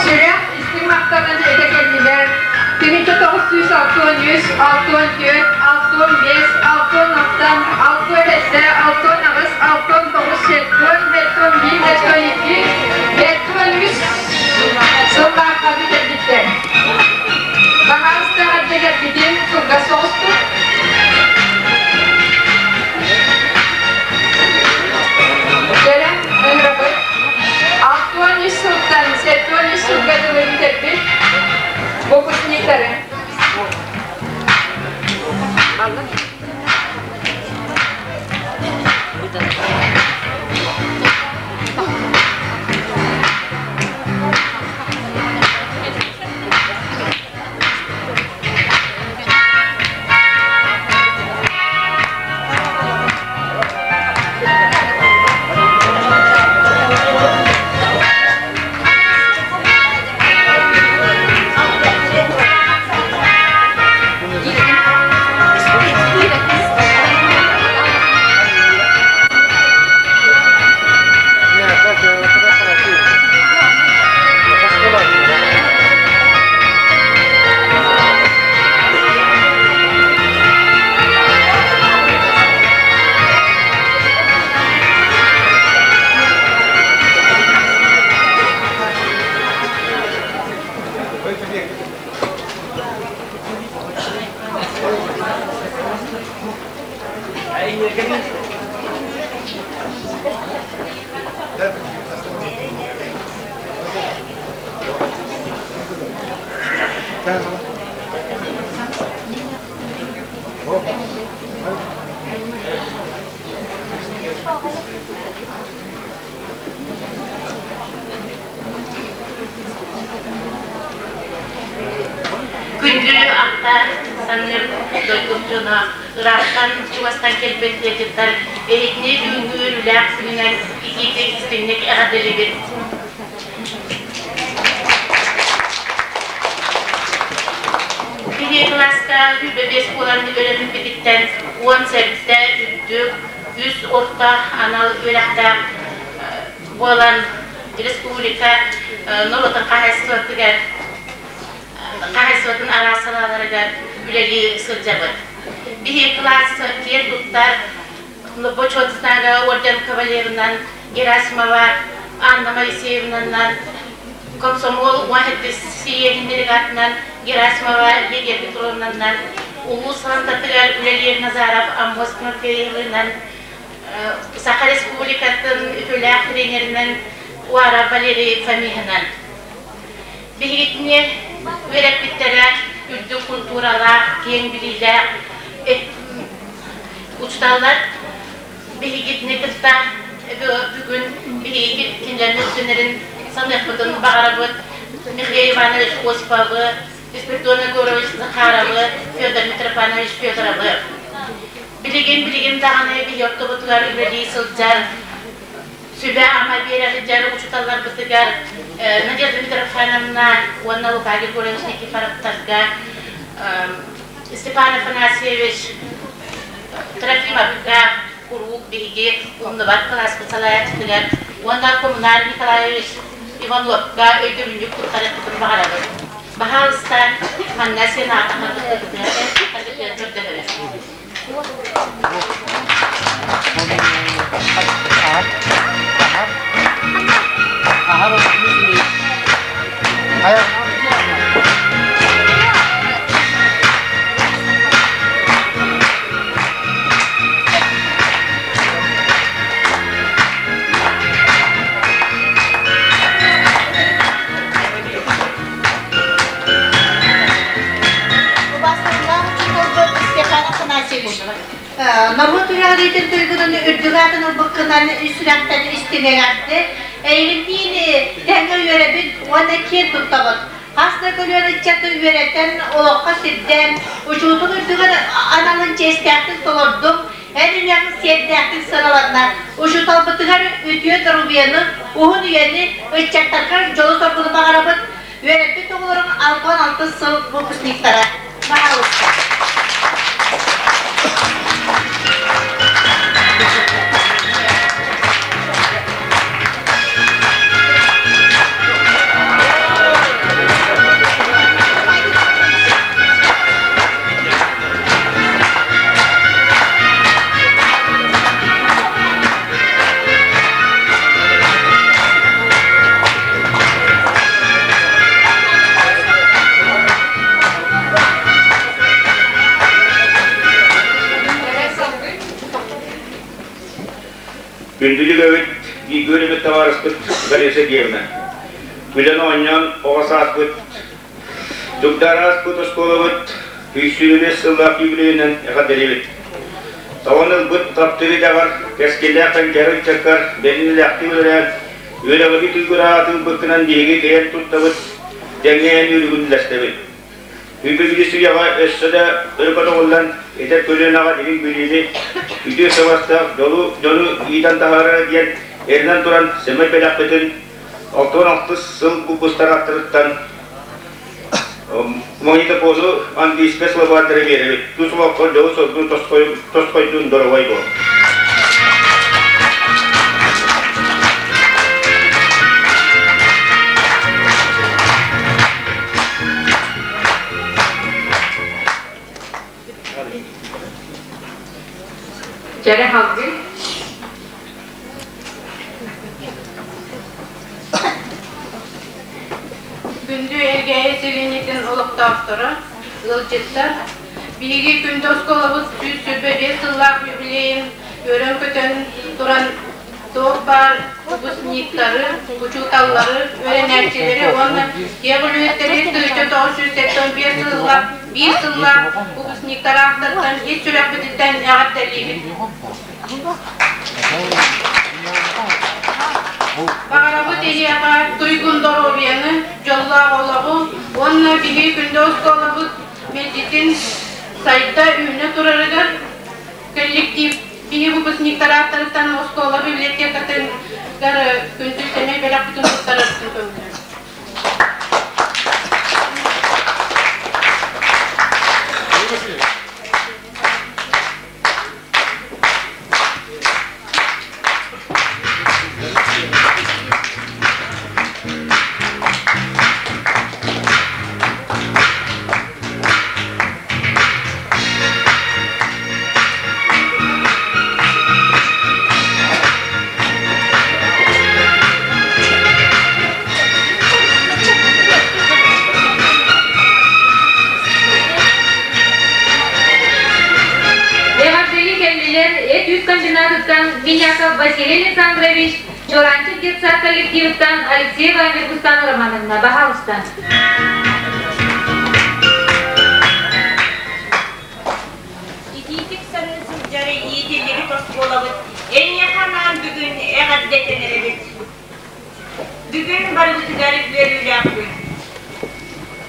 Сүрэх истиҥ махталын этэ кэллилэр. 1963, 64, 65, 66, 67, 68, 69, 71, 72, 73 сыллаахха бүтэрбиттэр. Баһаалыста эҕэрдэлэрбитин кылгас соҕустук. Кэлэн ыҥырабыт. 63 сылтан 73 сылга дылы бүтэрбит выпускниктары. Күндү ахтар саныыр дойдум дьоно, ыраахтан чугастан кэлбит ыалдьыттар эһигини бүгүҥҥү үөрүүлээх күнүнэн итиитик истиҥник эҕэрдэлиибит. Биһиги кылааска 25 буолан үөрэммиппититтэн 17 үрдүк, үс орто анал үөрэхтээх буолан республика норуотун хаһаайыстыбатыгар хаһаайыстыбатын араас салааларыгар үлэлии сылдьабыт. Биһиги кылаас киэн туттар Бочуоттааҕы орден кавалерынан Герасимова Анна Моисеевнанан, комсомол уон сэттис делегатынан Герасимова Лидия Петровнанан, улуус салалтатыгар үлэлиир Назаров Аммос Тимофеевынан, Саха Республикатын үтүөлээх тренеринэн Уара Валерий Фомиһынан. Биһигитини үөрэппиттэрэ үрдүк культуралаах, киэҥ билиилээх учууталлар биһигитини кытта бүгүн биһиги кинилэрин өттүнэрин саныахпытын баҕарабыт. Михаил Иванович Осиповы, Спиридон Егорович Захаровы, Федор Митрофанович Федоровы. Билигин билигин даҕаны биһи ортобутугар үлэлии сылдьар сүбэ-ама биэрэ сылдьар учууталларбытыгар Надежда Митрофановна уонна Лука Григорьевич Никифоровтарга, Степан Афанасьевич Трофимовка куруук биһиги умнубат кылааспыт салайааччытыгар уонна Коммунар Николаевич Ивановка өйдөбүнньүк туттарыахпытын баҕарабыт. Баһаалыста, манна сенатордарбытыгар көрдөһөбүт. Убастыылаах учууталбыт Степан Афанасьевич, норуот үөрэҕириитин туйгунун үрдүк аатын ылбыккынан үс сүрэхтэн истиҥэҕэрдэ, эйигинниин тэҥҥэ үөрэбит уонна киэн туттабыт. Хас да көлүөнэ ыччаты үөрэтэн, олоххо сирдээн, учуутал үрдүгэр аналын чиэстээхтик толордуҥ, эн үлэҕин сиэрдээхтик сыраланна. Учууталбытыгар үтүө доруобуйаны, уһун үйэни, ыччаттарга дьолу-соргуну баҕарабыт. Үөрэппит оҕолоруҥ 66 сыл выпускниктара. Пожалуйста. Күндүлүк эбит, бииргэ үлэбит табаарыспыт Галина Сергеевна. Күлэн оонньоон оҕо сааспыт, Дугдаара ааспыт оскуолабыт 125 сыллаах юбилейынан эҕэрдэлиибит. Тоҕон ылбыт таптыыр идэҕэр, кэскиллээх кэнчээри ыччаккар бэриниилээхтик үлэлээн, үөрэҕи туйгура атыылбыккынан биһиги кэйэн туттабыт, дэҥҥэ эн үөрүүгүн үллэстэбит. Үбүлүс үйэҕэ өссө да өрө көтөҕүллэн, эдэр көлүөнэҕэ дириҥ билиини, үтүө сабастаах дьолу, дьону иитэн таһаарара диэн эрэнэн туран сэмэй бэлэхпитин 66 сыл выпустар аттарыттан Магнитофону английскай словардары биэрэбит. Тус олоххо дьолу-соргу тосхойдун доровой буол. Чэрэ халгый. Күндү Элгээйи сэлиэнньэтин олохтоохторо, ыалдьыттар, биһиги күндү оскуолабыт 125 сыллаах юбилейын үөрэн-көтөн туран Туох баар выпускниктары, учууталлары, үөрэнээччилэри уонна киэҥ үлэһиттэри 1975 сылга биир сыллаах выпускниктар ааттарыттан ис сүрэхпититтэн эҕэрдэлиибит. Баҕарабыт эһиэхэ туйгун доруобуйаны, дьоллоох олоҕу уонна биһиги күндү оскуолабыт мэлдьитин сайда-үүнэ турарыгар коллектив биһи выпускниктар ааттарыттан оскуола библиотекатын күндү сэмэй бэлэхпитин туттарарбытын көҥүллүүр. Эҕэрдэлии кэллилэр эт-үүт комбинатыттан Миняков Василий Александрович, Чуораанчык детсад коллективыттан Алексеева Ньургустана Романовна, баһаалыста. Итиитик саныы сылдьар иитиллибит оскуолабыт эйиэхэ анаан бүгүн эҕэрдэтэн эрэбит. Бүгүн барыбытыгар үөрүүлээх күн.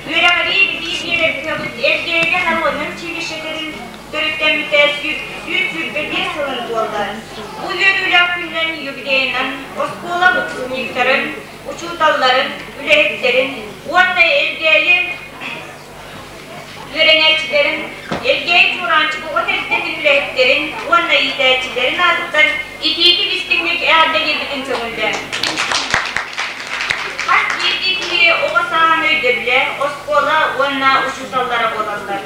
Үөрэҕирии биир биэрэрбит Эргээгэ народнай училищетын төрүттэммитэ 125 сылын туолла. Бу үөрүүлээх күнүнэн юбилейынан оскуола выпускниктарын, учууталларын, үлэһиттэрин уонна Элгээйи үөрэнээччилэрин, Элгээйи Чуораанчык оҕо тэрилтэтин үлэһиттэрин уонна иитээччилэрин аатыттан итиитик истиҥник эҕэрдэлиирбитин көҥүллээҥ. Хас биирдии киһи оҕо сааһын өйдөбүлэ оскуола уонна учууталлара буолаллар.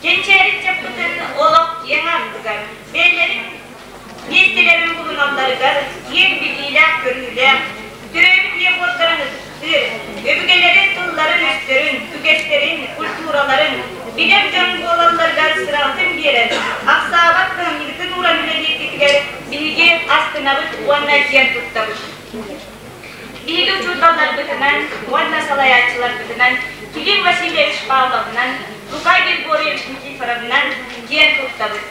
Кэнчээри ыччаппытын олох киэҥ ардыгар, бэйэлэрин миэстэлэрин булуналларыгар киэҥ билиилээх-көрүүлээх, төрөөбүт ийэ буордарын ытыктыыр, өбүгэлэрин тылларын-өстөрүн, үгэстэрин, культураларын билэр дьон буолалларыгар сыраҕытын биэрэн, ахсаабат кыһамньыгытын ууран үлэлииргитигэр биһиги астынабыт уонна киэн туттабыт. Биһиги учууталларбытынан уонна салайааччыларбытынан Кирилл Васильевич Павловынан, Лука Григорьевич Никифоровынан киэн туттабыт.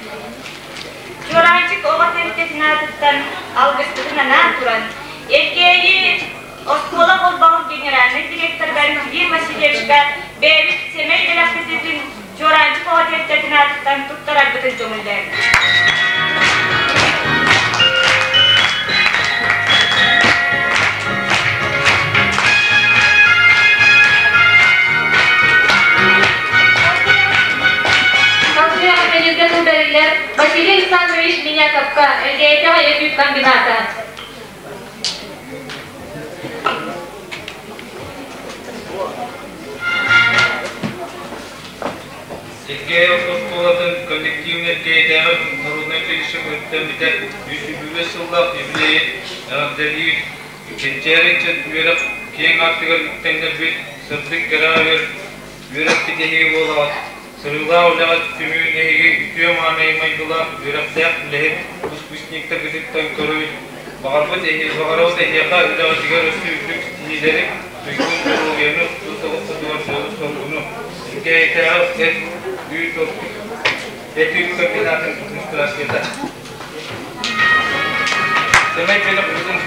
Чуораанчык оҕо тэрилтэтин аатыттан алгыспытын анаан туран, Элгээйи оскуола холбоһук генеральнай директорыгар Кирилл Васильевичка бэйэбит сэмэй бэлэхпитин Чуораанчык оҕо тэрилтэтин аатыттан туттарарбытын көҥүллээбит. Салгыы эҕэрдэлииргэ тыл бэриллэр Василий Александрович Миняковка, Элгээйитээҕи эт-үүт комбината. Сергей оскуолатын коллективын Эркээйитээҕи народнай училище өрүттэммитэ 125 сыллаах юбилейын эҕэрдэлиир Кэнчээри ыччат үөрэх киэҥ аартыгар үктэннэрбит сырдык кэрэ үөрэх ситиһии буолаҕыт. Сырыылаах үлэҕэ түмүү эһиги үтүө маанай майгылаах үөрэхтээх үлэһит выпускниктаргытыттан көрөбүт. Баҕарбыт баҕарабыт эһиэхэ үлэҕитигэр өссө үрдүк ситиһиилэри, туйгун доруобуйаны, тус олоххутугар дьолу-соргуну, Элгээйитээҕи эт үүт эт үүт комбинатын администрацията. Сэмэй бэлэхпитин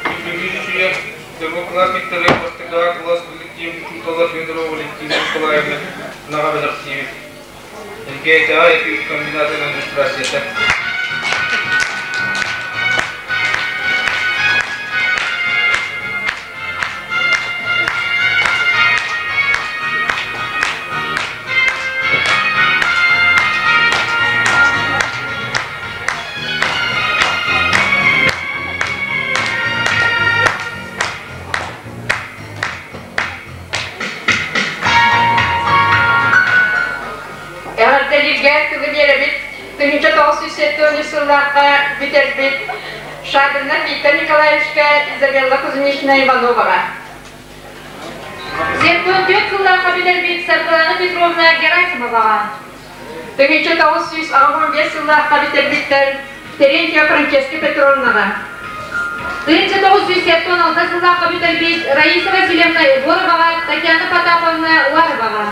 Күндүлүү сүүйэр Первоклассник Виктория бастакы кылаас коллектив учуутала Федорова Валентина Николаевна наҕа бэлэхтиибит. Элгээйитээҕи эт үүт комбинатын администрацията. Эҕэрдэлииргэ тылы биэрэбит 1973 сыллаахха бүтэрбит Шадрина Виктор Николаевичка Изабелла Кузьминична Ивановаҕа. 74 сыллаахха бүтэрбит Саргылана Петровна Герасимоваҕа. 1985 сыллаахха бүтэрбиттэр. Терентьева Франческа Петровнаҕа. 1976 сыллаахха бүтэрбит Раиса Васильевна Егороваҕа, Татьяна Потаповна Уароваҕа.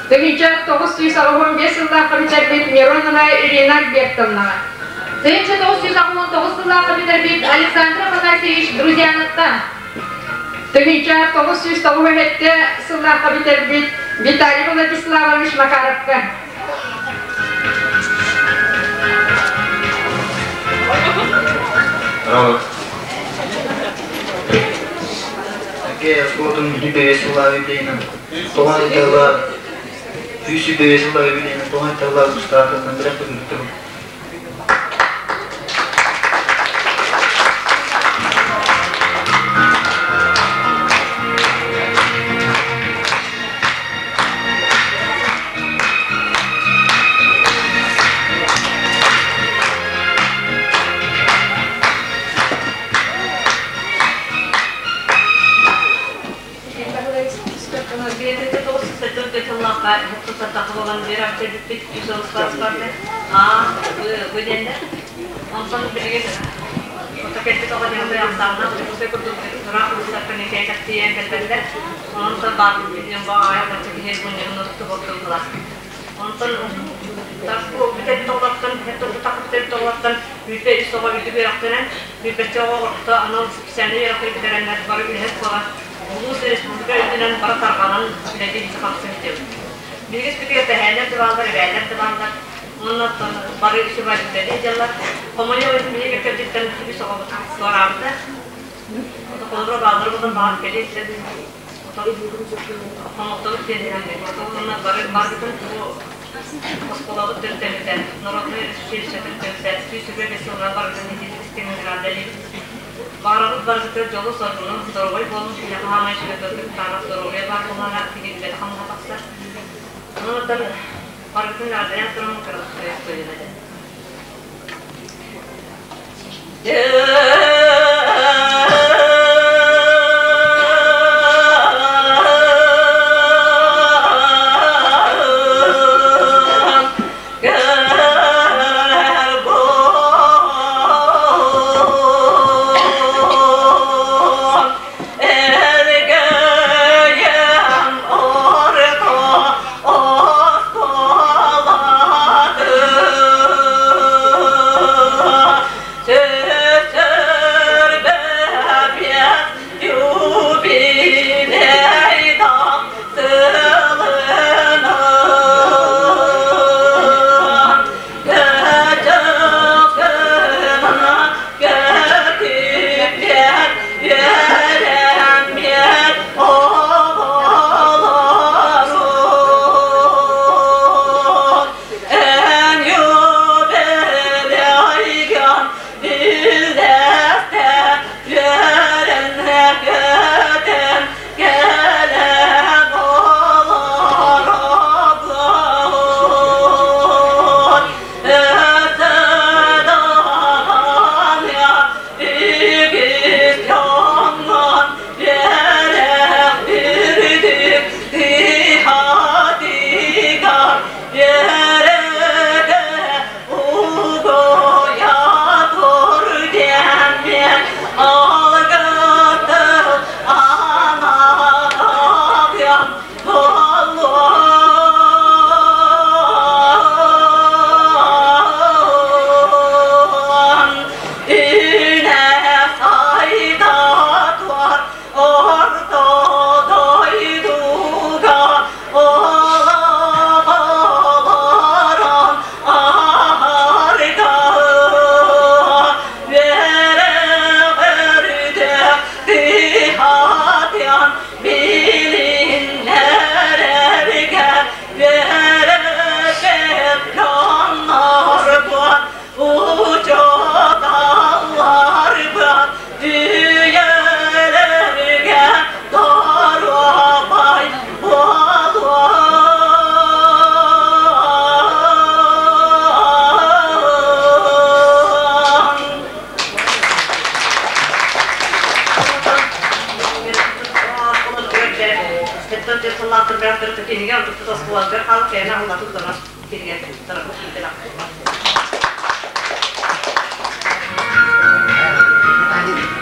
1985 сыллаахха бүтэрбит Миронова Ирина Альбертовнаҕа. 1989 сыллаахха бүтэрбит Александр Афанасьевич Друзьяновка. 1997 сыллаахха бүтэрбит Виталий Владиславович Макаровка. Әке оскуолатын бүтүн сыллаах юбилейынан тоҕон ытыала 125 сыллаах юбилейынан тоҕон ытыала устаатынан бирэх бүтүн. Онтон билигин кэлбит оҕо ахсааннаах кэлбэллэр. Онтон баар Онтон бүтэн тоҕолортон, бүтэн тоҕолортон бүтэ үс оҕо үрдүк үөрэхтэнэн, бүтбэччэ оҕо орто анал специальнай үөрэхтэри бүтэрэннэр бары үлэһит буола улуус республика үрдүнэн бары тарҕанан үлэлии хамсыы сылдьабыт. Биһиги испитигэр тэһээннэр да бааллар, эбээннэр да бааллар. Онно бары үчүгэйдик дьаллар. Хомойуох иһин биһиги кэлбиттэн үс оҕобут туораабыта. Холобура бааллар буолан баҕар кэлиэ Хомолтобут диэн уонна бары барытын бу оскуолабыт төрүттэммитэ, народнай училищетын төрүттэ 125 сылынан барытын итиитик истиҥ Баҕарабыт барытыгар дьолу-соргуну, доруобай буолун, киһи хаамай сүбэтэ таанах доруобуйа баар буоллаҕына киһи үлэтэ хамнаһа тахсар. Онон барытын эҕэрдэлээн туран кыралык көлүнэдэ.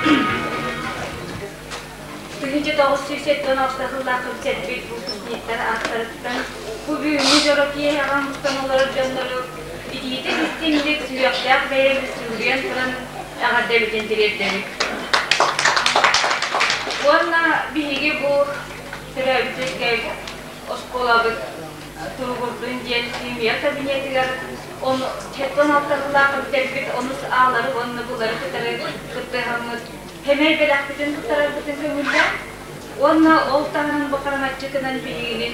1976 сыллаахха бүтэрбит выпускниктар ааттарыттан бу бүгүҥҥү дьоро киэһэҕэ мустан олорор дьоннору итиитик истиҥник сүһүөхтээх бэйэбит сүгүрүйэн туран эҕэрдэбитин тириэрдэбит. Уонна биһиги бу төрөөбүт үөскээбит оскуолабыт туругурдун диэн химия кабинетыгар ону 76 сыллаахха бүтэрбит онус аалары уонна булары кытары кыттыһаммыт Хэмэй бэлэхпитин туттарарбытын көҥүллээн уонна ол таһынан бу хараҥаччытынан биһигини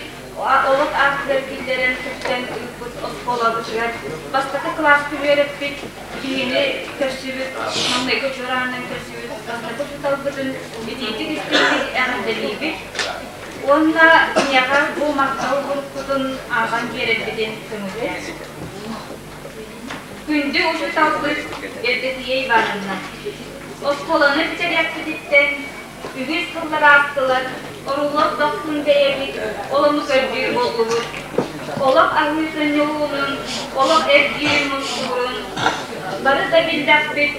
олох аартыгар киллэрэн күттэн ыыппыт оскуолабытыгар бастакы кылааска үөрэппит биһигини көрсүбүт маҥнайгы чуораанынан көрсүбүт бастакы учууталбытын итиитик истиҥник эҕэрдэлиибит уонна киниэхэ бу махтал сурукпутун ааҕан биэрэрбитин көҥүллээбит. Күндү учууталбыт Евдокия Ивановна, оскуоланы бүтэриэхпититтэн үгүс сыллар аастылар, орулуос дохсун бэйэбит олону көрдүүр буоллубут. Олох аһыытын ньулуунун, олох эргиирин мускуурун бары да биллэхпит,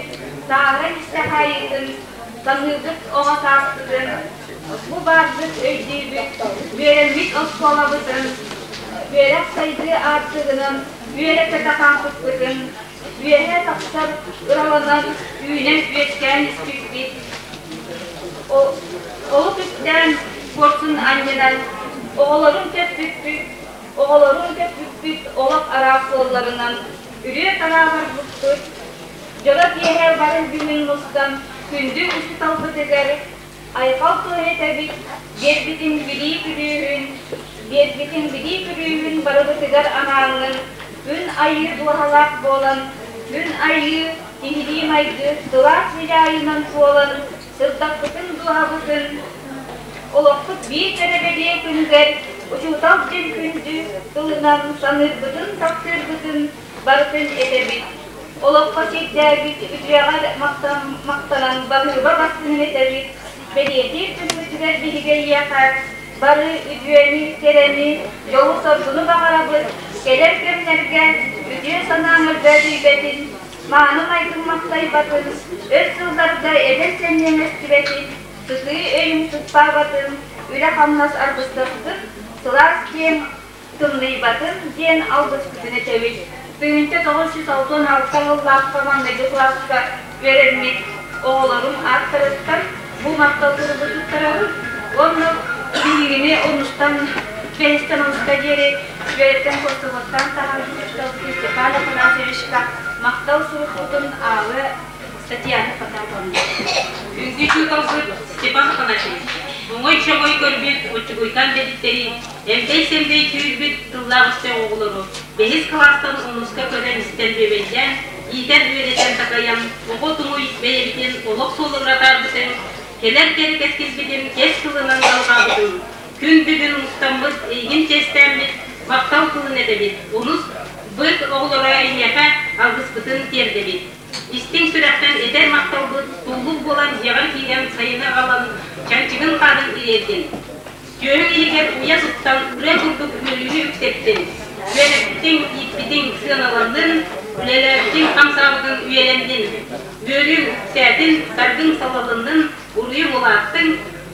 сааһыран истэх аайытын саныыбыт оҕо сааспытын, бу баарбыт өйдүүбүт, үөрэммит оскуолабытын, үөрэх сайдыы аартыгынан үөрэ-көтө хаампыппытын, үөһэ тахсар ыраланан үүнэн-үөскээн испиппит. Олук үктээн куорсун анньынан оҕолорун көппүппүт, оҕолорун көппүппүт олох араас суолларынан үрүө-тараа барбыппыт. Дьоро киэһэ бары бүгүн мустан күндү учууталбытыгар Айхал туой этэбит, биэрбитин билии күлүүһүн, биэрбитин билии күлүүһүн барыбытыгар анааҥҥын, күн айыы дууһалаах буолан, күн айыы киһилии майгы сылаас миляайынан туолан, сырдаппытын дууһабытын, олохпут биир кэрэ бэлиэ күнүгэр учуутал диэн күндү тылынан саныырбытын, таптыырбытын барытын этэбит. Олоххо сирдээбит үтүөҕэр махтанан баһыыба бастыҥын этэбит, бэлиэтиир күммүтүгэр биһиги эйиэхэ бары үтүөнү, кэрэни, дьолу-соргуну баҕарабыт, кэлэр кэмнэргэ үтүө санааҥ өлбөөдүйбэтин, мааны майгыҥ махтайбатын, өр сылларга эдэр сэниэҥ эстибэтин, сытыы өйүҥ сыппаабатын, үлэ-хамнас аргыстаспыт, сылаас киэҥ тымныйбатын диэн алгыспытын этэбит. 1966 сыллаахха маҥнайгы кылааска үөрэммит оҕолорум ааттарыттан бу махтал суругу туттарабын уонна биһигини онустан бэһистэн онуска диэри үөрэттэн курсуһуттан таһаарбыт учууталбыт Степан Афанасьевичка махтал сурукпутун аалы Татьяна Потаповна. Күндү учууталбыт Степан Афанасьевич, оҥой-чоҥой көрбүт оччугуйтан дэгиттэри, эмдэй-сэмдэй түүрбүт тыллаах өстөөх оҕолору бэһис кылаастан онуска көрөн-истэн бүөбэйдээн, иитэн-үөрэтэн такайан, оҕо туҥуй бэйэбитин олох суолугар атаарбытын, кэлэр кэрэ кэскилбитин кэс тылынан алҕаабытын, күн бүгүн мустаммыт, эйигин чиэстээммит, махтал тылын этэбит, онус быт оҕолоро эйиэхэ алгыспытын тиэрдэбит. Истиҥ сүрэхтэн этэр махталбыт туллук буолан дьиэҕэр киирэн сайыны аҕалан чанчыгын хаарын ириэрдин. Түөһүҥ иһигэр уйа туттан ырыа курдук үөрүүнү үктэттин. Үөрэппитиҥ, ииппитиҥ сыаналаннын, үлэлээбитиҥ, хамсаабытыҥ үйэлэннин. Үөрүүҥ үксээтин, саргыҥ салалыннын, уруйуҥ улааттын,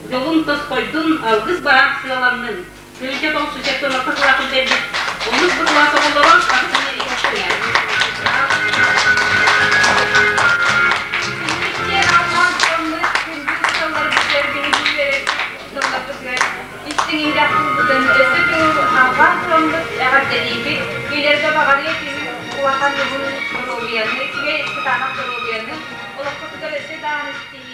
дьолуҥ тосхойдун, алгыс баһаах сыаланнын. Күнчэ тоҕус сылаах үллэрбит онус кылаас оҕолоро Истиҥ иһирэх тылбытын өссө төгүл алҕаан тураммыт эҕэрдэлиибит. Билэргэ баҕарыа түһүн улахан уһун доруобуйаны, үчүгэй кытаанах доруобуйаны, олоххутугар өссө даҕаны ситиһии.